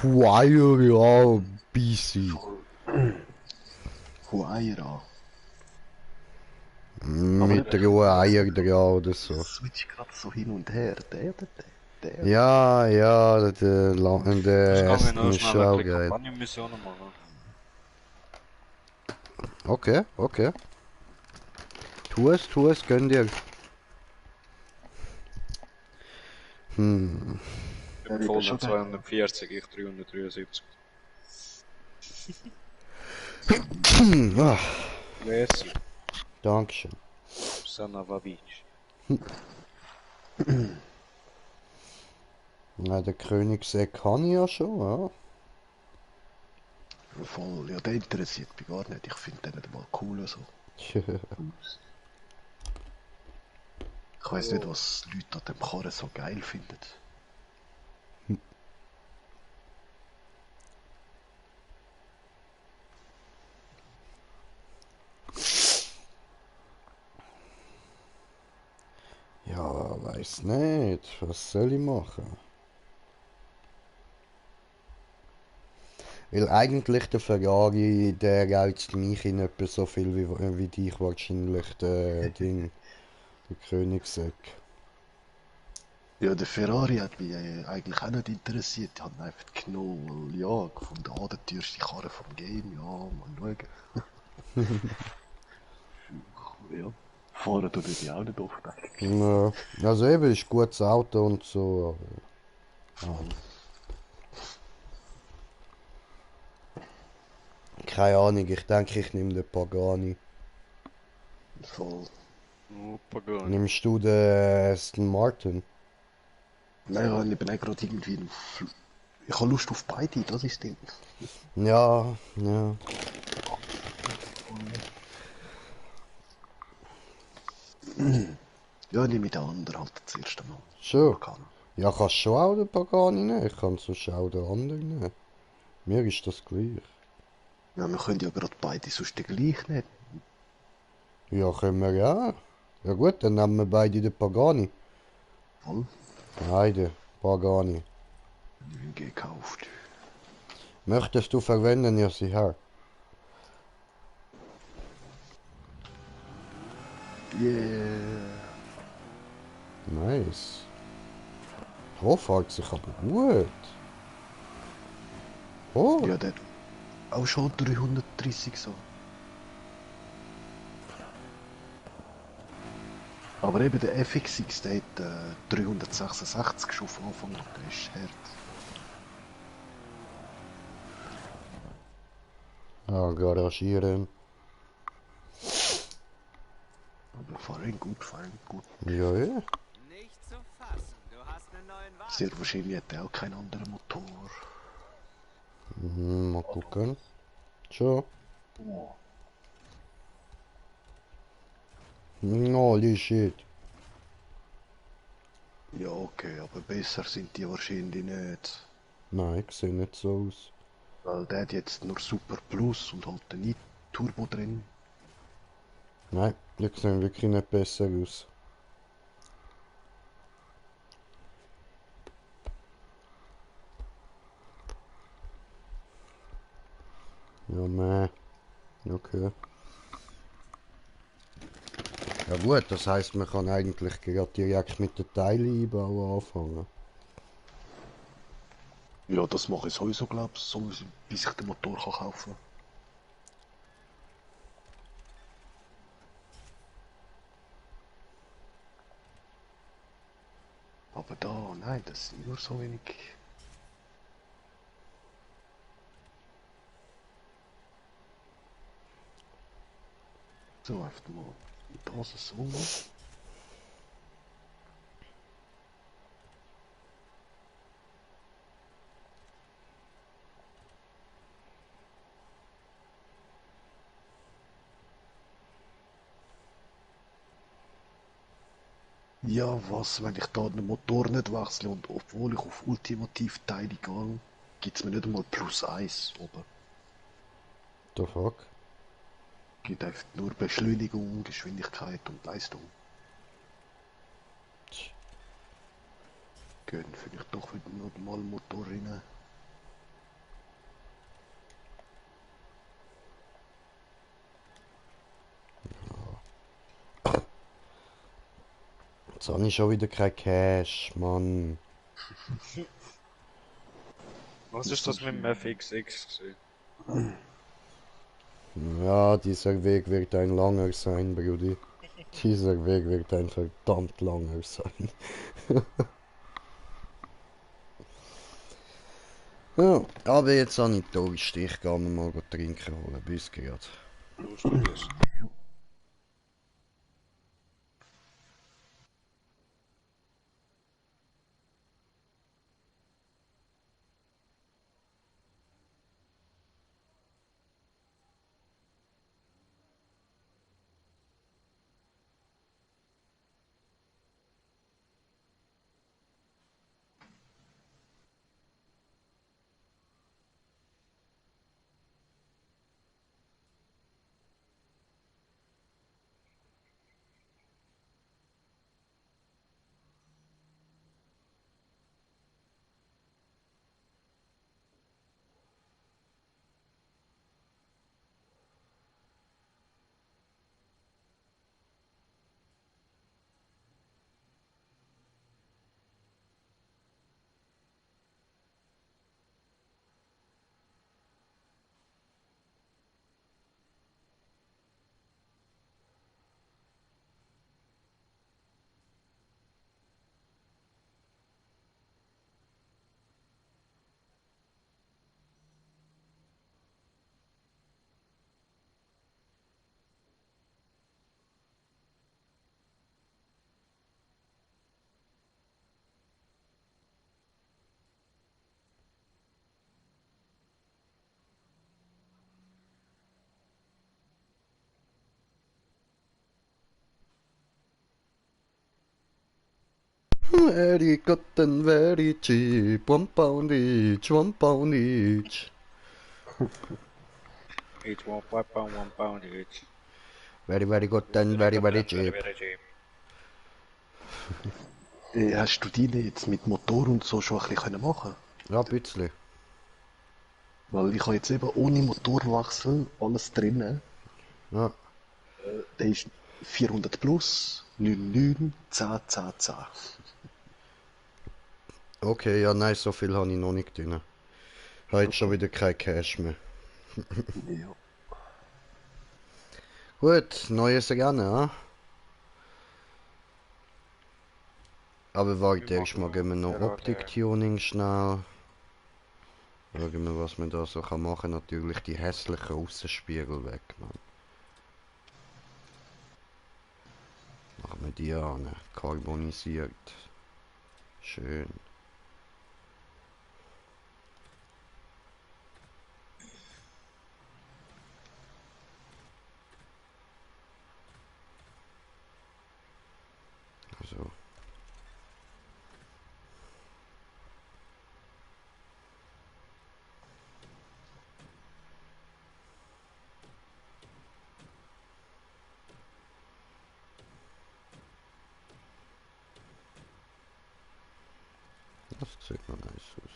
Huayra BC. Huayra. Mit rohen Eier dran oder so. Switch gerade so hin und her. Der oder der? Ja, ja, der Das kann Aston ich noch ist schnell auch ein geil. Kampagnenmissionen machen. Okay, okay. Tu es, gönn dir. Hm. Ich bin voll mit 240, ich 373. Ah, Merci. Dankeschön. Sanavavic. Ja, der Königseck kann ich ja schon, ja. Voll, ja, der interessiert mich gar nicht. Ich finde den nicht mal cool so. Ich weiß nicht, was Leute an dem Karren so geil finden. Ja, weiß nicht. Was soll ich machen? Weil eigentlich der Ferrari, der reizt mich in etwa so viel wie dich wahrscheinlich, der Ding, der Königseck. Ja, der Ferrari hat mich eigentlich auch nicht interessiert. Ich habe einfach genommen, weil ja, gefunden, ah, der teuerste Karre vom Game, ja, mal schauen. Ja, fahren tut ich auch nicht oft eigentlich. Ja, also eben ist gutes Auto und so. Aber, ja. Keine Ahnung, ich denke, ich nehme den Pagani. Voll. Oh, Pagani. Nimmst du den Aston Martin? Nein, ich bin auch gerade irgendwie... Ich habe Lust auf beide, das ist das Ding. Ja, ja. Ja, nehme ich den anderen halt das erste Mal. Schon? Kann. Ja, kannst schon auch den Pagani nehmen, ich kann sonst auch den anderen nehmen. Mir ist das gleich. Ja, wir können ja gerade beide sonst den gleich nehmen. Ja, können wir ja. Ja gut, dann nehmen wir beide den Pagani. Voll. Beide, Pagani. Ich bin gekauft. Möchtest du verwenden, ja sie her. Yeah. Nice. Oh, fährt sich aber gut. Oh, Ja, der auch schon 330 so. Aber eben der FXX, der hat 366 schon von Anfang an, der ist hart. ja, garagieren. Aber fahren gut, fahren gut. Ja, ja. Nicht zu fassen. Du hast einen neuen Wagen. Sehr wahrscheinlich hat er auch keinen anderen Motor. Mal gucken. Schon. Holy shit. Ja, okay, aber besser sind die wahrscheinlich nicht. Nein, sieht nicht so aus. Weil der hat jetzt nur Super Plus und halt nicht Turbo drin. Nein, die sehen wirklich nicht besser aus. Ja, meh. Okay. Ja gut, das heisst, man kann eigentlich gerade direkt mit den Teilen einbauen anfangen. Ja, das mache ich sowieso, glaube ich, so, bis ich den Motor kann kaufen. Aber da, nein, das sind nur so wenig. So, einfach mal das so. Ja, was, wenn ich da den Motor nicht wechsle und obwohl ich auf Ultimativ-Teile gehe, gibt es mir nicht einmal +1 oben. The fuck? Gibt einfach nur Beschleunigung, Geschwindigkeit und Leistung. Gehen vielleicht doch wieder mal Motor rein. Jetzt habe ich schon wieder kein Cash, Mann. Was ist das mit dem FXX gewesen? Ja, dieser Weg wird ein langer sein, Brudi. Dieser Weg wird ein verdammt langer sein. Ja, aber jetzt habe ich Durst. Ich gehe mir mal trinken holen. Bis gerade. Lustig. Very good and very cheap. £1 each, £1 each. Each £1 each. Very, very good and very, very cheap. Very cheap. Hast du deine jetzt mit Motor und so schon ein bisschen machen? Ja, ein bisschen. Weil ich habe jetzt eben ohne Motorwechsel alles drin. Ja. Der ist 400 plus, 99, 10, 10, 10. Okay, ja, nein, so viel habe ich noch nicht drin. Ich habe jetzt schon wieder kein Cash mehr. Ja. Gut, neues Rennen, ah? Aber warte, erstmal gehen wir noch Optik-Tuning schnell. Schauen wir, was man da so machen kann. Natürlich die hässlichen Aussenspiegel weg, Mann. Machen wir die an. Carbonisiert. Schön. Also. Das sieht noch nice aus.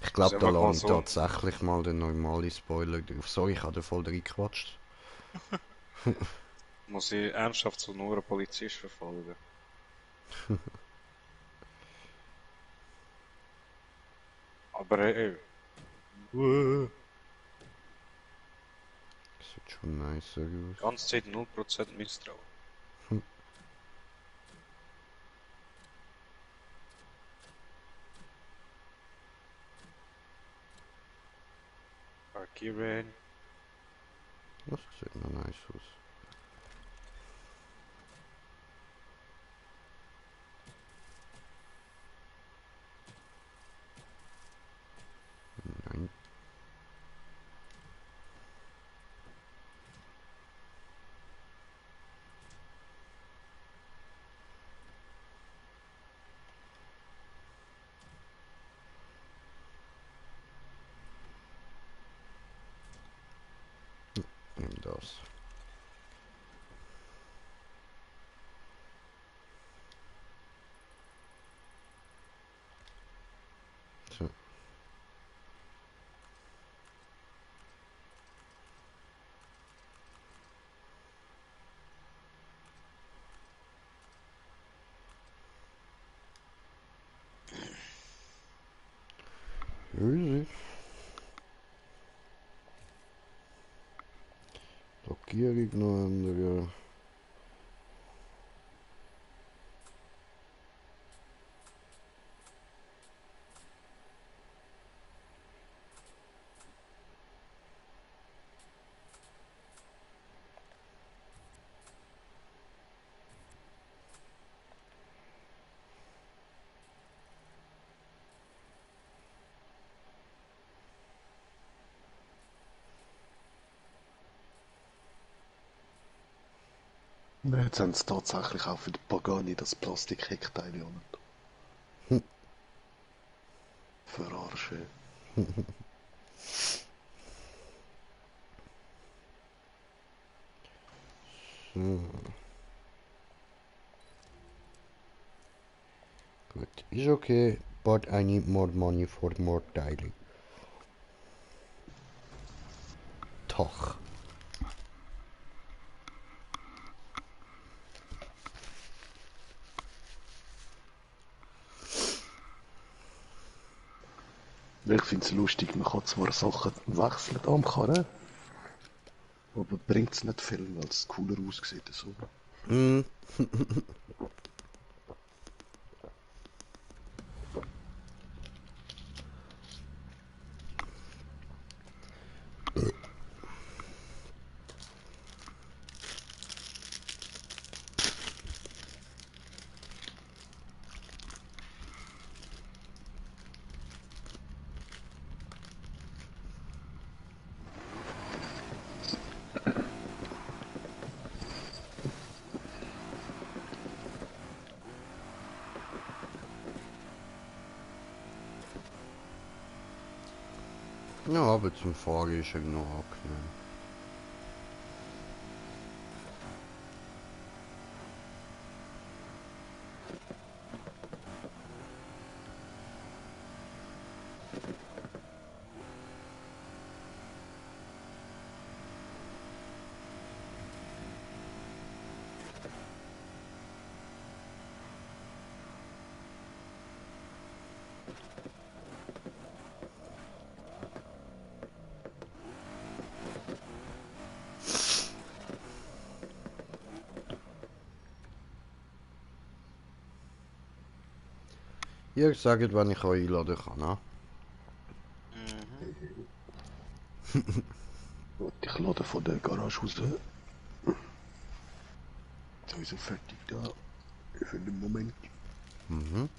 Ich glaube, da lasse ich tatsächlich mal den normalen Spoiler drauf. Sorry, ich habe da voll reingequatscht. Muss ich ernsthaft so nur einen Polizist verfolgen? Aber Sieht schon nice aus. ganze Zeit 0% Misstrauen. Kiran. Das sieht noch nice aus. Nein. Nimm das. So. Easy. Blockierung noch andere. Nein, jetzt haben sie tatsächlich auch für die Pagani das Plastik-Heckteil an. Verarsche. So. Gut, ist okay, but I need more money for more tiling. Toch. Ich finde es lustig, man kann zwar Sachen wechseln am Karren, aber bringt es nicht viel, weil es cooler aussieht. So. Mm. Ja, aber zum Fahren ist er noch angenehm. Ihr sagt, wenn ich euch einladen kann, ne? Gut, ich lade von der Garage raus. Also fertig da. Für den Moment. Mhm.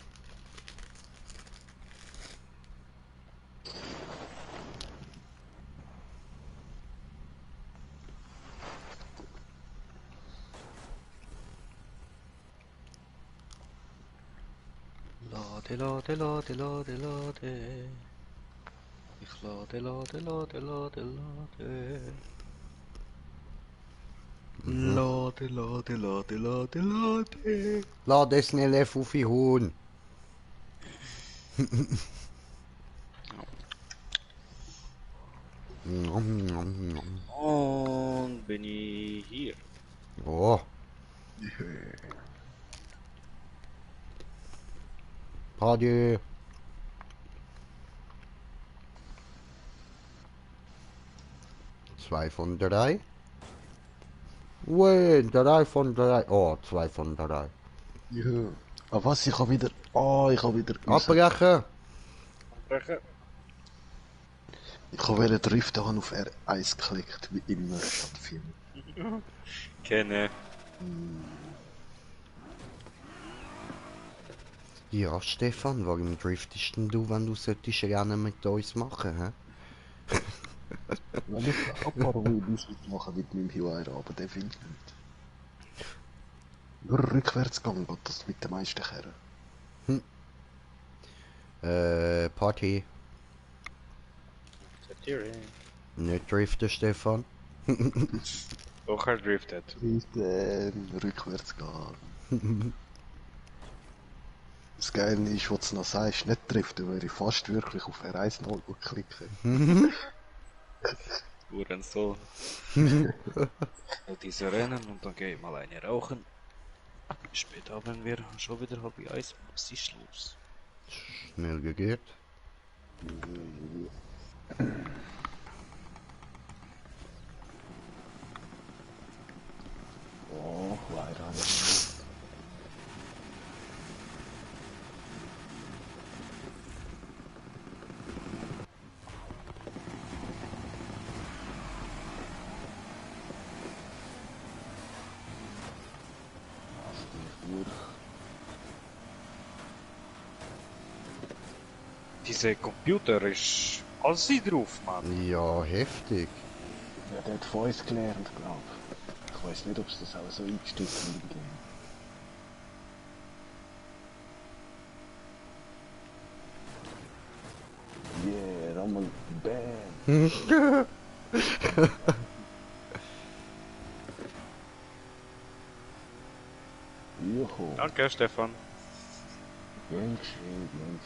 Lade, lade, lade, lade, lade. Ich lade, lade, lade, lade, lade. Lade, lade, lade, lade, lade. Lad es schnell auf die Huhn. Nom, nom, nom. Und bin ich hier. Oh, Party. Zwei von drei. Ui, 3 von 3. Oh, 2 von 3. Ja. Ah was, ich hab wieder... Ah, ich hab wieder... Abbrechen. Abbrechen. Ich habe driften, habe auf R1 geklickt, wie immer statt 4. Kenne. Ja, Stefan, warum driftest denn du, wenn du solltest Rennen mit uns machen, hä? Wenn ich ein paar Videos mitmachen mit meinem Huayra, aber der will nicht. Nur Rückwärtsgang geht das mit den meisten Kerren. Party. Nicht driften, Stefan. Doch, er driftet. Driften, Rückwärtsgang. Das Geile ist, was du noch sagst, nicht driften, würde ich fast wirklich auf R1 noch klicken. Uhren so. Diese Rennen und dann gehe ich mal eine rauchen. Später haben wir schon wieder halb eins. Was ist los? Schnell gegeht. Oh, Huayra. Dieser Computer ist alles drauf, Mann. Ja, heftig. Ja, der hat von uns gelernt, glaube ich. Ich weiß nicht, ob es das auch so eingestellt ist im Game. Yeah, Rammel, bam! Juhu. Danke, Stefan. Gern geschehen, gern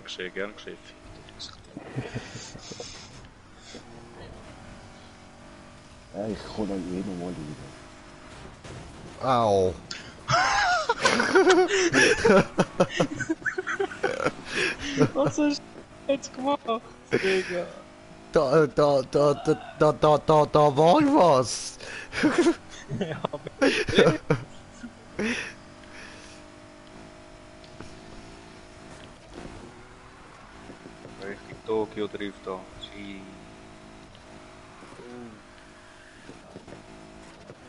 geschehen. Gern geschehen. Ja, ich komme dann eh nochmal wieder. Au. Was hast du jetzt gemacht, Digga? Da war was. Ja, Richtig Tokio Drift da.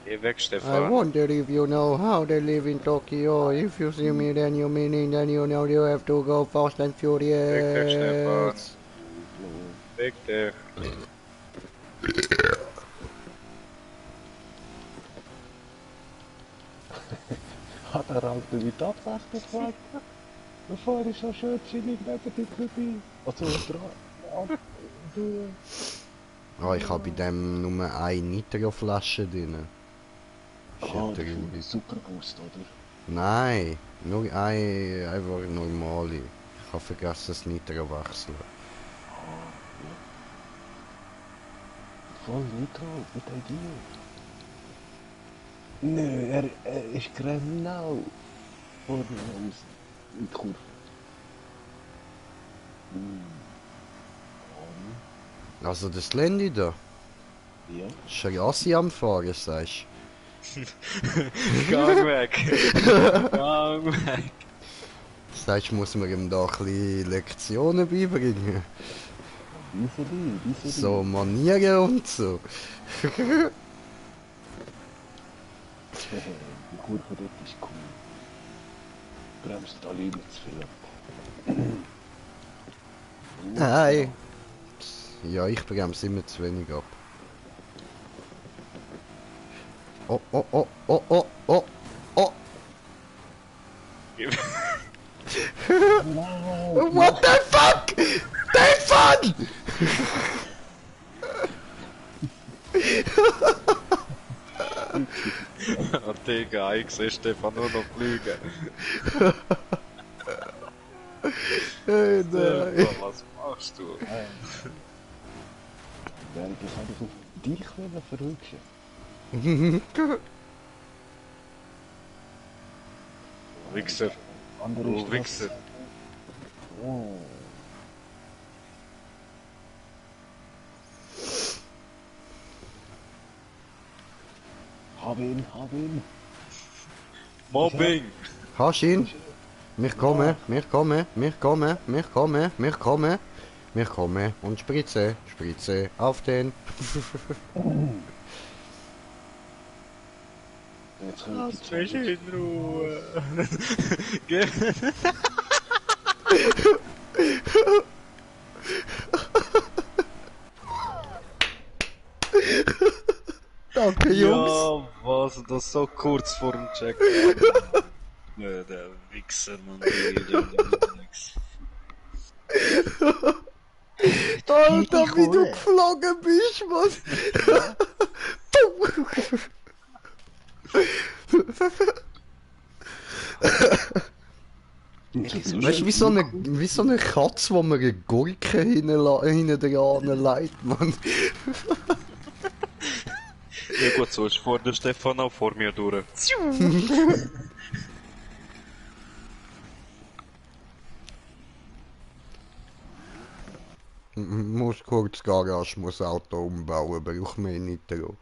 Geh weg, I Stefan. wonder if you know how they live in Tokyo. If you see me, then you meaning, then you know you have to go fast and Weg, Stefan. furious. Weg dich. Hat er auch mit Absicht gefragt? Bevor ich so schön chillig neben dir vorbei. Also dran. Oh, ich habe bei dem nur eine Nitro-Flasche drin. Ist ja Ah, traurig. Superboost, oder? Nein, nur eine, einfach normale. Ich habe vergessen das Nitro wechseln. Voll Nitro, mit Idee. Nö, er ist genau vor uns in die Kurve. Also das Landy da, Ja. ist ein Assi am Fahren, sagst du? Gang weg! Gang weg! Das heißt, muss man ihm da ein bisschen Lektionen beibringen. Wie So Manieren und so. Die Kurve dort ist cool. Bremst alle nicht zu viel ab. Nein. Ja, ich bremse immer zu wenig ab. Oh, oh, oh, oh, oh, oh, oh. What the fuck? Stefan! Oh, Digga, ich sehe Stefan nur noch fliegen. Hey, nein. Stefan, was machst du? Während ich einfach auf dich verrückt. Wichser. Andere Du Straße. Wichser. Oh. Hab ihn. Mobbing! Hast ihn? Wir kommen. Und Spritze auf den. Jetzt kommt Lass mich in Ruhe! Geh! Danke, Jungs. Ja, was? Das so kurz vor dem Check. Der Wichser, Mann. Nix. Alter, wie du geflogen bist, Mann. Weißt du, wie so eine Katze, wo man eine Gurke hinten dran legt, Mann. Ja gut, so ist vor der Stefan auch vor mir durch. Muss kurz Garage, muss Auto umbauen, braucht mir nicht dran.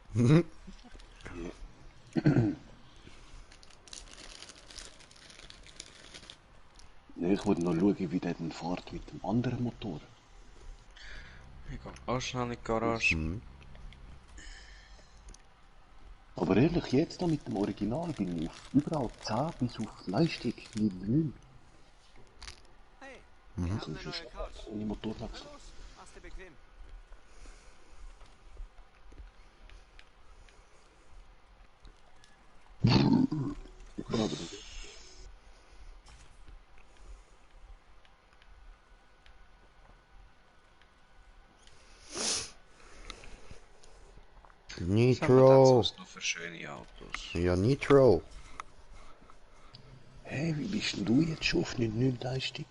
Ich wollte noch schauen, wie der denn fährt mit dem anderen Motor. Ich gehe auch schnell in die Garage. Aber ehrlich, jetzt da mit dem Original bin ich auf überall 10 bis auf Leistung 9. Hey, Mhm. wir haben So eine ist neue es. Couch. Ohne Motorwechsel. Los, mach's dir bequem. Nitro. Was noch für schöne Autos? Ja, Nitro. Hey, wie bist denn du jetzt schon auf 9 Leistung?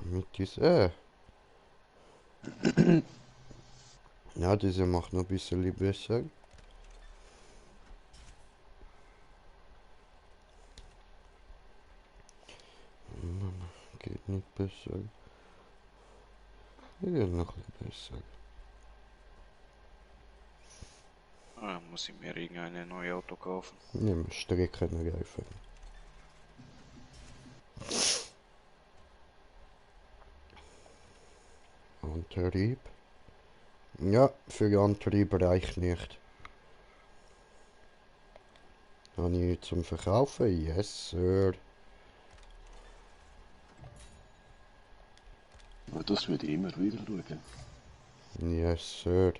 Mit Ja, diese macht noch ein bisschen besser. Geht nicht besser. Geht noch ein bisschen besser. Ah, muss ich mir irgendein neues Auto kaufen. Nimm Streckenreifen. Antrieb. Ja, für Antrieb reicht nicht. Habe ich nichts zum Verkaufen? Yes, sir. Aber das würde ich immer wieder schauen. Yes, sir.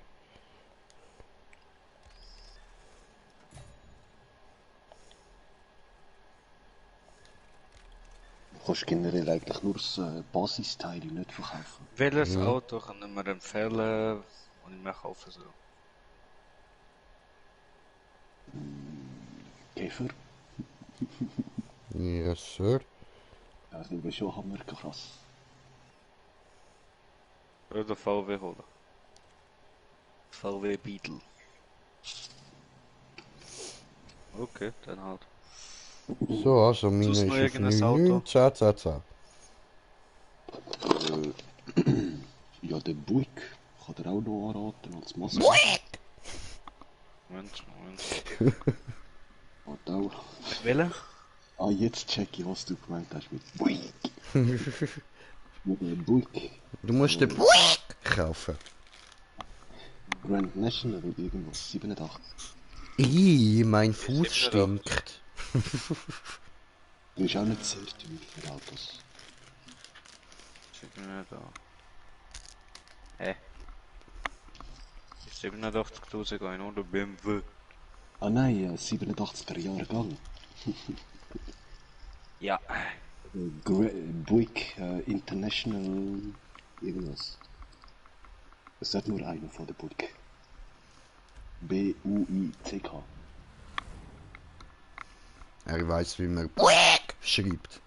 Du kannst generell eigentlich nur das Basisteile nicht verkaufen. Welches Auto können wir empfehlen, und ich mir kaufen soll? Käfer? Yes, sir. Also du bist schon hammerkrass. Oder VW holen? VW Beetle. Okay, dann halt. So, also meine Sonst ist noch auf irgendein 9, 10, 10, 10. Ja, der Buick kann dir auch noch anraten als Maske. Moment. Hat auch. Welche? Ah, jetzt check ich, was du gemeint hast mit Buick. Mit dem Buick. Du musst den Buick kaufen. Grand National oder irgendwas, 87. Mein Fuß 87. stinkt. Du bist auch nicht sehr teuer für Autos. Sieht man nicht an. Hä? 87.000 gehen oder BMW? Ah nein, 87er Jahrgang. Ja. Buick International irgendwas. Es hat nur einen von der Buick. B-U-I-C-K. Er weiß, wie man Buick schreibt.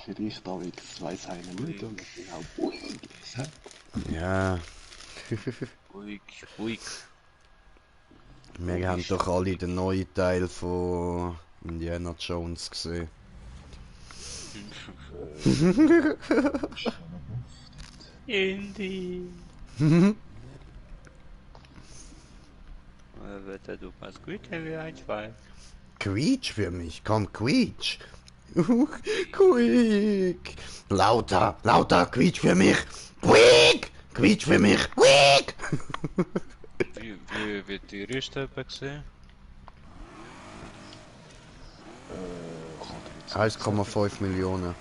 Vielleicht David weiss einer nicht und das genau Buick ist. Ja. Buick. Wir haben doch alle den neuen Teil von Indiana Jones gesehen. Indy. Wird du was gut, wenn wir einfallen? Quietsch für mich, komm, quietsch. Quick. Lauter, quietsch für mich. Quietsch für mich. Quick. Wie wird die Rüste gesehen? 1,5 Millionen.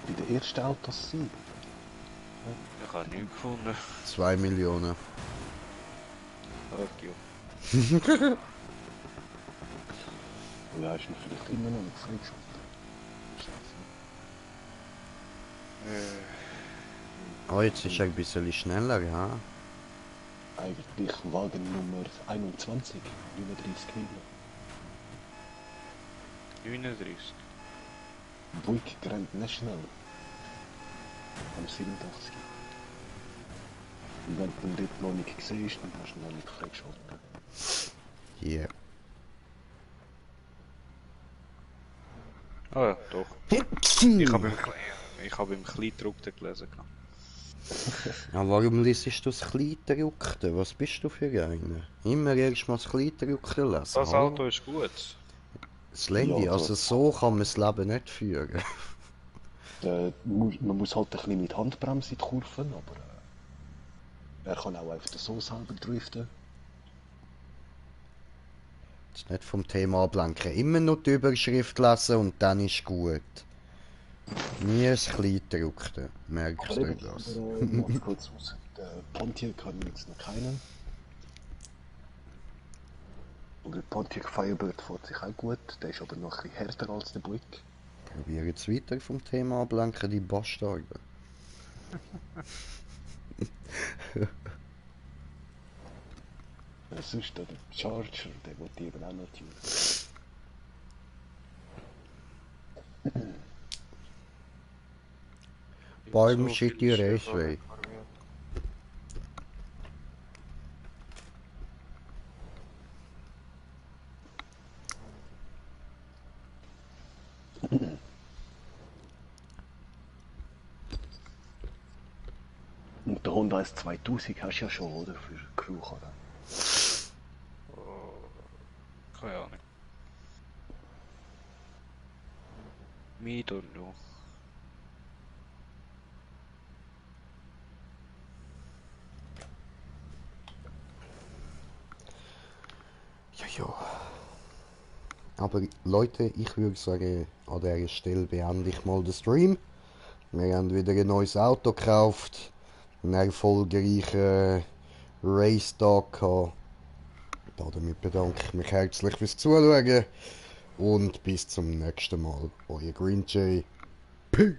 Bei den ersten Autos sind. Ich habe nichts gefunden. 2 Millionen. Okay. Ja, ist noch vielleicht immer noch nicht freigeschaltet. Oh, jetzt ist er ein bisschen schneller, ja. Eigentlich Wagen Nummer 21, 39 Kilo. 39. Buick Grand National. Am 87. Und wenn du den dort noch nicht gesehen hast, dann hast du ihn noch nicht freigeschaltet. Hier. Ah ja, doch. Ich habe im Kleindruckten gelesen. Ja, warum liest du das Kleidruckte? Was bist du für einer? Immer erst mal das Kleidruckte lesen. Das Auto ist gut. Das Lendi, Ja, also so kann man das Leben nicht führen. Man muss halt ein bisschen mit Handbremse in die Kurven, aber er kann auch einfach so selber driften. Jetzt nicht vom Thema ablenken. Immer nur die Überschrift lesen und dann ist gut. Nie das Kleidruckte. Merkst du das? Ganz kurz aus. Der Pontiac hat jetzt noch keinen. Und der Pontiac Firebird fährt sich auch gut, der ist aber noch ein bisschen härter als der Buick. Probier jetzt weiter vom Thema ablenken, die Bastarde. Sonst der Charger, der wird eben auch noch tunen. Palm City Raceway. Und der Honda S2000 hast du ja schon, oder? Für Crewkarren. Keine Ahnung. Me don't know. Ja. Aber Leute, ich würde sagen, an dieser Stelle beende ich mal den Stream. Wir haben wieder ein neues Auto gekauft. Einen erfolgreichen Race-Tag gehabt. Damit bedanke ich mich herzlich fürs Zuschauen. Und bis zum nächsten Mal. Euer Green Jay. Peace.